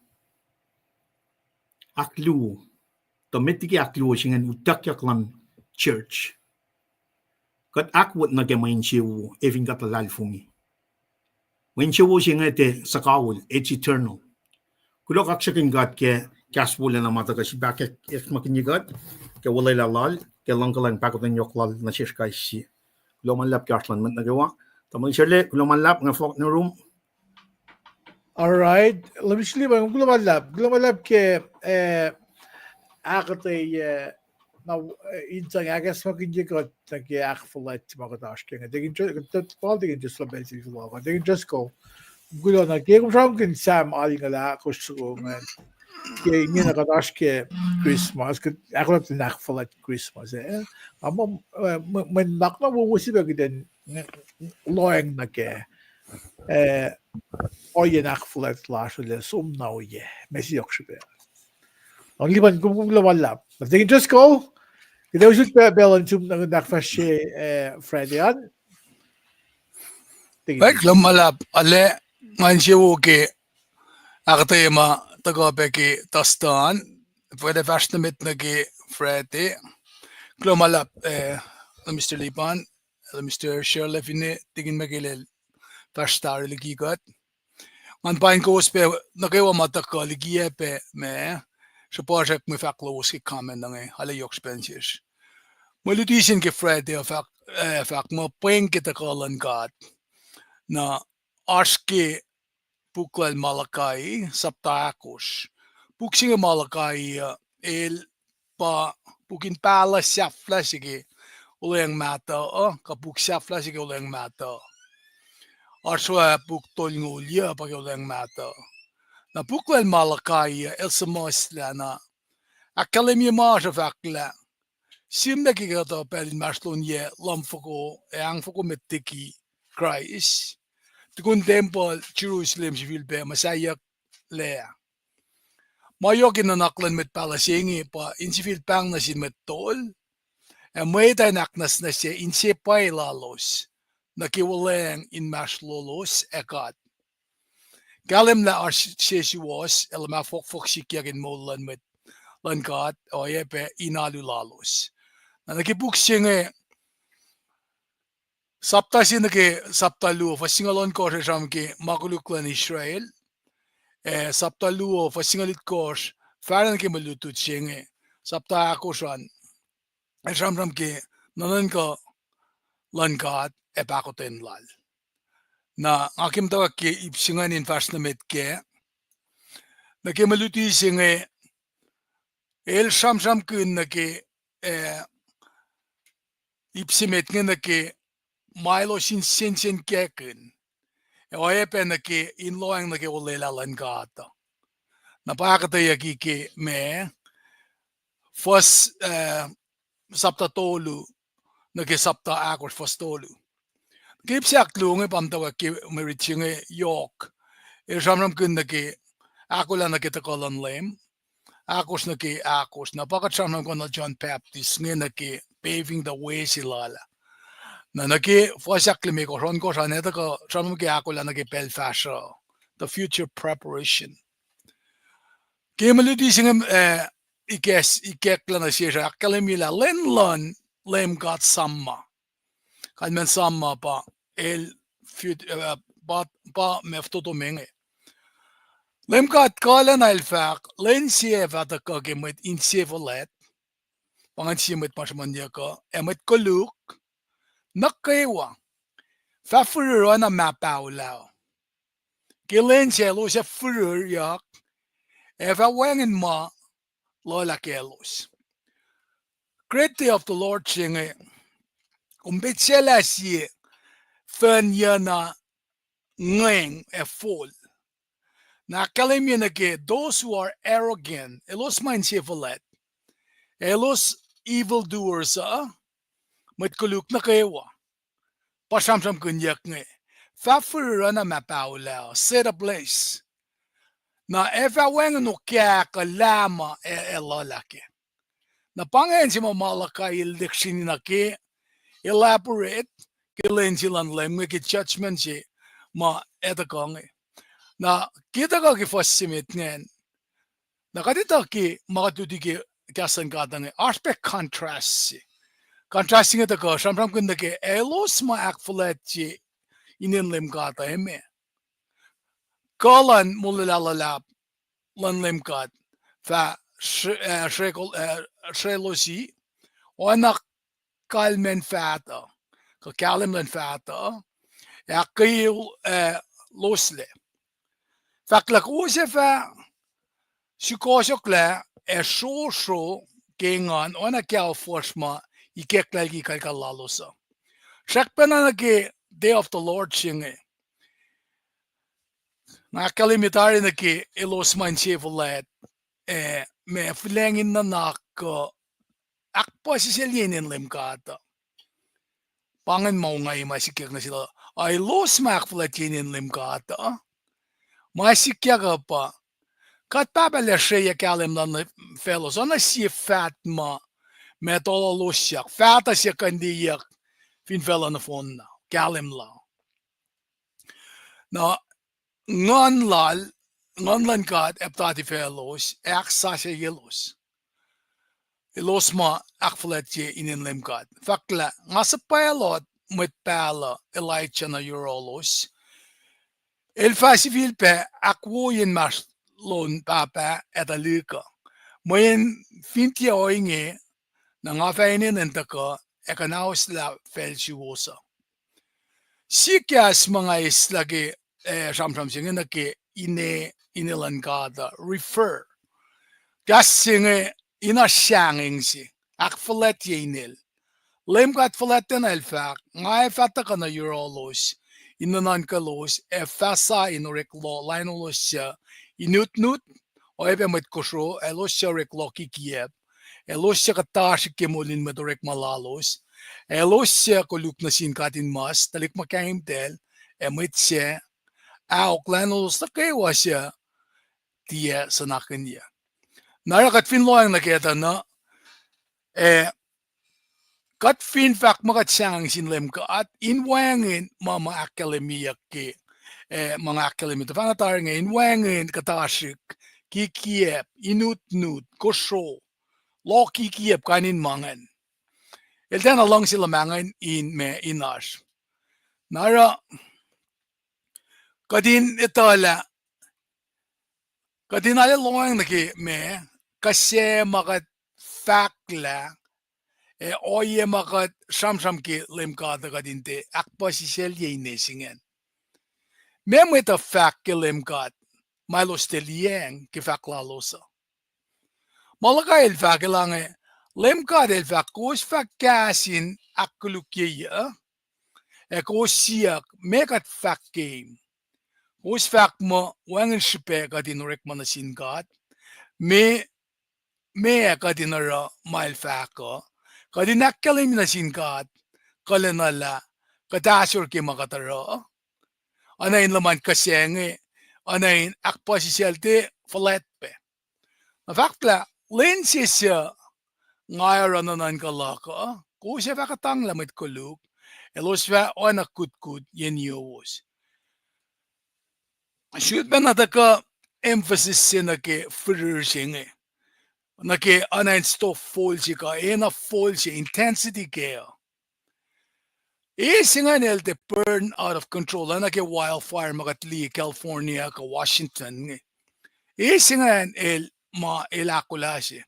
Ahkluo. Tuh met liki ahkluo se ingacn utuckyak luhn church. Kuht ahkwot nuh ke mwe insewowo, ac fin kuht luhlahlfongi. Mwe insewowo se inge tiac suhkawihl, it's eternal. Kuloh kaksakihn God ke kahs wolacna ma tuhkuh srihpac ahkacsmakihnye kuht ke olwelah lal, ke luhngkuhlwacng pahkotwen yohk lal nuh sesr kais sie. Kuloh ma luhlahp ke oasr luhn mwet nuh kwewa. Tamuhlwel Serle, kuloh ma luhlahp, nga fohlohk nuh yurum. All right. Let me sleep. Kuloh ma luhlahp. Kuloh ma luhlahp ke, eh, ahkuhtweyac, eh, na, eh, in sang ahkacsmakihnye kuht nuh ke ahkfuhlwact ma kuht oasr ke inge. Tekin, Paul, tekin just lobel sel kuloh, tekin just go. Kuloh na ke kom sramsramkihn Sam alngucul ahkosr soko ingacn. Ke ingena kuht oasr ke Christmas, kuht ahkolah in ahkfuhlwact Christmas, eh. Nga muh, eh, mwe, mwe nuhnak na wowo se pac kuht in lohacng nuh kac. Eh, ohiyacn ahkfuhlwact lasr uh lah som na ohiyac, ma se yohk srihpac. Luhngse lihpan kom, kom kuloh ma luhlahp. Tekin just go. Kuht ac usot pac pacl in sum nuhnak fahsr se, eh, Friday an. Kuloh ma luhlahp, ale, nga insewowo ke ahkuhtweyac ma tuhkuh pac ke Thursday an, fwacta fahsr nuh met nuh ke Friday. Kuloh ma luhlahp, eh, Mister Lipan, Mister Sherle finne tekin Michael el fahsr tari liki kuht. Ngan pain kowos pac nuh kwewa ma tuhkuh likiyac pac ma, srihpacsrak mwe fahk lowos ke comment inge, ale yohk srihpac nuh sesr. Mwe luti se inge ke Friday uh fahk, eh, fahk muh pweng ke tuhkuh luhn God. Na oasr ke puk lal Malachi, sapta ahkosr. Puk se inge Malachi uh, el pa puk in pahluh sahflah se ke Olweacng Mahtuh uh, kuh puk sahflah se ke Olweacng Mahtuh. Oasr oa puk tolngoul yuc pa ke Olweacng Mahtuh. Na puk lal Malachi uh el suhmuhslah na ahkkahlwemye ma oasr uh fahk lah, sihmlac ke kuhtuh pacl inmahsrlon yac lumfoko ac ahngfoko met liki Kraist, tukun tempuhl Jerusalem sifilpac muhsahyucklac. Ma yohk in nuhnak luhn mwet pahluh se inge pa in sifil pahng nuh sin mwet tol, ac mwet uh in ahknwacsnwacsye inse pwacye lalos nuh ke olweacng inmahsrlolos ac God. Kahlwem lah oasr sesuwohs ac luhmah fohkfohk sikyak in moul luhn mwet luhn God, oacyacpac in alu lalos. Na nuh ke puk se inge, sapta se nuh ke sapta luo, fuhs singucul ohnkohsr el sramsram ke ma koluk luhn Israel, ac sapta luo, fuhs singucul itkohsr, fahsr nuh ke mwe lutlut se inge, sapta ahkosr an, el sramsram ke nuhnuhnkuh luhn God ac pahkotwen lal. Na nga ke muhtwacwacack ke ip se ingacn in fahsr nuh met kac. Nuh ke mwe luti se inge, el sramsramkihn nuh ke, eh, ip se met inge nuh ke ma elos in sensenkackihn, ac oacyacpac nuh ke in lohacng nuh ke olwelah luhn God uh. Na pa ahkuhtweyucki ke ma, fuhs, eh, sapta tolu, nuh ke sapta ahkosr fuhs tolu. Ke ip se ahkluo inge pa muhtwacwacack ke mwe rit se inge yohk. El sramsramkihn nuh ke ahkolah nuh ke tuhkuh luhn Leum, ahkosr nuh ke ahkosr. Na pa kuht sramsramkihn John Baptist inge nuh ke paving the way se lal ah. Na nuh ke fuhs ahklimekohsr, ohnkohsr an, el tuhkuh sramsram ke ahkolah nuh ke pacl fahsruh, the future preparation. Ke mwe luti se inge, eh, ikacklah nuh sesr, ahkkahlwemye lah lwen luhn Leum God Samma. Kalmacn Samma pa, el fut-, eh, pa, pa ma fototo me inge. Leum God kuhlacna el fahk, lwen se ac fah tuhkuh ke mwet insefuhlwact, pa ingacn sie mwet ma sruhmuhnyuck uh, ac mwet koluk nuh kwewa fah firir oacna mah paholah uh. Ke lwen se elos ac firiryak, ac fah wacngihn ma luhlah kaclos. Great day of the Lord se inge, kom petsacelah sie fuhnyucna ngweng ac fol. Na ahkkahlwemye nuh ke those who are arrogant, elos ma insefuhlwact, elos evil doers uh, mwet koluk nuh kwewa, pa sramsramkihnyuck inge, fah firir oacna mah paholah uh, set ablaze. Na ac fah wacngihn okah kuh lah ma ac, ac luhlah kac. Na pa ingacn se ma Malachi el lihksreni nuh ke, elaborate, ke lwen se luhn Leum inge, ke judgment se ma ac tuhkuh inge. Na ke tuhkuh ke fuhs se met ingacn, na kuht etuh ke ma kuht luti ke kahs luhn God inge, oasr pac contrast se. Contrast se inge tuhkuh sramsramkihn nuh ke elos ma ahkfuhlwactye inen Leum God uh, emeac kuh luhn molwelah luhlahp luhn Leum God fah sre-, eh, srekol-, eh, srelosi, oacna kalmacn faht uh, kuh kahlwem luhn faht uh, ac ahkkweye, eh, loslac. Fahk lah kowos ac fah sukohsohklah ac srosro ke engan oacna kao fuhsr ma ikacklah liki kalkal lalos uh. Srackpacna nuh ke day of the Lord se inge, nga ahkkahlwemye tari nuh ke elos ma insefuhlwact, eh, ma fihlacng in nuhnak kuh ahkpuhsisaclye inen Leum God uh. Pa ingacn ma ongaiyac ma sikyak nuh sel uh. Elos ma ahkfuhlwactye inen Leum God uh, ma sikyak uh pa, kuht pahpah lah sreyuc kahlwem luhn faclos oacna sie faht ma, ma tolohlosyak, faht uh suc kuhnteyuck fin facluh nohfohnna, kahlwem lal. Na nguhn lal, nguhn luhn God ac puhtati faclos, ac ahksasucyelos. Elos ma ahkfuhlwactye inen Leum God. Fahk lah, nga suhpwaclot mwet pahluh Elijah nuh yohrohlos, el fah sifilpac ahkwoye inmahsrlon pahpah ac tuhlihk uh. Mweyen fin tiac ohinge, na nga fah enenuh in tuhkuh ac kuhnahoslah facl suwohs uh. Sie kahs ma nga eslah ke, eh, sramsram se inge nuh ke ine, ine luhn God uh, refer. Kahs se inge, ina sahngweng se, ahkfuhlwactye inel. Leum God fuhlwactacna el fahk, nga ac fah tuhkuh nuh yohrohlos in nuhnuhnkwaclos, ac fah sa in orek loh laenuhlos suc inutnut, oacyacpac mwet kosro, elos suc orek loh kikiacp, elos suc kuhtasrihk ke moul in mwet orekma lalos, elos suc koluk nuh sin katinmas, tuhlihk muhkahimtacl, ac mwet sac, aok laenuhlos nuh kwewa suc tiac suhnakihnyuc. Na oruh kuht fin lohacng nuh kac tuh na, ac kuht fin fahk muh kuht sahngweng sin Leum God, in wacngihn ma ma ahkkahlwemyeyuck ke, eh, ma nga ahkkahlwemye tuhfahna tari inge, in wacngihn kuhtasrihk, kikiacp, inutnut, kosro, loh kikiacp kain in ma ingacn. El tiacna luhngse luhman ingacn in ma in oasr. Na oruh, kuht in etuh lah, kuht in arlac lohacng nuh ke ma, kuh se ma kuht fahklah, ac ohiyac ma kuht sramsram ke Leum God uh kuht in tiac ahkpuhsisaclye ine se ingacn. Meac mwet uh fahk ke Leum God, ma elos tiac liyacacng ke fahk lalos uh? Malachi el fahk, el inge, Leum God el fahk, kowos fah kahs in ahkkolukyeyuc, ac kowos siyuck, meac kuht fahk keim? Kowos fahk muh wacngihn srihpac kuht in orekma nuh sin God. Meac, meac kuht in oruh ma El fahk uh? Kuht in ahkkahlwemye nuh sin God kuhlwacna lah kuht ahsor ke ma kuht oruh uh, oacna in luhman kihsac inge, oacna in ahkpuhsisacl tiac fuhlwactpac. Na fahk lah lwen se suc nga oruh nuhnuhnkuh luhk uh, kowos ac fah kuhtanglah mwet koluk, elos fah oacna kutkut yen yowos. Sulpac na tuhkuh emphasis se nuh ke firir se inge, nuh ke oacna in stove fol se kuh ena fol se, intensity kac uh. E se ingacn el tiac burn out of control, oacna ke wildfire ma kuht liye California kuh Washington inge. E se ingacn el ma el ahkolah se,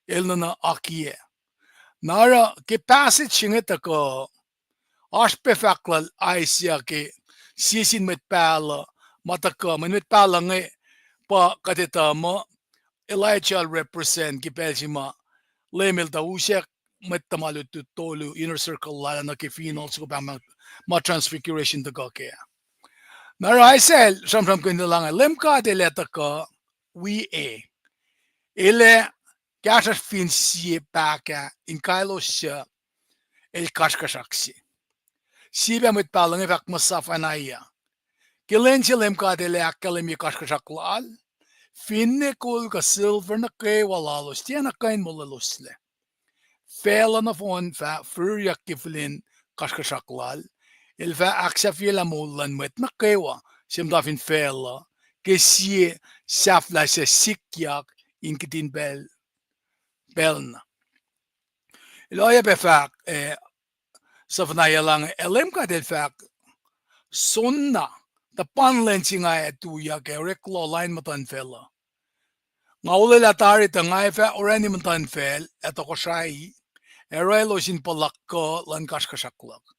el nuhna akiyac. Na oruh ke passage se inge tuhkuh, oasr pac fahk lal Isaiah ke sie sin mwet pahluh ma tuhkuh, mweyen mwet pahluh inge pa kuht etuh muh Elijah el represent ke pacl se ma Leum El tuh usack mwet tuhma lutlut tolu inner circle lal nuh ke finohl soko pahng ma Transfiguration tuhkuh kac. Na oruh Isaiah el sramsramkihn lah inge, Leum God El ac tuhkuh wi e, El ac kahsruhsr fin sie pahkah in kailos suc el kasrkuhsrak se. Sie pac mwet pahluh inge fahk muh Zephaniah. Ke lwen se Leum God El ac ahkkahlwemye kasrkuhsrak lal, finne kol kuh silver nuh kwewa lalos tiacna kuh in molweloslac. Facluh nohfohn fah firiryak ke fihlin kasrkuhsrak lal. El fah ahksahfyelah moul luhn mwet nuh kwewa se muhta fin facluh ke sie sahflah suc sikyak in kihtin pacl, pacl na. El oacyacpac fahk, eh, Zephaniah lah inge, ac Leum God El fahk, soenna, tuh pa lwen se nga ac tuyak ac orek loh lain muhtuhnfacl uh. Nga olwelah tari tuh nga ac fah orani muhtuhnfacl ac tohkohsrahi, ac oruh elos in puhla kuh luhn kasrkuhsrak luhk.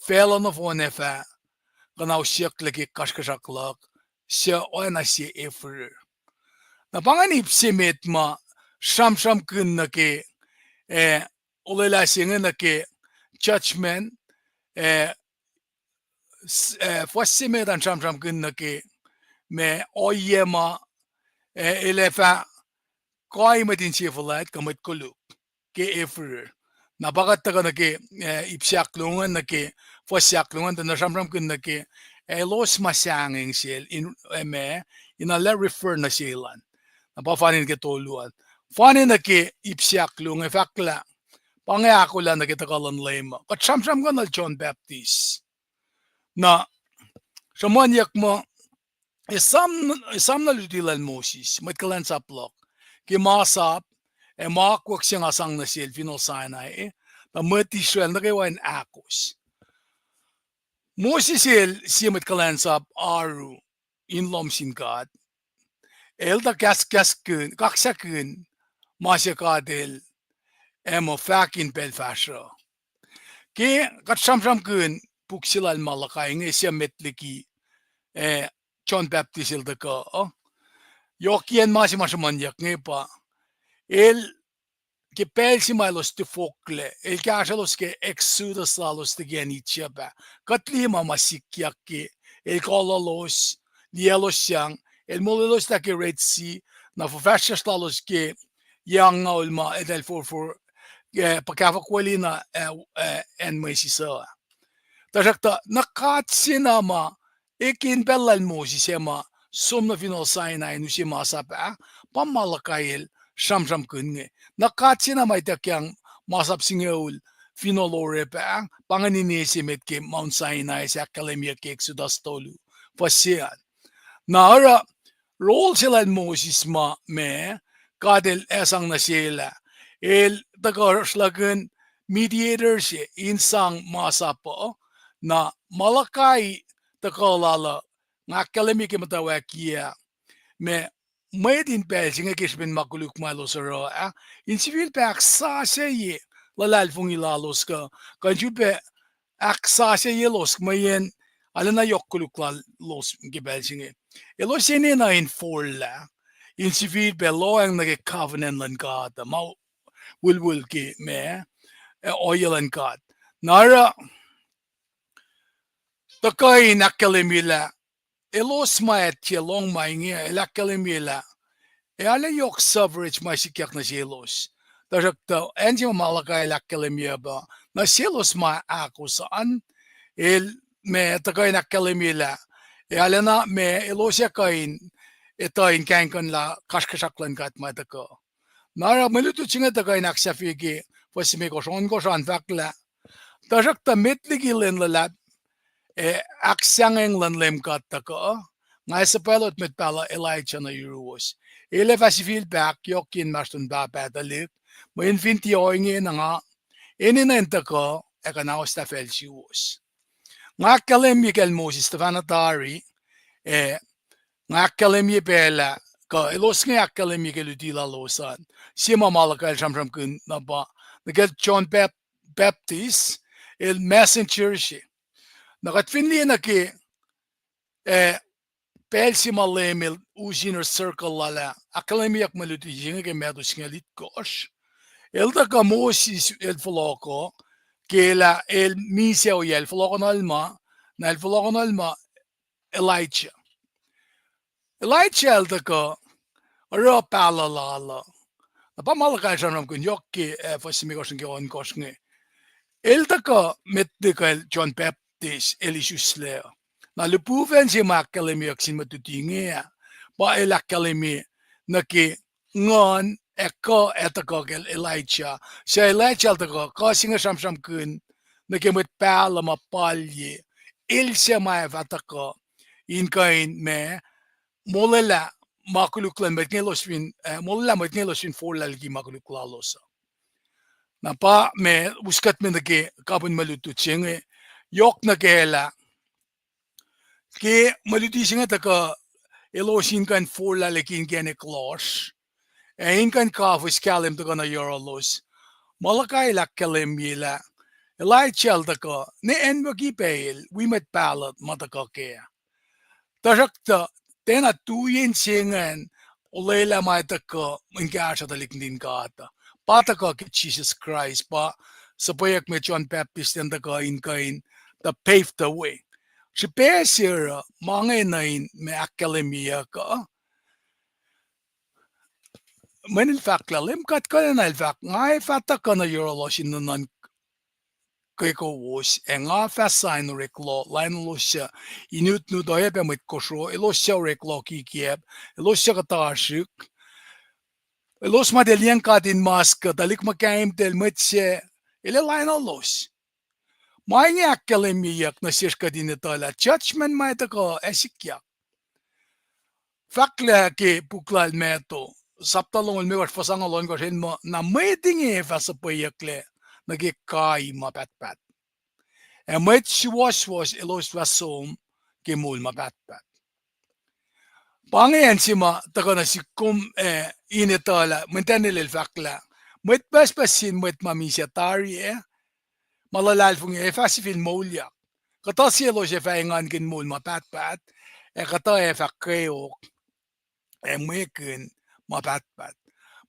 Facluh nohfohn ac fah kuhnausyucklac ke kasrkuhsrak luhk, suc oacna sie e firir. Na pa ingacn ip se met ma sramsramkihn nuh ke, eh, olwelah se inge nuh ke judgment, eh, s-, eh, fuhs se met an sramsramkihn nuh ke ma ohiyac ma, eh, el ac fah kai mwet insefuhlwact kuh mwet koluk ke e firir. Na pa kuht tuhkuh nuh ke, eh, ip se ahkluo ingacn nuh ke, fuhs se ahkluo ingacn tuh na sramsramkihn nuh ke, eh, elos ma sahngweng sel in, eh, ma, in arlac refer nuh sel an. Na pa fani nuh ke tolu an. Fani nuh ke ip se ahkluo inge fahk lah, pa inge ahkolah nuh ke tuhkuh luhn Leum uh. Kuht sramsramkihn lal John Baptist. Na, sruhmuhnyuck muh, esam, esam na luti lal Moses, mwet kuhlwacnsap luhk, ke masap ac ma akwuck se nga sang nuh sel finohl Sinai, tuh mwet Israel nuh kwewa in ahkos. Moses el sie mwet kuhlwacnsap oaru in lohm sin God. El tuh kahskahskihn, kaksakihn ma se God El ac muh fahk in pacl fahsruh. Ke kuht sramsramkihn puk se lal Malachi inge, sie met liki, eh, John Baptist el tuhkuh, yohkiyacn ma se ma sruhmuhnyuck inge pa, el ke pacl se ma elos tifoklac, el kahsrwelos ke exodus lalos liki acn Egypt ah. Kuht liye ma ma sikyak ke, el kulolos, liyaclos sang, el molwelos lah ke Red Sea, na fuhfahsryucsr lalos ke yac angngaul ma eltahl forfor, eh, puhkahfuhkwelihna, eh, eh, acn Moses uh. Tuhsruhktuh, na God se na ma, ekin pacl lal Moses ac ma, som nuh finohl Sinai in use masap ah, pa Malachi el sramsramkihn inge. Na God se na ma ituckyang masap singucul finohl Horeb ah, pa ingacn ine se met ke Mount Sinai se ahkkahlwemye ke Exodus tolu, fuhs se an. Na oruh, rol se lal Moses ma, ma, God El ac sang nuh sel ah. El tuhkuh sruhlahkihn mediator se in sang masap uh, na Malachi tuhkuh lal uh, nga ahkkahlwemye ke muhtwacwacack ah, ma, mwet in pacl se inge ke srihpen ma koluk ma elos oruh ah, in sifilpac ahksasucye luhlahlfongi lalos kuh, kuh in sifilpac ahksasucyelos mweyen arulacna yohk koluk lalos ke pacl se inge. Elos enenuh in forlah, in sifilpac lohacng nuh ke covenant luhn God uh, ma wilwil ke ma, eh, ohiyac luhn God. Na oruh, tuhkuh in ahkkahlwemye lah, elos ma ac tiac lohng ma inge, el ahkkahlwemye lah ac arlac yohk coverage ma sikyak nuh selos. Tuhsruhktuh acn se ma Malachi el ahkkahlwemye pa, nuh selos ma ahkos an, el ma tuhkuh in ahkkahlwemye lah ac arlacna ma elos ac kuh in etuh in kahingkuhnlah kasrkuhsrak luhn God ma tuhkuh. Na oruh mwe lutlut se inge tuhkuh in ahksahfye ke fuhs limekohsr ohnkohsr an fahk lah, tuhsruhktuh met liki lwen luhlahp ac ahksahngweng luhn Leum God tuhkuh, nga ac suhpwaclot mwet pahluh Elijah nuh yuruwos. El ac fah sifilpac ahkyohkye inmahsrlon pahpah tuhlihk, mweyen fin tiac ohinge na nga enenuh in tuhkuh ac kuhnahoslac facl suwos. Nga ahkkahlwemye kacl Moses tuhfahna tari, ac nga ahkkahlwemye pacl ah, kuh elos inge ahkkahlwemye ke luti lalos an, sie ma Malachi el sramsramkihn na pa, nuh kacl John Bap-, Baptist, el messenger se. Na kuht fin liye nuh ke, eh, pacl se ma Leum el us inner circle lal ah ahkkahlwemyeyuck mwe luti se inge ke Matthew singucul itkohsr. El tuhkuh Moses el fohlohkoh, ke lah el misac ohiyac, el fohlohkoh nuh Alma, na el fohlohkoh nuh Alma Elijah. Elijah el tuhkuh oruh pahluh lal uh. Na pa Malachi el sramsramkihn yohk ke, eh, fuhs limekohsr nuh ke ohnkohsr inge. El tuhkuh met liki kacl John Baptist el isuslac. Na lihpufacn se ma ahkkahlwemyeyuck sin mwet luti inge ah, pa el ahkkahlwemye nuh ke nguhn ac kuh ac tuhkuh kacl Elijah. Suc Elijah el tuhkuh, kuh se inge sramsramkihn nuh ke mwet pahluh ma palye, el suc ma ac fah tuhkuh in kuh in ma, molwelah ma koluk luhn mwet inge elos fin, eh, molwelah mwet inge elos fin forlah liki ma koluk lalos uh. Na pa ma us kuht me nuh ke kapihn mwe lutlut se inge, yohk nuh kac lah ke mwe luti se inge tuhkuh elos in kuh in forlah liki inkacnek lohsr, ac in kuh in kafis kahlwem tuhkuh nuh yohrohlos. Malachi el ahkkahlwemye lah Elijah el tuhkuh ne acnwucki pacl wi mwet pahluh ma tuhkuh kac. Tuhsruhktuh tiacna tuyen se ingacn olwelah ma tuhkuh in kahsruh tuhlihk nuhtin God uh. Pa tuhkuh ke Jisus Kraist, pa suhpweyuck me John Baptist el tuhkuh in kuh in the pave the way. Srihpac se oruh ma inge nuh in ma ahkkahlwemyeyuck uh, mweyen el fahk lah Leum God kuhlacna el fahk, nga ac fah tuhkuh nuh yohrohlos in nuhnuhnkuh kowos, ac nga fah sa in orek loh lain elos suc inutnut oacyacpac mwet kosro, elos suc orek loh kikiacp, elos suc kuhtasrihk, elos ma tiac liyacacng God in mas kuh tuhlihk muhkahimtacl, mwet se, el ac lain elos. Ma inge ahkkahlwemyeyuck nuh sesr kuht in etuh lah judgment ma tuhkuh ac sikyak. Fahk lah ke puk lal Matthew, sapta longoul limekohsr, fuhs angngaul ohnkohsr, el muh na mwet inge fah suhpweyucklac nuh ke kai ma pahtpaht, ac mwet suwohswohs elos fah som ke moul ma pahtpaht. Pa inge acn se ma tuhkuh nuh sihk kom, eh, in etuh lah, mweyen Daniel el fahk lah mwet pucspucs sin mwet ma misac tari ac ma luhlahlfongi ac fah sifil moulyak. Kuhtuh selos ac fah engankihn moul ma pahtpaht, ac kuhtuh ac fah kweok ac mwekihn ma pahtpaht.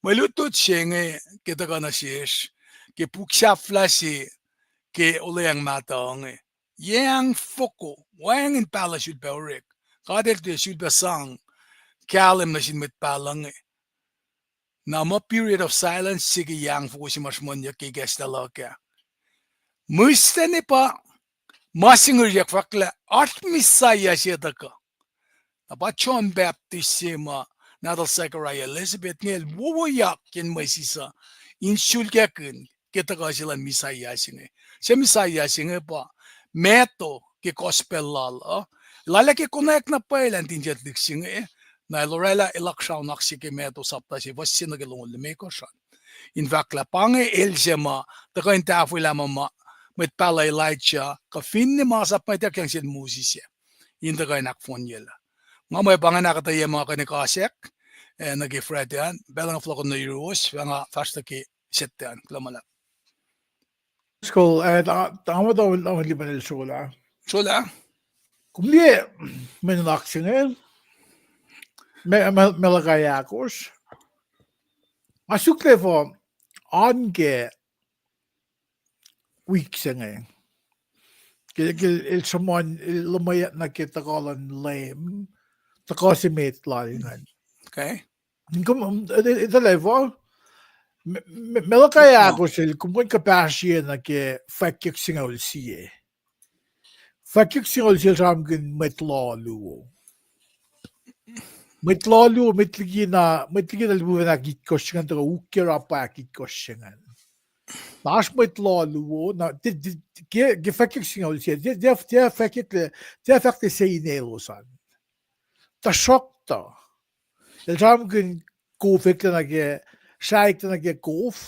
Mwe lutlut se inge ke tuhkuh nuh sesr ke puk sahflah se ke olweacng mahtuh inge. Yac ahngfoko, wacngihn pahluh sulpac orek. God el tiac sulpac sang kahlwem nuh sin mwet pahluh inge. Na muh period of silence se ke yac ahngfoko se ma sruhmuhnyuck ke ikacslah luhk ah. Mihslac ne pa ma se ingihsryak fahk lah oasr Messiah se tuhkuh. Na pa John Baptist se ma nahtuhl Zechariah Elizabeth inge el wowoyak yen mwesis uh in sulkackihn ke tuhkuh se luhn Messiah se inge. Suc Messiah se inge pa Matthew ke gospel lal uh, lal ah ke konwacack na pwacye lah in tinsaclihk se inge, na el orwaclah eluhk sraunahk se ke Matthew sapta se fuhs se nuh ke longoul limekohsr an. In fahk lah pa inge el se ma tuhkuh in tahfwelah ma, ma mwet pahluh Elijah, kuh finne masap ma ituckyang sel Moses ah, in tuhkuh in ahkfohnyelah. Nga mwe pa ingacn ahkuhtweyac ma kuh in kasack, eh, nuh ke Friday an, pacl nga fohlohkoh nuh yuruwos, fah nga fahsr tuh ke Saturday an, kuloh ma luhlahp. Skol, eh, ta, ta ma ta lipanel sola. Sola. Kom liye, mwe nuhnak se inge, me, me, Malachi ahkosr. Nga suk lefuh an ke wik se inge. Ke, ke el sruhmuhn, el luhmweyuck nuh ke tuhkuh luhn Leum, tuhkuh se met lal ingacn. Okay. Kom, um, e-, e-, etuh lah efuh? Me-, me-, Malachi ahkosr el, kom kuh in kuhpahsrye nuh ke fwackyuck singucul sie. Fwackyuck singucul sie el sramsramkihn mwet loh luo. Mwet loh luo, mwet likina, mwet likina lihpufacn ahkitkohsr se ingacn, tuhkuh ukwe ra pa ahkitkohsr se ingacn. Na oasr mwet loh luo, na, ti-, ti-, ke, ke fwackyuck singucul sie, ti-, ti-, tiac fwackyuck lah, tiac fahk lah se ine elos an. Tuhsruhktuh el sramsramkihn kof eklac nuh ke, srah eklac nuh ke kof.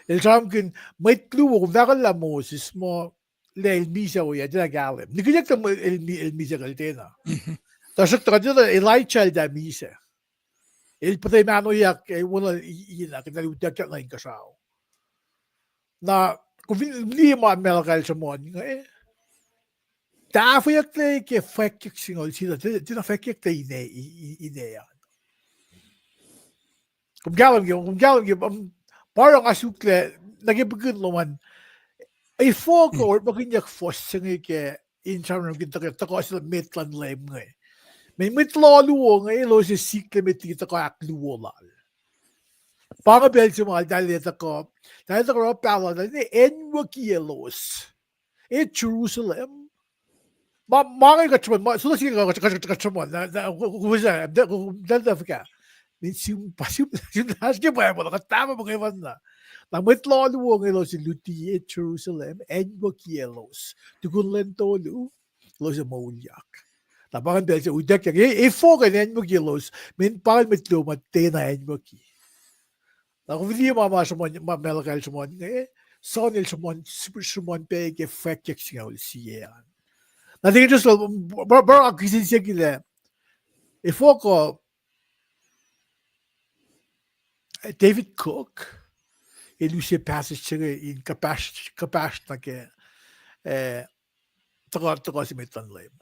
El sramsramkihn mwet luo, kom fahk lah Moses muh, lah el misac oyac, tiacna kahlwem. Nikihnyuck tuh mwe-, el mi-, el misac kuh el tiacna. Tuhsruhktuh kuht etuh Elijah el tiac misac. El puhtai mahnoyak, e, wona i-, ina, kuht ac utuckyak nuh inkuhsrao. Na, kom fin liye ma Malachi el sruhmuhn inge, tahfweyucklac ke fwackyuck singucul sie, ti-, tiacna fwackyucklac ine, i-, i-, ine an. Kom kahlwem ke, kom kahlwem ke, um, pa oruh nga suklac, nuh ke pukihn lom an, efuh kuh orekmakihnyuck fuhs se inge ke in sramsramkihn tuhkuh, tuhkuh se met luhn Leum inge. Mweyen mwet loh luo inge elos ac siklac met liki tuhkuh ahkluo lal. Pa inge pacl se ma eltahl ac tuhkuh, eltahl ac tuhkuh oruh pahluh, eltahl ac acnwucki elos. E Jerusalem. Ma, ma inge kuht sruhmuhn, ma, sulah sike kuht, kuht, kuht sruhmuhn, na, na, ku-, ku-, ku-, fuhkah. Min sim, pa sim, sim, oasr ke Bible, kuht tahfuh muhkwena. Na mwet loh luo inge elos ac luti e Jerusalem, acnwucki elos. Tukun lwen tolu, elos ac moulyak. Na pa ingacn pacl se utuckyak, e, efuh kuh in acnwucki elos, mweyen pa ingacn mwet luo ma tiacna acnwucki. Na kom fin liye ma, ma sruhmuhn, ma Malachi el sruhmuhn inge, John el sruhmuhn, sruhmuhn pac ke fwackyuck singucul sie an. Na tikin just, bro, bro, kihsen siyuck lah, efuh kuh David Cook el use passage se inge in kuhpahsr, kuhpahsr nuh ke, eh, tuhkuh, tuhkuh se met luhn Leum.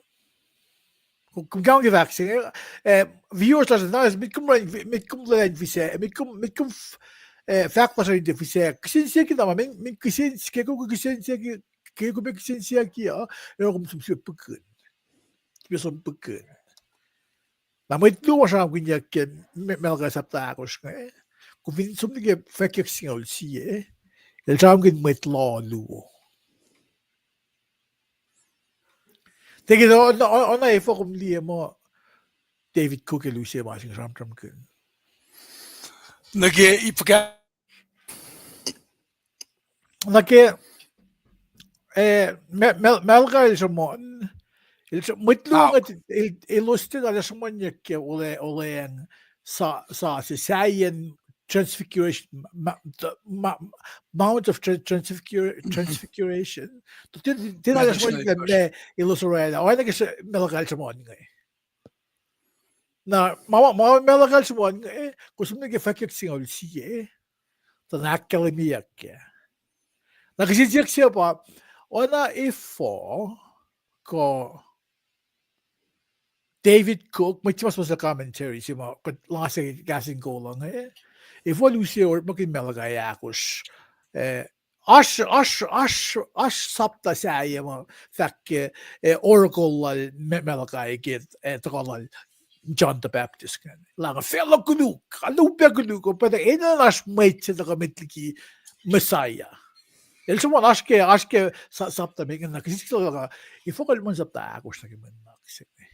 Kom, kom kahlwem ke fahk se inge, eh, viewers lasr, na, met kom, met kom lwelah in fihsracsr, met kom, met kom, eh, fahk lasr in tiac fihsracsr. Kihsen siyuck na ma, min, min kihsen, ke kom kihsen siyuck, ke kom kihsen siyuck uh, oruh kom som sifilpac pukihn. Sifilpac som pukihn. Na mwet luo ma sramsramkihnyuck ke Malachi sapta ahkosr inge, kom fin som nuh ke fwackyuck singucul sie, el sramsramkihn mwet loh luo. Tikin, oacna, oacna efuh kom liye muh David Cook el use ma se inge sramsramkihn. Nuh ke ip fuhkah? Nuh ke, eh, Malachi el sruhmuhn, el, mwet luo inge, el, elos tiacna sruhmuhnyuck ke ole, olweacng sa, sa se, sahyacn transfiguration, Mount of Transfiguration. Tiacna sruhmuhnyuck lah elos orwaclah, oacna ke Malachi el sruhmuhn inge. Na ma, ma Malachi el sruhmuhn inge, kom som nuh ke fwackyuck singucul sie, tuh na ahkkahlwemyeyuck kac. Na kihsen siyuck se pa, oacna efuh kuh David Cook, mwet se ma suhmuhslah commentary se ma kuht luhngse kahs in kol uh inge, efuh el use orekmakihn Malachi ahkosr, eh, oasr, oasr, oasr, oasr sapta sahyac ma fahk ke, eh, oracle lal Malachi ke, eh, tuhkuh lal John the Baptist ingacn. Lah inge facluh koluk, alu pac koluk, pa enenuh oasr mwet se tuhkuh met liki Messiah. El sruhmuhn oasr ke, oasr ke sapta me ingena, kihsen siyuck lah, efuh kuh el sruhmuhn sapta ahkosr nuh ke mwe nuhnak se inge.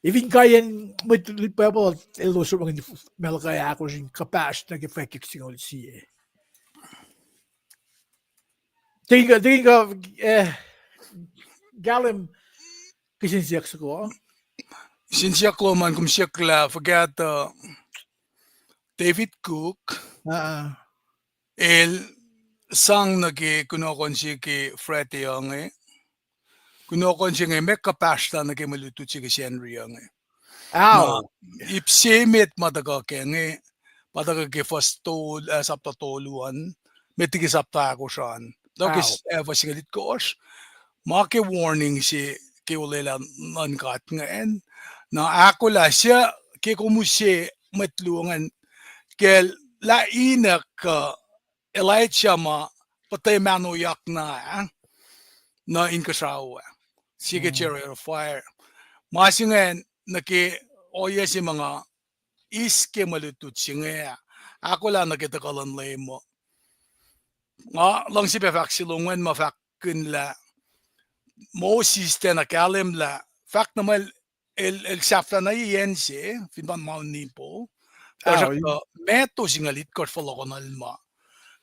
Fin kaiyacn mwet luti Bible, elos sruhmuhn Malachi ahkosr in kuhpahsr nuh ke fwackyuck singucul sie. Tikin kuh, tikin kuh, eh, kahlwem kihsen siyuck soko. Kihsen siyuck lom an kom siyuck lah fuhkah tuh David Cook el sang nuh ke kunohkohn se ke Friday uh inge. Kunohkohn se inge ma kuhpahsrlah nuh ke mwe lutlut se ke Sacnri uh inge. Ip se met ma tuhkuh kac inge, pa tuhkuh ke fuhs tolu, eh, sapta tolu an, met liki sapta ahkosr an. Tuhkuh ke fuhs singucul itkohsr. Ma ke warning se ke olwelah luhn God ingacn. Na ahkolah se ke kom use mwet luo ingacn, ke lah Enoch kuh Elijah ma puhtai mahnoyak na ah. nuh inkuhsrao ah. Sie ke chariot of fire. Ma se ingacn nuh ke ohiyac se ma nga eis ke mwe lutlut se inge ah, ahkolah nuh ke tuhkuh luhn Leum uh. Nga luhngse pac fahk se lom ingacn ma fahkkihn lah Moses tiacna kahlwem lah fahk na muh el, el sahflah nuh ye acn se, fin pa Mount Nebo. Tuhsruhktuh Matthew singucul itkohsr fohlohkohnuhl ma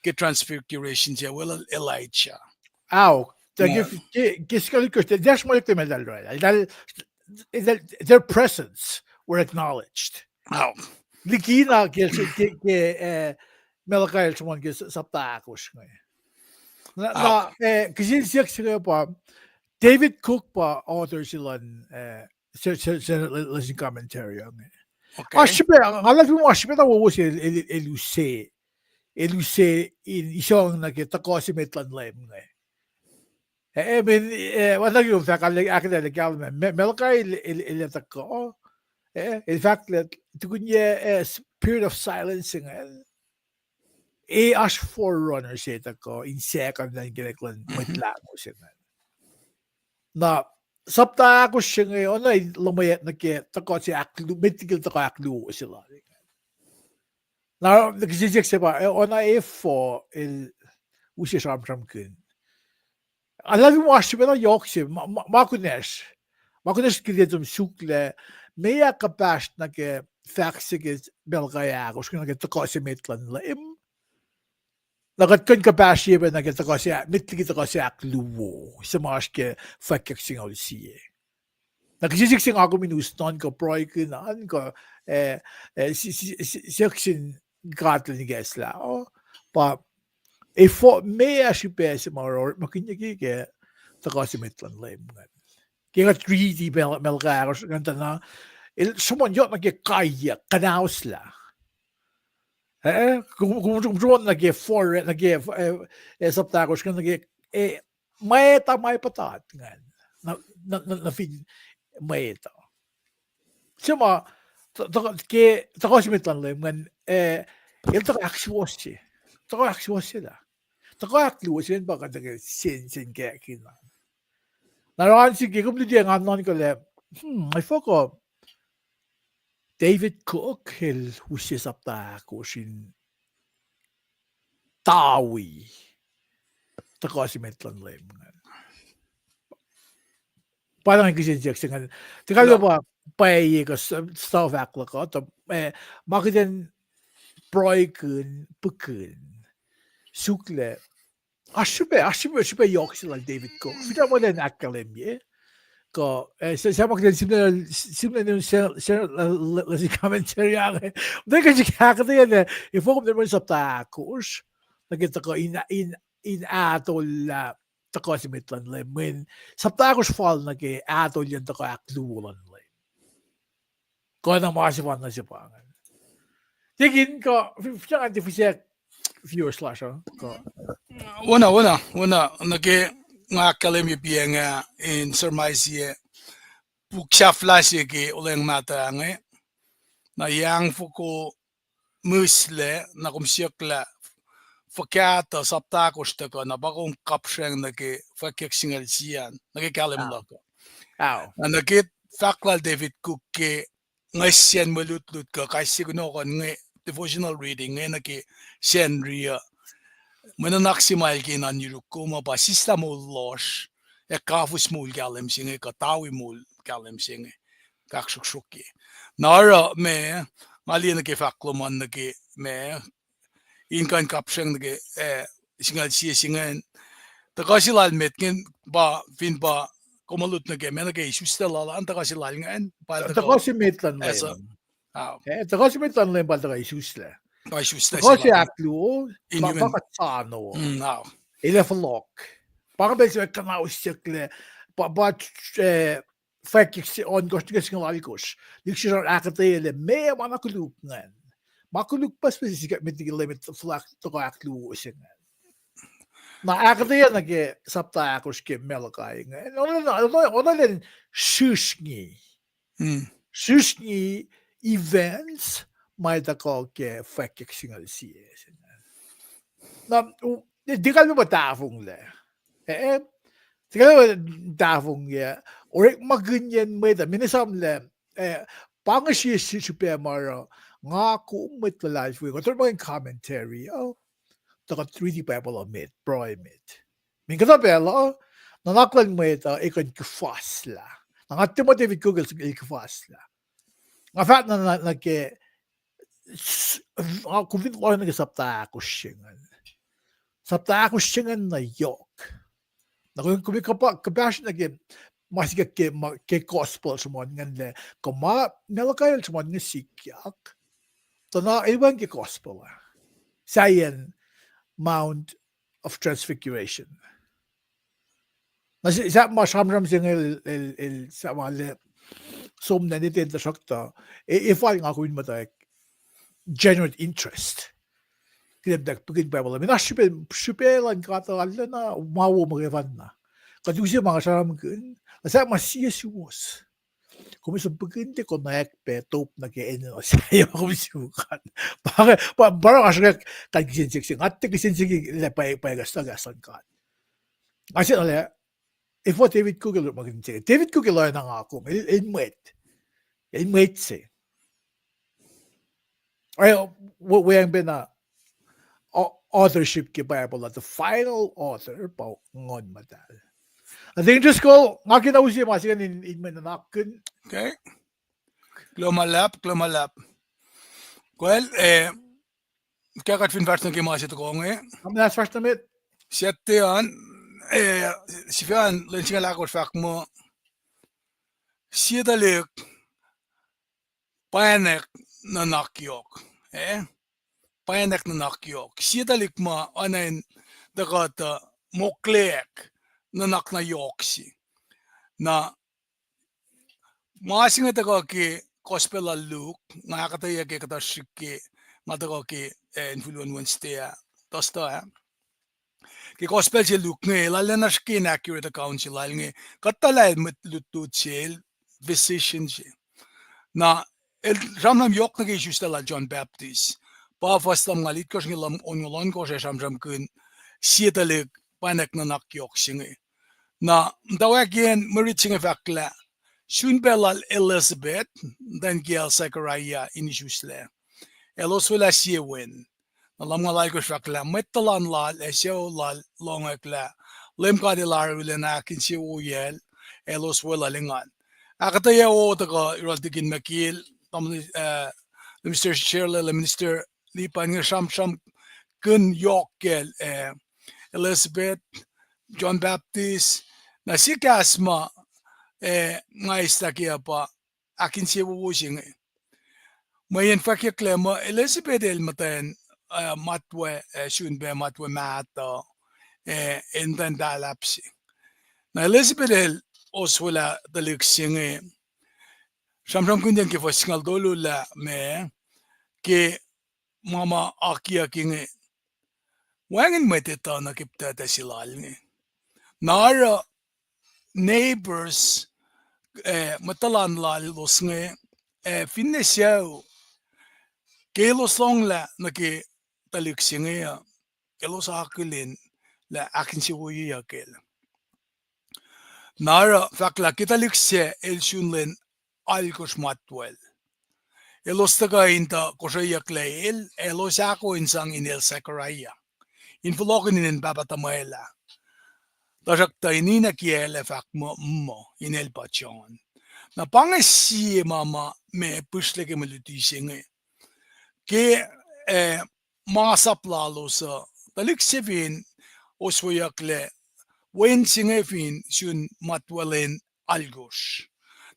ke Transfiguration se, weluhl Elijah. Ao, ke, ke singucul itkohsr, tiac srihke ma eltahl oraclah. Eltahl, eltahl, their presence were acknowledged. Likina ke, ke, ke, eh, Malachi el sruhmuhn ke sapta ahkosr inge. Na, na, eh, kihsen siyuck se inge pa, David Cook pa author se luhn, eh, se, se, se, lesson commentary inge. Oasr srihpac, nga luhlahlfongi oasr srihpac na wowo se el, el, el use, el use in isong nuh ke tuhkuh se met luhn Leum inge. Eh, eh, men, eh, wacngihn fahk ahkuhtweyac kahlwem, Malachi el, el, el tuhkuh, eh, el fahk lah tukun yac, eh, period of silence ingacn, e oasr forerunner se tuhkuh in second an ke luhn Mwet Lahngo se ingacn. Na sapta ahkosr se inge, oacna in luhmweyuck nuh ke tuhkuh se ahklu-, met liki el tuhkuh ahkluo se lal ingacn. Na, na kihsen siyuck se pa, eh, oacna efuh el use sramsramkihn. Nga luhlahlfongi oasr srihpac na yohk se, ma, ma, ma kunacsr, ma kunacsr kihtin som suk lah, meac kuhpahsr nuh ke fahk se ke Malachi ahkosr, nuh ke tuhkuh se met luhn Leum. Na kuht kuh in kuhpahsrye pac nuh ke tuhkuh se, met liki tuhkuh se ahkluo, se ma oasr ke fwackyuck singucul sie. Na kihsen siyuck se nga kom in us nuh kuh pruhekihn an kuh, eh, eh, si-, si-, si-, siyuck sin God luhn ikacslah uh, pa, efuh, meac srihpac se ma orekmakihnyuck ke tuhkuh se met luhn Leum ingacn. Ke kuht riti Mal-, Malachi ahkosr ingacn tuh na, el sruhmuhn yohk nuh ke kaiyuck, kuhnahoslah. Eh, kom, kom, kom sruhmuhn nuh ke for-, nuh ke, eh, eh, sapta ahkosr ingacn nuh ke, eh, mwacta ma puhtat ingacn. Na, na, na, nuh fin mwacta. Se ma, tu-, tu-, ke, tuhkuh se met luhn Leum ingacn, eh, el tuhkuh ahksuwohsye. Tuhkuh ahksuwohsye lah. Tuhkuh ahkluo se ingacn pa kuht ke sensen kackin. Na oruh an se ke kom luti nga nuhnkuh lah, hmm, efuh kuh David Cook el use sapta ahkosr in tawi tuhkuh se met luhn Leum ingacn. Pa na kihsen siyuck se ingacn. Tuh kalmac pa pwacye kuh s-, stuff ahkluhkuh, tuh, eh, ma kuht in pruhekihn, pukihn, suk lah, oasr srihpac, oasr srihpac, srihpac yohk se lal David Cook. Fin muh in ahkkahlwemye. Kuh, eh, se, se ma kuht in sihmlac, sihmlac, se, se, lesson commentary ange. Muhtwacwacack srihk ahkuhtweyac lah, efuh kom in sapta ahkosr, nuh ke tuhkuh in, in, in ahtolah tuhkuh se met luhn Leum, mweyen sapta ahkosr fal nuh ke ahtolyen tuhkuh ahkluo luhn Leum. Kuh na ma sefanna se pa ingacn. Tekin kuh, f-, f-, tiac viewers lasr uh, kuh. Wona, wona, wona, nuh ke nga ahkkahlwemye piacng ah in surmise-ye puk sahflah se ke Olweacng Mahtuh inge. Na yangfoko mihslac, na kom siyuck lah fuhkah tuh sapta ahkosr tuhkuh, na pa kom kapsreng nuh ke fwackyuck singucul sie an, nuh ke kahlwem luhk uh. Na nuh ke fahk lal David Cook ke nga siyacn mwe lutlut kuh kais sie kunohkohn inge devotional reading inge nuh ke Sacnri uh. Mwe nuhnak se ma el ke nuh yuruk kom uh pa sislah moul lohsr, ac kahfos moul kahlwem se inge, kuh tawi moul kahlwem se inge, kahksruhksruhkye. Na oruh ma, nga liye nuh ke fahk lom an nuh ke ma, in kuh in kapsreng nuh ke, eh, singucul sie se ingacn. Tuhkuh se lal met ingacn pa, fin pa, kom lut nuh ke, ma nuh ke isuslac lal an, tuhkuh se lal ingacn, pa el tuhkuh se met luhn Leum. Eh, tuhkuh se met luhn Leum pa el tuhkuh isuslac. Pa isuslac. Tuhkuh se ahkluo, pa, pa kuht sano. Elac fohlohk. Pa inge pacl se kuhnahosyucklac, pa, pa, eh, fwackyuck se ohnkohsr nuh ke singucul alkosr. Lihksreni ahkuhtweyac lah meac ma na koluk ingacn. Ma koluk pucspucs se met liki Leum tuhkuh ahkluo se ingacn. Na ahkuhtweyac nuh ke sapta ahkosr ke Malachi ingacn. Onolen srihsrngi. Srihsrngi events ma tuhkuh ke fwackyuck singucul sie se ingacn. Na, u-, tiac kalmac pa tahfonglac. Eh, Sikalah tahfongyac, orekmakihnyacn mwet uh, mine samlah, eh, pa inge sie srihpac ma oruh, nga kom mwet luhlahlfongi, nga orekmakihn commentary uh, tuhkuh riti Bible uh met, pruhe met. Mweyen kuhtuh pacl uh, nuhnak luhn mwet uh, e kuh in kuhfaslah. Na nga tiac muh David Cook el, el kuhfaslah. Nga fahk na, na, nuh ke, s-, nga kom fin lohacng nuh ke sapta ahkosr se ingacn. Sapta ahkosr se ingacn na yohk. Na kom, kom kuhpa-, kuhpahsr nuh ke ma sikyak ke, ma, ke gospel sruhmuhn ingacn lah, kuh ma Malachi el sruhmuhn inge sikyak. Tuh na el wacngihn ke gospel uh. Sahyacn Mount of Transfiguration. Na se-, sahp ma sramsram se inge el, el, el sahp ma lah som na neten tuhsruhktuh, e, e fal nga kom in muhta general interest. Kuht in muhta pihkihn Bible. Mweyen srihpac, srihpac luhn God arulacna ma wo muhkwena. Kuht use ma nga sramsramkihn, na sahp ma sie suwos. Kom som pihkihn tiac konwacack pac top nuh ke enenuh sahyac ma kom suk an. Pa, pa, pa oruh nga sruhkwack kain kihsen siyuck se, nga tiac kihsen siyuck lah pa, pa kahs, kahs luhn God. Nga se na lah, efuh David Cook el orekmakihn se inge. David Cook el oacna nga kom, el, el mwet. El mwet se. Ac, we-, weacng pacna, au-, authorship ke Bible uh, the final author, pa Nguhn Muhtahl. I think just go, nga kena use ma se ingacn in, in mwe nuhnakkihn. Okay. Kuloh ma luhlahp, kuloh ma luhlahp. Well, eh, ke kuht fin fahsr nuh ke ma se tohkoh inge. Nga muh fahsr nuh met. Saturday an, eh, sifacna lwen singucul ahkosr fahk muh, sie tuhlihk pwacnwack nuhnak yohk, eh? Pwacnwack nuhnak yohk. Sie tuhlihk ma oacna in tuhkuh tuh mokleyuck nuhnak na yohk se. Na ma se inge tuhkuh ke gospel lal Luke, nga ahkuhtweyac ke kuhtuh srihk ke nga tuhkuh ke, eh, infulwen Wednesday ah, Thursday ah. Ke gospel se Luke inge, el arulacna srihke in accurate account se lal inge, kuht tuh lah el mwet lutlut se, el physician se. Na el sramsram yohk nuh ke isuslac lal John Baptist. Pa fuhs lumngaul itkohsr nuh ke lumngaul ohnkohsr ac sramsramkihn sie tuhlihk pwacnwack nuhnak yohk se inge. Na muhtwacwacackiyacn mwe rit se inge fahk lah, sun pac lal Elizabeth, muhtwacn kiyacl Zechariah in isuslac, elos welah sie wen. Na lumngaul alkohsr fahk lah mwet tuhlan lal ac sucu lal lohngwack lah Leum God El arulacna ahkinsewowoyacl, elos weluhl engan. Ahkuhtweyac wo tuhkuh yohrohl Tikin Makil, Minister Sherlel, Minister Lipan inge sramsramkihn yohk kacl, eh, Elizabeth, John Baptist, na sie kahs ma, eh, nga eis lah ke uh pa ahkinsewowo se inge. Mweyen fwackyucklac muh Elizabeth el muhtwacn, eh, matwac, eh, sun pac matwac mahtuh, eh, el muhtwacn pahlahp se. Na Elizabeth el oswelah tuhlihk se inge, sramsramkihnyacn ke fuhs singucul tolu lah ma ke ma ma akiyuck inge, wacngihn mwet etuh nuh ke puhtahtah se lal inge. Na oruh neighbors, eh, mwet tuhlan lal elos inge, eh, finne sucu, ke elos lohnglah nuh ke tuhlihk se inge uh, elos akihlen lah ahkinsewowoyeyuck el. Na oruh fahk lah ke tuhlihk sac el sun lwen alkohsr matwacl, elos tuhkuh in tuh kosreyucklac el, elos ahko in sang inel Zechariah, in fohlohkihn inen pahpah tuhmwacl ah. Tuhsruhktuh in ninac kiyacl ac fahk muh, muh inel pa John. Na pa inge sie ma ma ma pihsrlac ke mwe luti se inge. Ke, eh, masap lalos uh, tuhlihk se fin osweyucklac, wen se inge fin sun matwacl in alkohsr,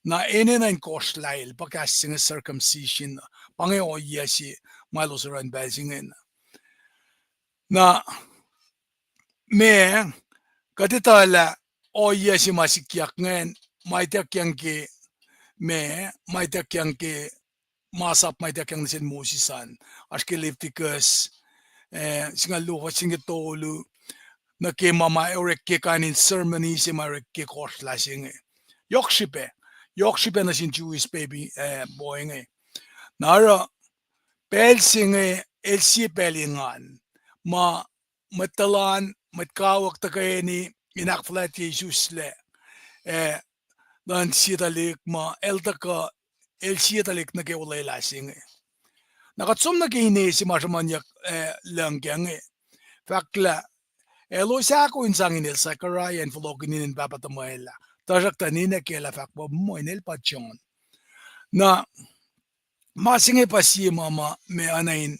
na enenuh in kohsrlah el, pa kahs se inge circumcision, pa inge ohiyac se ma elos oruh in pacl se ingena. Na ma kuht etuh lah ohiyac se ma sikyak ingacn, ma ituckyang ke, ma, ma ituckyang ke masap ma ituckyang nuh sel Moses an, oasr ke Leviticus, eh, singucul luo fuhs se inge tolu, nuh ke ma ma orek ke kain in ceremony se ma orek ke kohsrlah se inge. Yohk srihpac, yohk srihpac nuh sin Jewish baby, eh, boy inge. Na oruh pacl se inge el sie pacl engan, ma mwet tuhlan, mwet kawuck tuhkweni, in ahkfuhlwactye isuslac, eh, luhn sie tuhlihk ma el tuhkuh, el sie tuhlihk nuh ke olwelah se inge. Na kuht som nuh ke ine se ma sruhmuhnyuck, eh, lucng kac inge. Fahk lah elos ahkoo in sang inel Zechariah in fohlohkihn inen pahpah tuhmwacl ah. Tuhsruhktuh ninac kiyacl ah fahk muh inel pa John. Na ma se inge pa sie ma ma ma oacna in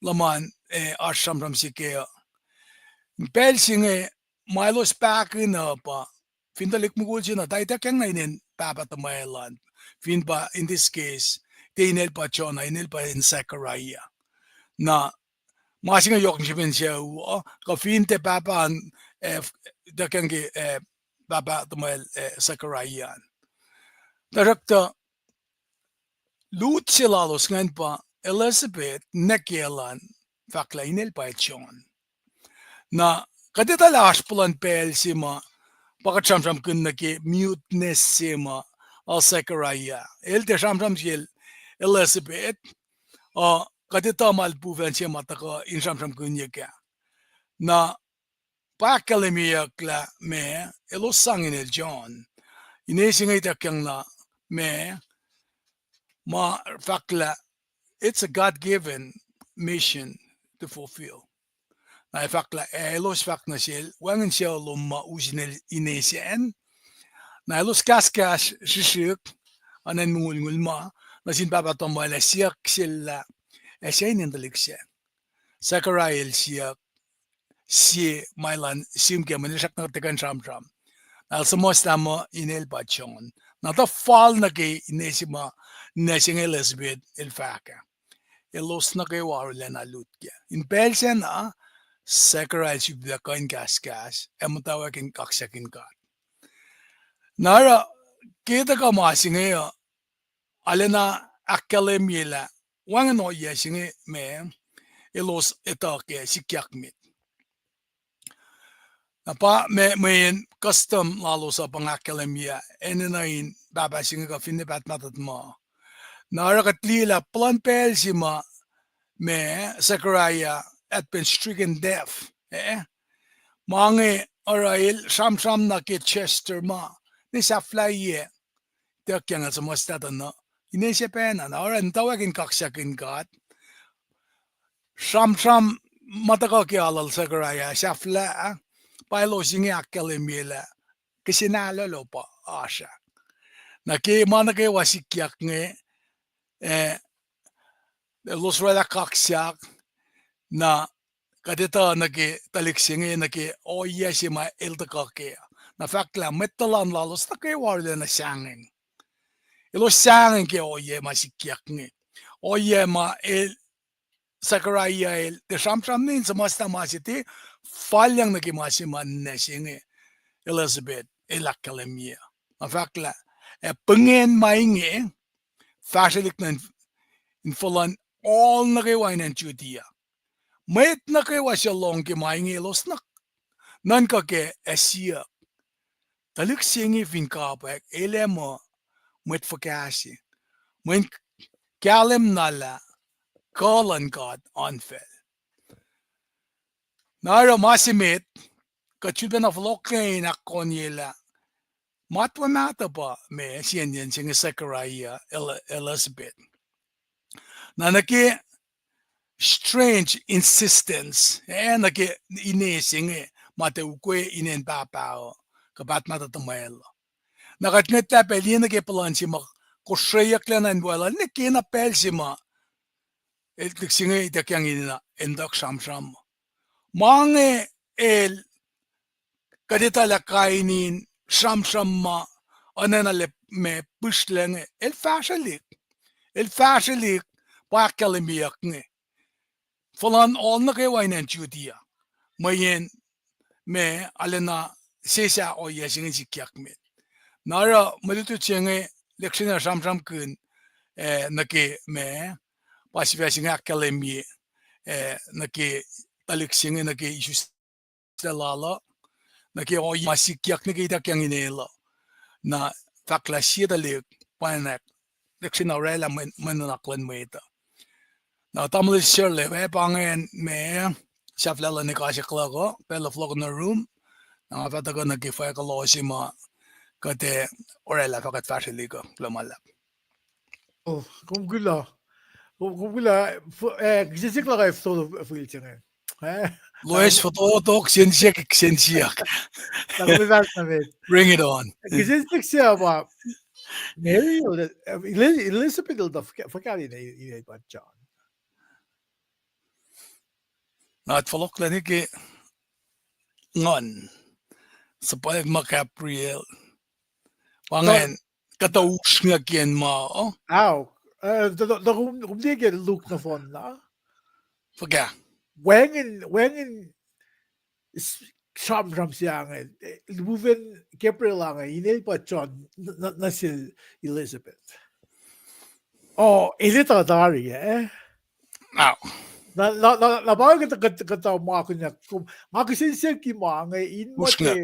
luhman, eh, oasr sramsram se kac uh. Pacl se inge ma elos pahkihn uh pa fin tuhlihk mukul se na ta ituckyang na inen pahpah tuhmwacl an. Fin pa in this case, tiac inel pa John, inel pa in Zechariah. Na ma se inge yohk srihpen sucu uh, kuh fin tiac pahpah an, eh, ituckyang ke, eh, pahpah tuhmwacl, eh, Zechariah an. Tuhsruhktuh lut se lalos ingacn pa Elizabeth, ninac kiyacl an, fahk lah inel pa John. Na kuht etuh lah oasr puhlan pacl se ma pa kuht sramsramkihn nuh ke muteness se ma, uh, Zechariah el tiac sramsram sel Elizabeth, uh, kuht etuh ma lipufacn se ma tuhkuh in sramsramkihnyuck ah. Na pa ahkkahlwemyeyuck lah ma elos sang inel John. Ine se inge ituckyang na ma, ma fahk lah it's a God-given mission to fulfill. Na fahk lah, eh, elos fahk nuh sel, wacngihn sucu lom ma us ine sacn. Na elos kahskahs srihsrihk, acn in mongulngul ma, nuh sin pahpah tuhmwacl ah siyuck sel lah, ac sie inen tuhlihk sac. Zechariah el siyuck, sie ma elan sihm kac mwe srackna tiac kuh in sramsram. Na el suhmuhslah muh inel pa John. Na tuh fal nuh ke ine se ma, ine se inge Elizabeth el fahk ah. Elos nuh kwewa arulacna lut kac. In pacl sacna, Zechariah el sifilpac kuh in kahskahs ac muhtwacwacack in kaksakihn God. Na oruh, ke tuhkuh ma se inge uh, arulacna ahkkahlwemye lah wacngihn ohiyac se inge ma elos etuh kac sikyak met. Na pa mwe, mweyen custom lalos uh pa nga ahkkahlwemye, enenuh in pahpah se inge kuh finne paht mahtuh ma. Na oruh kuht liye lah puhlan pacl se ma, ma Zechariah had been stricken deaf, eh? Ma inge oruh el sramsram na ke Esther ma, ne sahflahiyac, ituckyang el suhmuhslah tuh na, ine se pacna, na oruh in muhtwacwacack in kaksakihn God. Sramsram ma tuhkuh ke alu lal Zechariah sahflah, pa elos inge ahkkahlwemye lah kihsen ahlolo pa oasr ah. Na ke ma nuh kwewa sikyak inge, eh, elos orwaclah kaksak, na kuht etuh nuh ke tuhlihk se inge nuh ke ohiyac se ma el tuhkuh kac. Na fahk lah mwet tuhlan lalos nuh kwewa arulacna sahngweng. Elos sahngweng ke ohiyac ma sikyak inge. Ohiyac ma el, Zechariah el tiac sramsram ne in suhmuhslah ma se tiac falyang nuh ke ma se ma ninac se inge Elizabeth el ahkkahlwemye. Na fahk lah, ac pungen ma inge, fahsrwelihk nuh in, in fuhluhn ohl nuh kwewa in acn Judea. Mwet nuh kwewa suc lohng ke ma inge elos nuh, nuhnkuh kac ac siyuck, tuhlihk se inge fin kapwack el ac muh mwet fuhkah se, mweyen kahlwem na lah kuh luhn God oan facl. Na oruh ma se met, kuht sulpacna fohlohk in ahkkonyelah matwac mahtuh pa ma siyacnyacn se inge Zechariah, El-, Elizabeth. Na nuh ke strange insistence, eh, nuh ke ine se inge ma tiac ukwe inen pahpah uh, kuh paht mahtuh tuhmwacl uh. Na kuht ngwetlah pacl inge nuh ke puhlan se ma kosreyucklac nuh in wal uh, ne kena pacl se ma el tuhlihk se inge ituckyang in, in tuck sramsram. Ma inge el kuht etuh lah kain in sramsram ma, oacna lah ma pihsrlac inge, el fahsrwelihk. El fahsrwelihk, pa ahkkahlwemyeyuck inge. Fuhluhn ohl nuh kwewa in acn Judea. Mweyen ma arulacna sesseslah ohiyac se inge sikyak met. Na oruh mwe lutlut se inge lihksreni sramsramkihn, eh, nuh ke ma, pa sifac se inge ahkkahlwemye, eh, nuh ke tuhlihk se inge nuh ke isuslac lal uh, nuh ke ohiyac ma sikyak nuh ke ituckyang inel uh. Na fahk lah sie tuhlihk, pwacnwacng, lihksreni orwaclah mwe, mwe nuhnak luhn mwet uh. Na tamuhlwel Shirley, ac pa ingacn ma sahflah luhn ekahsr luhk uh, pacl uh fohlohk nuh room, Na nga fah tuhkuh nuh ke fahk kuloh se ma kuht ac orwaclah fah kuht fahsrwelihk uh, kuloh ma luhlahp. Oh, kom kuloh. Kom, kom kuloh, f-, eh, kihsen siyuck luhk ah fototo fihl se inge. Eh? Loes, fototo, kihsen siyuck, kihsen siyuck. Na kom fahsr na met. Bring it on. Kihsen siyuck se pa, Mary, Eli-, Elizabeth el tuh fuhkah, fuhkah in, in, in pa John. Na fohlohklac nuh ke nguhn, suhpwacma Gabriel. Pa ingacn, kuhtuh usrnguck in ma, oh? Ao, eh, tuh, tuh, tuh kom, kom liye ke Luke nohfohn na? Fuhkah? Wacngihn, wacngihn s-, sramsram se inge, eh, lipufacn Gabriel inge, inel pa John, n-, n-, nuh sel Elizabeth. Oh, el etuh tari, eh? Ao. Na, na, na, na pa kuhtuh, kuhtuh, kuhtuh ma kuhnyuck, kom, nga kihsen siyuck ke ma inge, in muhta,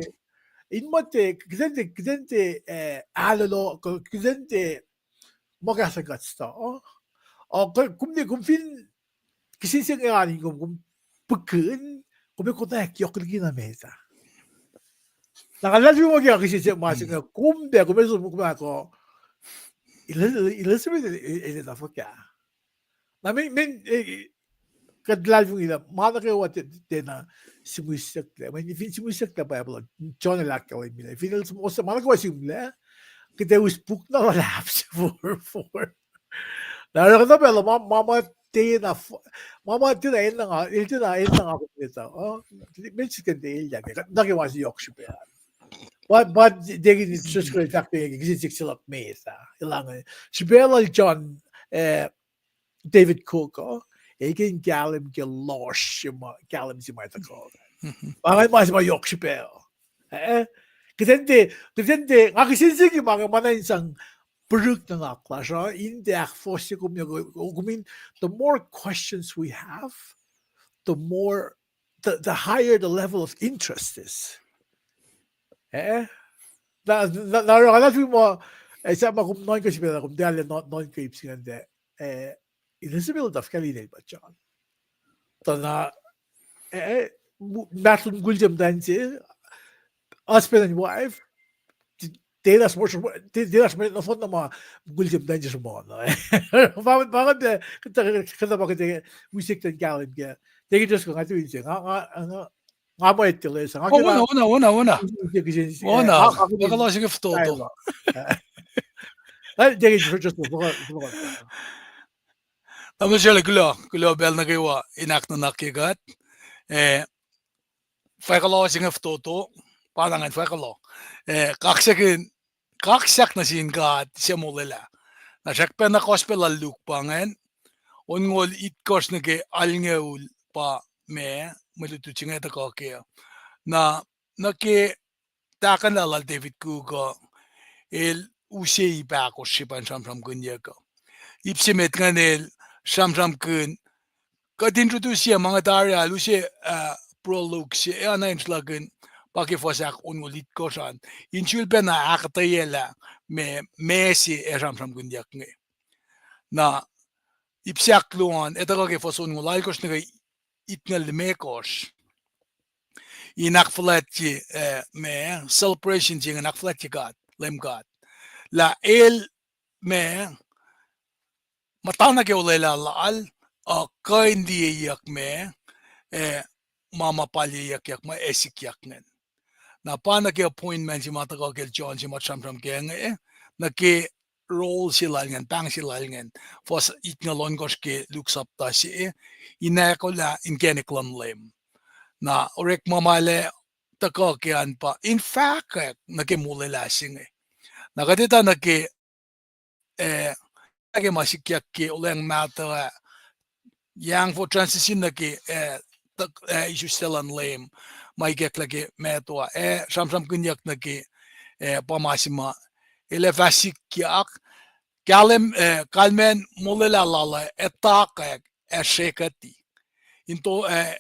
in muhta, kihsen tiac, kihsen tiac, eh, ahlolo, kuh kihsen tiac muh kahs in kuht stuh, oh? Oh, kuh, kom ne, kom fin kihsen siyuck inge an in kom, kom pihkihn, kom ac konwacack yohk liki na met ah. Na nga luhlahlfongi muh ke nga kihsen siyuck ma se inge, kom pac, kom ac som, kom ac ko, Eli-, Elizabeth el, el, el etuh fuhkah. Na men, men, eh, kuht luhlahlfongi lah ma nuh kwewa tiac, tiacna sihmihsyucklac. Mweyen fin sihmihsyucklac Bible, John el ahkkahlwemyelah. Fin el sihmihsyucklac, ma nuh kwewa sihmlac, kuht ac us puk na luhlahp se forfor. Na oruh kuhtuh pacl uh ma, ma, ma tiacna, ma, ma tiacna enenuh nga, el tiacna enenuh nga kom etuh, uh, met sihk kuh in tiac elyah, nuh kwewa se yohk srihpac. But, but, deacon, just kuh in fahk pac kihsen siyuck se luhk met ah, el inge. Srihpac lal John, eh, David Cook uh, el ke in kahlwem ke lohsr se ma, kahlwem se ma tuhkuh. Pa ingacn ma se ma yohk srihpac. Eh? Kihsen tiac, kihsen tiac, nga kihsen siyuck ke ma inge ma na in sang pihrihk nuhnak lasr uh, in tiac ahkfohsye kom, kom in, the more questions we have, the more, the, the higher the level of interest is. Eh? Na, na, na oruh nga luhlahlfongi muh, eh, sahp ma kom nuhnkuh srihpac lah kom tiac nuhnkuh ip se ingacn, eh, Elizabeth el tuh fuhkah inel pa John. Tuh na, eh, eh, mu-, mahtuh mukul se muhtwacn se, husband and wife, tiac, tiac, tiac, nohfohn na ma mukul se muhtwacn se sruhmuhn. Pa, pa, kuhtuh, kuhtuh pa kuht use kuht in kahlwem ke. Tiac ke just kuh nga tu in se, nga, nga, nga, nga mwet tilac sa. Nga, oh, kena, wona, wona, wona, wona. Wona, eh, nga, nga, nga kuloh se ke fototo. Eh, tiac ke just, just, just, just. Tamuhlwel Sele, kuloh, kuloh pacl nuh kwewa in ahknuhnakye kuht. Eh, fahk kuloh se inge fototo, pa na ngan fahk kuloh. Eh, kaksakihn, kaksak nuh sin God se molwelah. Na srackpacna gospel lal Luke pa ingacn, onngoul itkohsr nuh ke alngoul pa ma, mwe lutlut se inge tuhkuh kac. Na, nuh ke tahkuhnlah lal David Cook uh, el use ip ahkosr se pa in sramsramkihnyuck uh. Ip se met ingacn el sramsramkihn, kuht introduce-ye ma inge tari ah, el use, uh, prologue se, ac na in sruhlahkihn, pa ke fuhs ahk onngoul itkohsr an. In sulpacna ahkuhtweyac lah ma, ma se ac sramsramkihnyuck inge. Na ip se ahkluo an, ac tuhkuh ke fuhs onngoul alkohsr nuh ke itngoul limekohsr. In ahkfuhlwactye, eh, ma, celebration se inge in ahkfuhlwactye God, Leum God. Lah el ma, muhta nuh ke olwelah lal, uh, kuh in liyeyuck ma, eh, ma ma palyeyuckyak ma ac sikyak ingacn. Na pa nuh ke appointment se ma tuhkuh kacl John se ma sramsram kac inge, nuh ke role se lal ingacn, pahng se lal ingacn, fuhs itngoul ohnkohsr ke Luke sapta se, in ahkolah inkacnek luhn Leum. Na orekma ma el ac tuhkuh kac an pa in fahkwack nuh ke molwelah se inge. Na kuht etuh nuh ke, eh, ke ma sikyak ke olweacng mahtuh ah, yangfo transition nuh ke, eh, tuh, eh, isuslac luhn Leum, ma ikacklah ke mahtuh ah, ac sramsramkihnyuck nuh ke, eh, pa ma se ma el ac fah sikyak, kahlwem, eh, kalmacn molwelah lal ah ac takwack, ac srekuhti. In tuh, eh,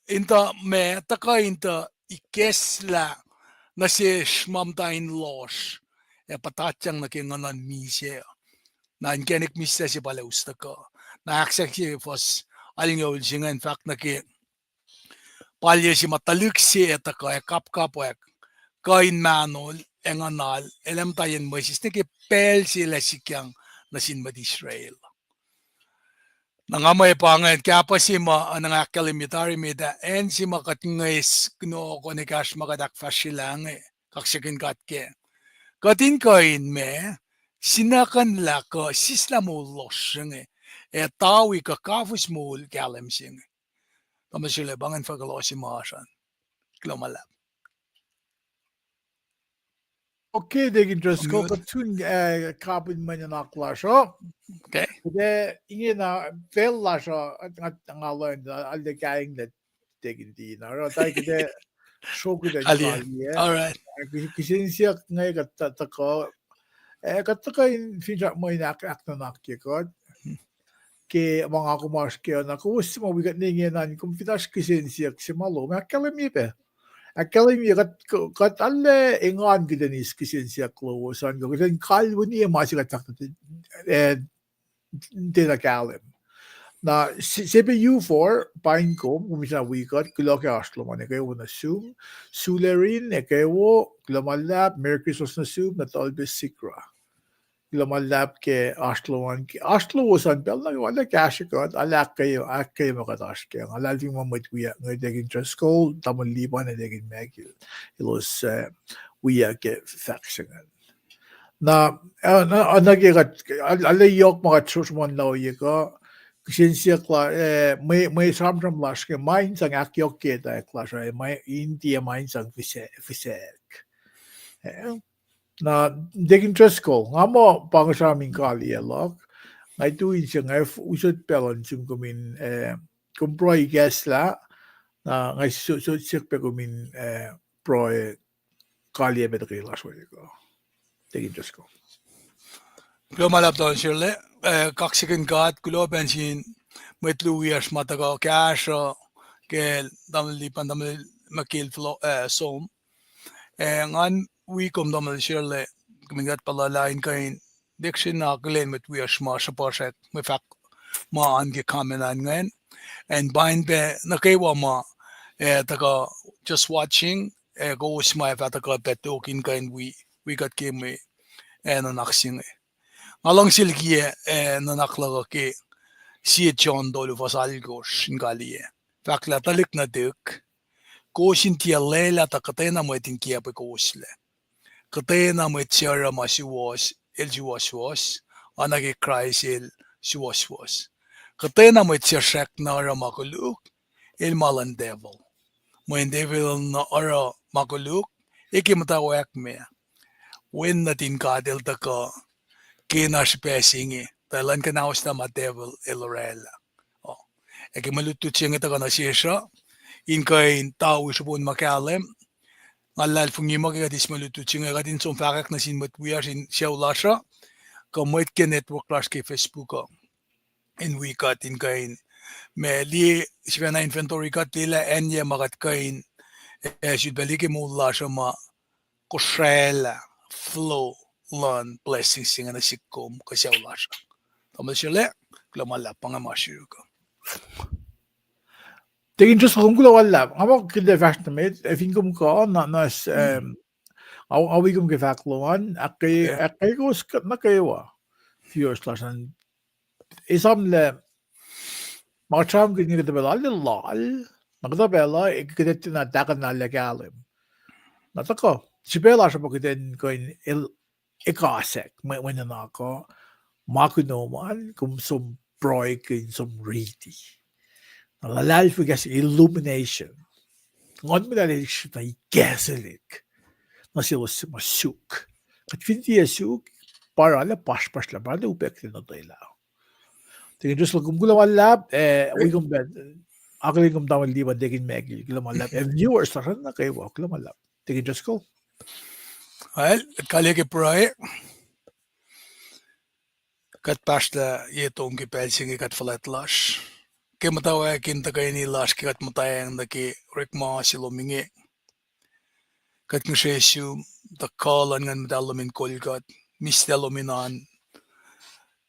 in tuh ma, tuhkuh in tuh ikacslah nuh sesr ma muhta in lohsr, ac puhtatyang nuh ke nguhn luhn misac. Na inkacnek misac se pa el ac us tuhkuh. Na ahksahk se fuhs alngoul se ingacn fahk nuh ke palye se ma tuhlihk se ac tuhkuh ac kapkapwack kuh in mahnol ac nguhnal, el ac muhta yen mwesis nuh ke pacl se el ac sikyang nuh sin mwet Israel. Na nga mwe pa ingacn, kahpah se ma, uh, na nga ahkkahlwemye tari met ah, acn se ma kuht ngwes kunohkohn ekahsr ma kuht ahkfahsryelah inge, kaksakihn God kac. Kuht in kuh in ma, sinakuhnlah kuh sislah moul lohsr se inge, ac tawi kuh kafis moul kahlwem se inge. Tamuhlwel Sirlac, pa ingacn fuhkah lowos ma oasr an. Kuloh ma luhlahp. Okay, Deacon Driscoll, kuht sun, eh, kapin mwe nuhnak lasr uh. Kuht, ingena, pacl lasr uh, nga, nga lohacng, arlac kainglac Deacon Dean, oruh tari kuht srokit an kaliyac. Kihsen siyuck inge kuht tuhkuh, eh, kuht tuhkuh in finsrak mwe in ahk, ahknuhnakye kuht ke ma nga kom oasr kac uh, na kowos se ma wi kuht ne ingena an, kom fin oasr kihsen siyuck se ma lom, ahkkahlwemye pac. Ahkkahlwemye kuht, kuht arlac engan kuht in eis kihsen siyuck lowos an, kuh kuht in kalweni ma se kuht fahk, eh, tiacna kahlwem. Na se, se pac U four, paing kom, kom fin wi kuht, kuloh ke oasr lom an, ekuh wo nuh sum, Sulerin, ekuh wo, kuloh ma luhlahp, Merry Christmas nuh sum, na Tolbe Sikra. Kuloh ma luhlahp ke oasr lom an, oasr lowos an pacl nuh kwewa, arlac kahsrwe kuht, arlac ahkkweye, ahkkweye ma kuht oasr kac. Nga luhlahlfongi ma mwet wiyuck inge, Deacon Driscoll, Tamuhlwel Lipan, ac Deacon Michael. Elos, eh, wiyuck ke fahk se ingacn. Na, eh, na, na ke kuht, arlac yohk ma kuht sruhmuhn la ohiyac kuh, kihsen siyuck la, eh, mwe, mwe sramsram lasr ke ma in sang ahkyohkye etwacack lasr uh, ma in tiac ma in sang fihsac, fihsac. Eh, na, Deacon Driscoll, nga muh pa inge sramsram in kaliyac luhk, nga tu in se nga usot pacl uh nuh sum kom in, eh, kom pruhe ikacslah, na nga so, so, siyuck pac kom in, eh, pruhe kaliyac met ke lasr uh. Deacon Driscoll. Kuloh ma luhlahp Tamuhlwel Sirlac, eh, kaksakihn God, kuloh pacna sin mwet luo wiyacsr ma tuhkuh kahsruh, ke Tamuhlwel Lipan, Tamuhlwel Michael, Flo, eh, som. Eh, ngan wi kom Tamuhlwel Sirlac, kom in kuht puhla lah in kuh in, tiac srihpen akihlen mwet wiyacsr ma sruhpuhsrak mwe fahk ma an ke comment an ingacn. Acn pain pac nuh kwewa ma, eh, tuhkuh just watching, eh, kowos ma ac fah tuhkuh pac tok in kuh in wi, wi kuht ke mwe, eh, nuhnak se inge. Nga luhngse likiyac, eh, nuhnak luhk uh ke sie John tolu fuhs alkosr in kaliyac. Fahk lah tuhlihk nuhtihk, kowos in tiac lwelah tuh kuhtwena mwet in kiacpwe kowoslac. Kuhtwena mwet se oruh ma suwohs, el suwohswohs, oacna ke Kraist el suwohswohs. Kuhtwena mwet se srackna oruh ma koluk, el ma luhn devil. Mweyen devil el oruh ma koluk, ac ke muhtwacwacack ma, Wen nuhtin God el tuhkuh kena srihpac se inge, tuh elan kuhnahoslah ma devil el orwaclah. Ac ke mwe lutlut se inge tuhkuh nuh sesr uh, in kuh in tau srihpen ma kahlwem, nga luhlahlfongi muh ke kuht eis mwe lutlut se inge, kuht in som fahkwack nuh sin mwet wiyacsr in sucu lasr uh, kuh mwet ke network lasr ke Facebook uh, in wi kuht in kuh in, ma liye sifacna inventory kuht liye lah acnyac ma kuht kuh in, ac sulpac liye ke moul lasr uh ma kosraclah flow luhn blessing se inge nuh sihk kom kuh sucu lasr uh. Tamuhlwel Sirlac, kuloh ma luhlahp, pa inge ma srihk uh. Deacon Driscoll, kom kuloh ma luhlahp. Nga muh kuht ac fahsr nuh met, ac fin kom kuh, na, na, nga wi kom ke fahk lom an, ahkkweye kowos kuht nuh kwewa. Viewers lasr an, esamlah, ma kuht sramsramkihn inge kuhtuh pacl uh arlac loal, na kuhtuh pacl uh kuht tiacna tahkuhnlah kahlwem. Na tuhkuh srihpac lasr uh pa kuht in kuh in el ekasack mwe, mwe nuhnak uh, ma kunom an, kom som pruhekihn, som riti. Na luhlahlfongi kahs illumination. Nguhn Muhtahl el srihpac ikaselihk nuh selos ma suk. Kuht fin tiac suk, pa arlac pahsrpahsrlah, pa arlac upac kuht in otwelah. Deacon Driscoll, kom kuloh ma luhlahp, eh, wi kom pac, akihlen kom Tamuhlwel Lipan, Deacon Michael, kuloh ma luhlahp, ac viewers lasr nuh kwewa, kuloh ma luhlahp. Deacon Driscoll? Well, kuht kaliyac ke pruhe. Kuht pahsrlah ye tom ke pacl se inge kuht fuhlwact lasr. Ke muhtwacwacack in tuhkweni lasr ke kuht muhtwacng nuh ke orekma se lom inge, kuht ngihsre sum tuh kuh luhn Nguhn Muhtahl lom in kol kuht, mihslac lom in oan,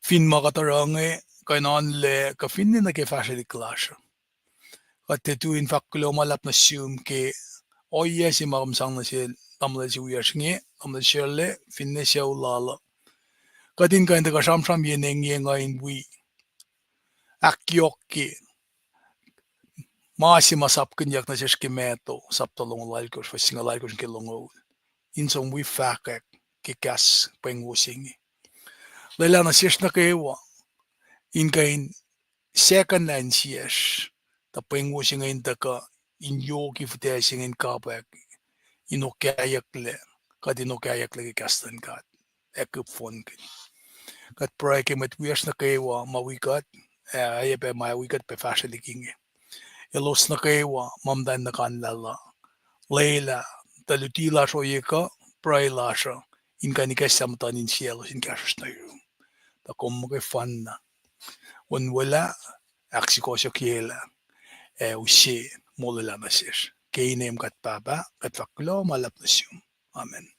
fin ma kuht oruh inge, kuh in oanlac, kuh finne nuh ke fahsrwelihk lasr uh. Kuht tiac tui in fahk kuloh ma luhlahp nuh sum ke ohiyac se ma kom sang nuh sel tamuhlwel se wiyacsr inge, tamuhlwel Shirley, finne sucu lal uh. Kuht in kuh in tuhkuh sramsram yen engyeng uh in wi ahkyohkye ma se ma sapkihnyuck nuh sesr ke Matthew sapta longoul alkosr, fuhs singucul alkosr nuh ke longoul, in som wi fahkwack ke kahs pweng wo se inge. Lwelah nuh sesr nuh kwewa in kuh in secondlah insiyacsr, tuh pweng wo se inge in tuhkuh in yohk fihtac se inge in kapwack, in okahyucklac, kuht in okahyucklac ke kahs luhn God ac kihp fohnkihn. Kuht pruhe ke mwet wiyacsr nuh kwewa ma wi kuht, ac oacyacpac ma wi kuht pac fahsrwelihk inge. Elos nuh kwewa ma muhtwacn nuhkanlah uh, lwelah tuh luti lasr ohiyac kuh pruhe lasr uh in kuh in ikacslah muhtuhn insiyaclos in kahsruhsr nuh yurum. Tuh kom muhkwena fanna onwelah, ahksukohsohkyelah, ac use molwelah nuh sesr. Ke inem kuht Pahpah, kuht fahk kuloh ma luhlahp nuh sum. Amen.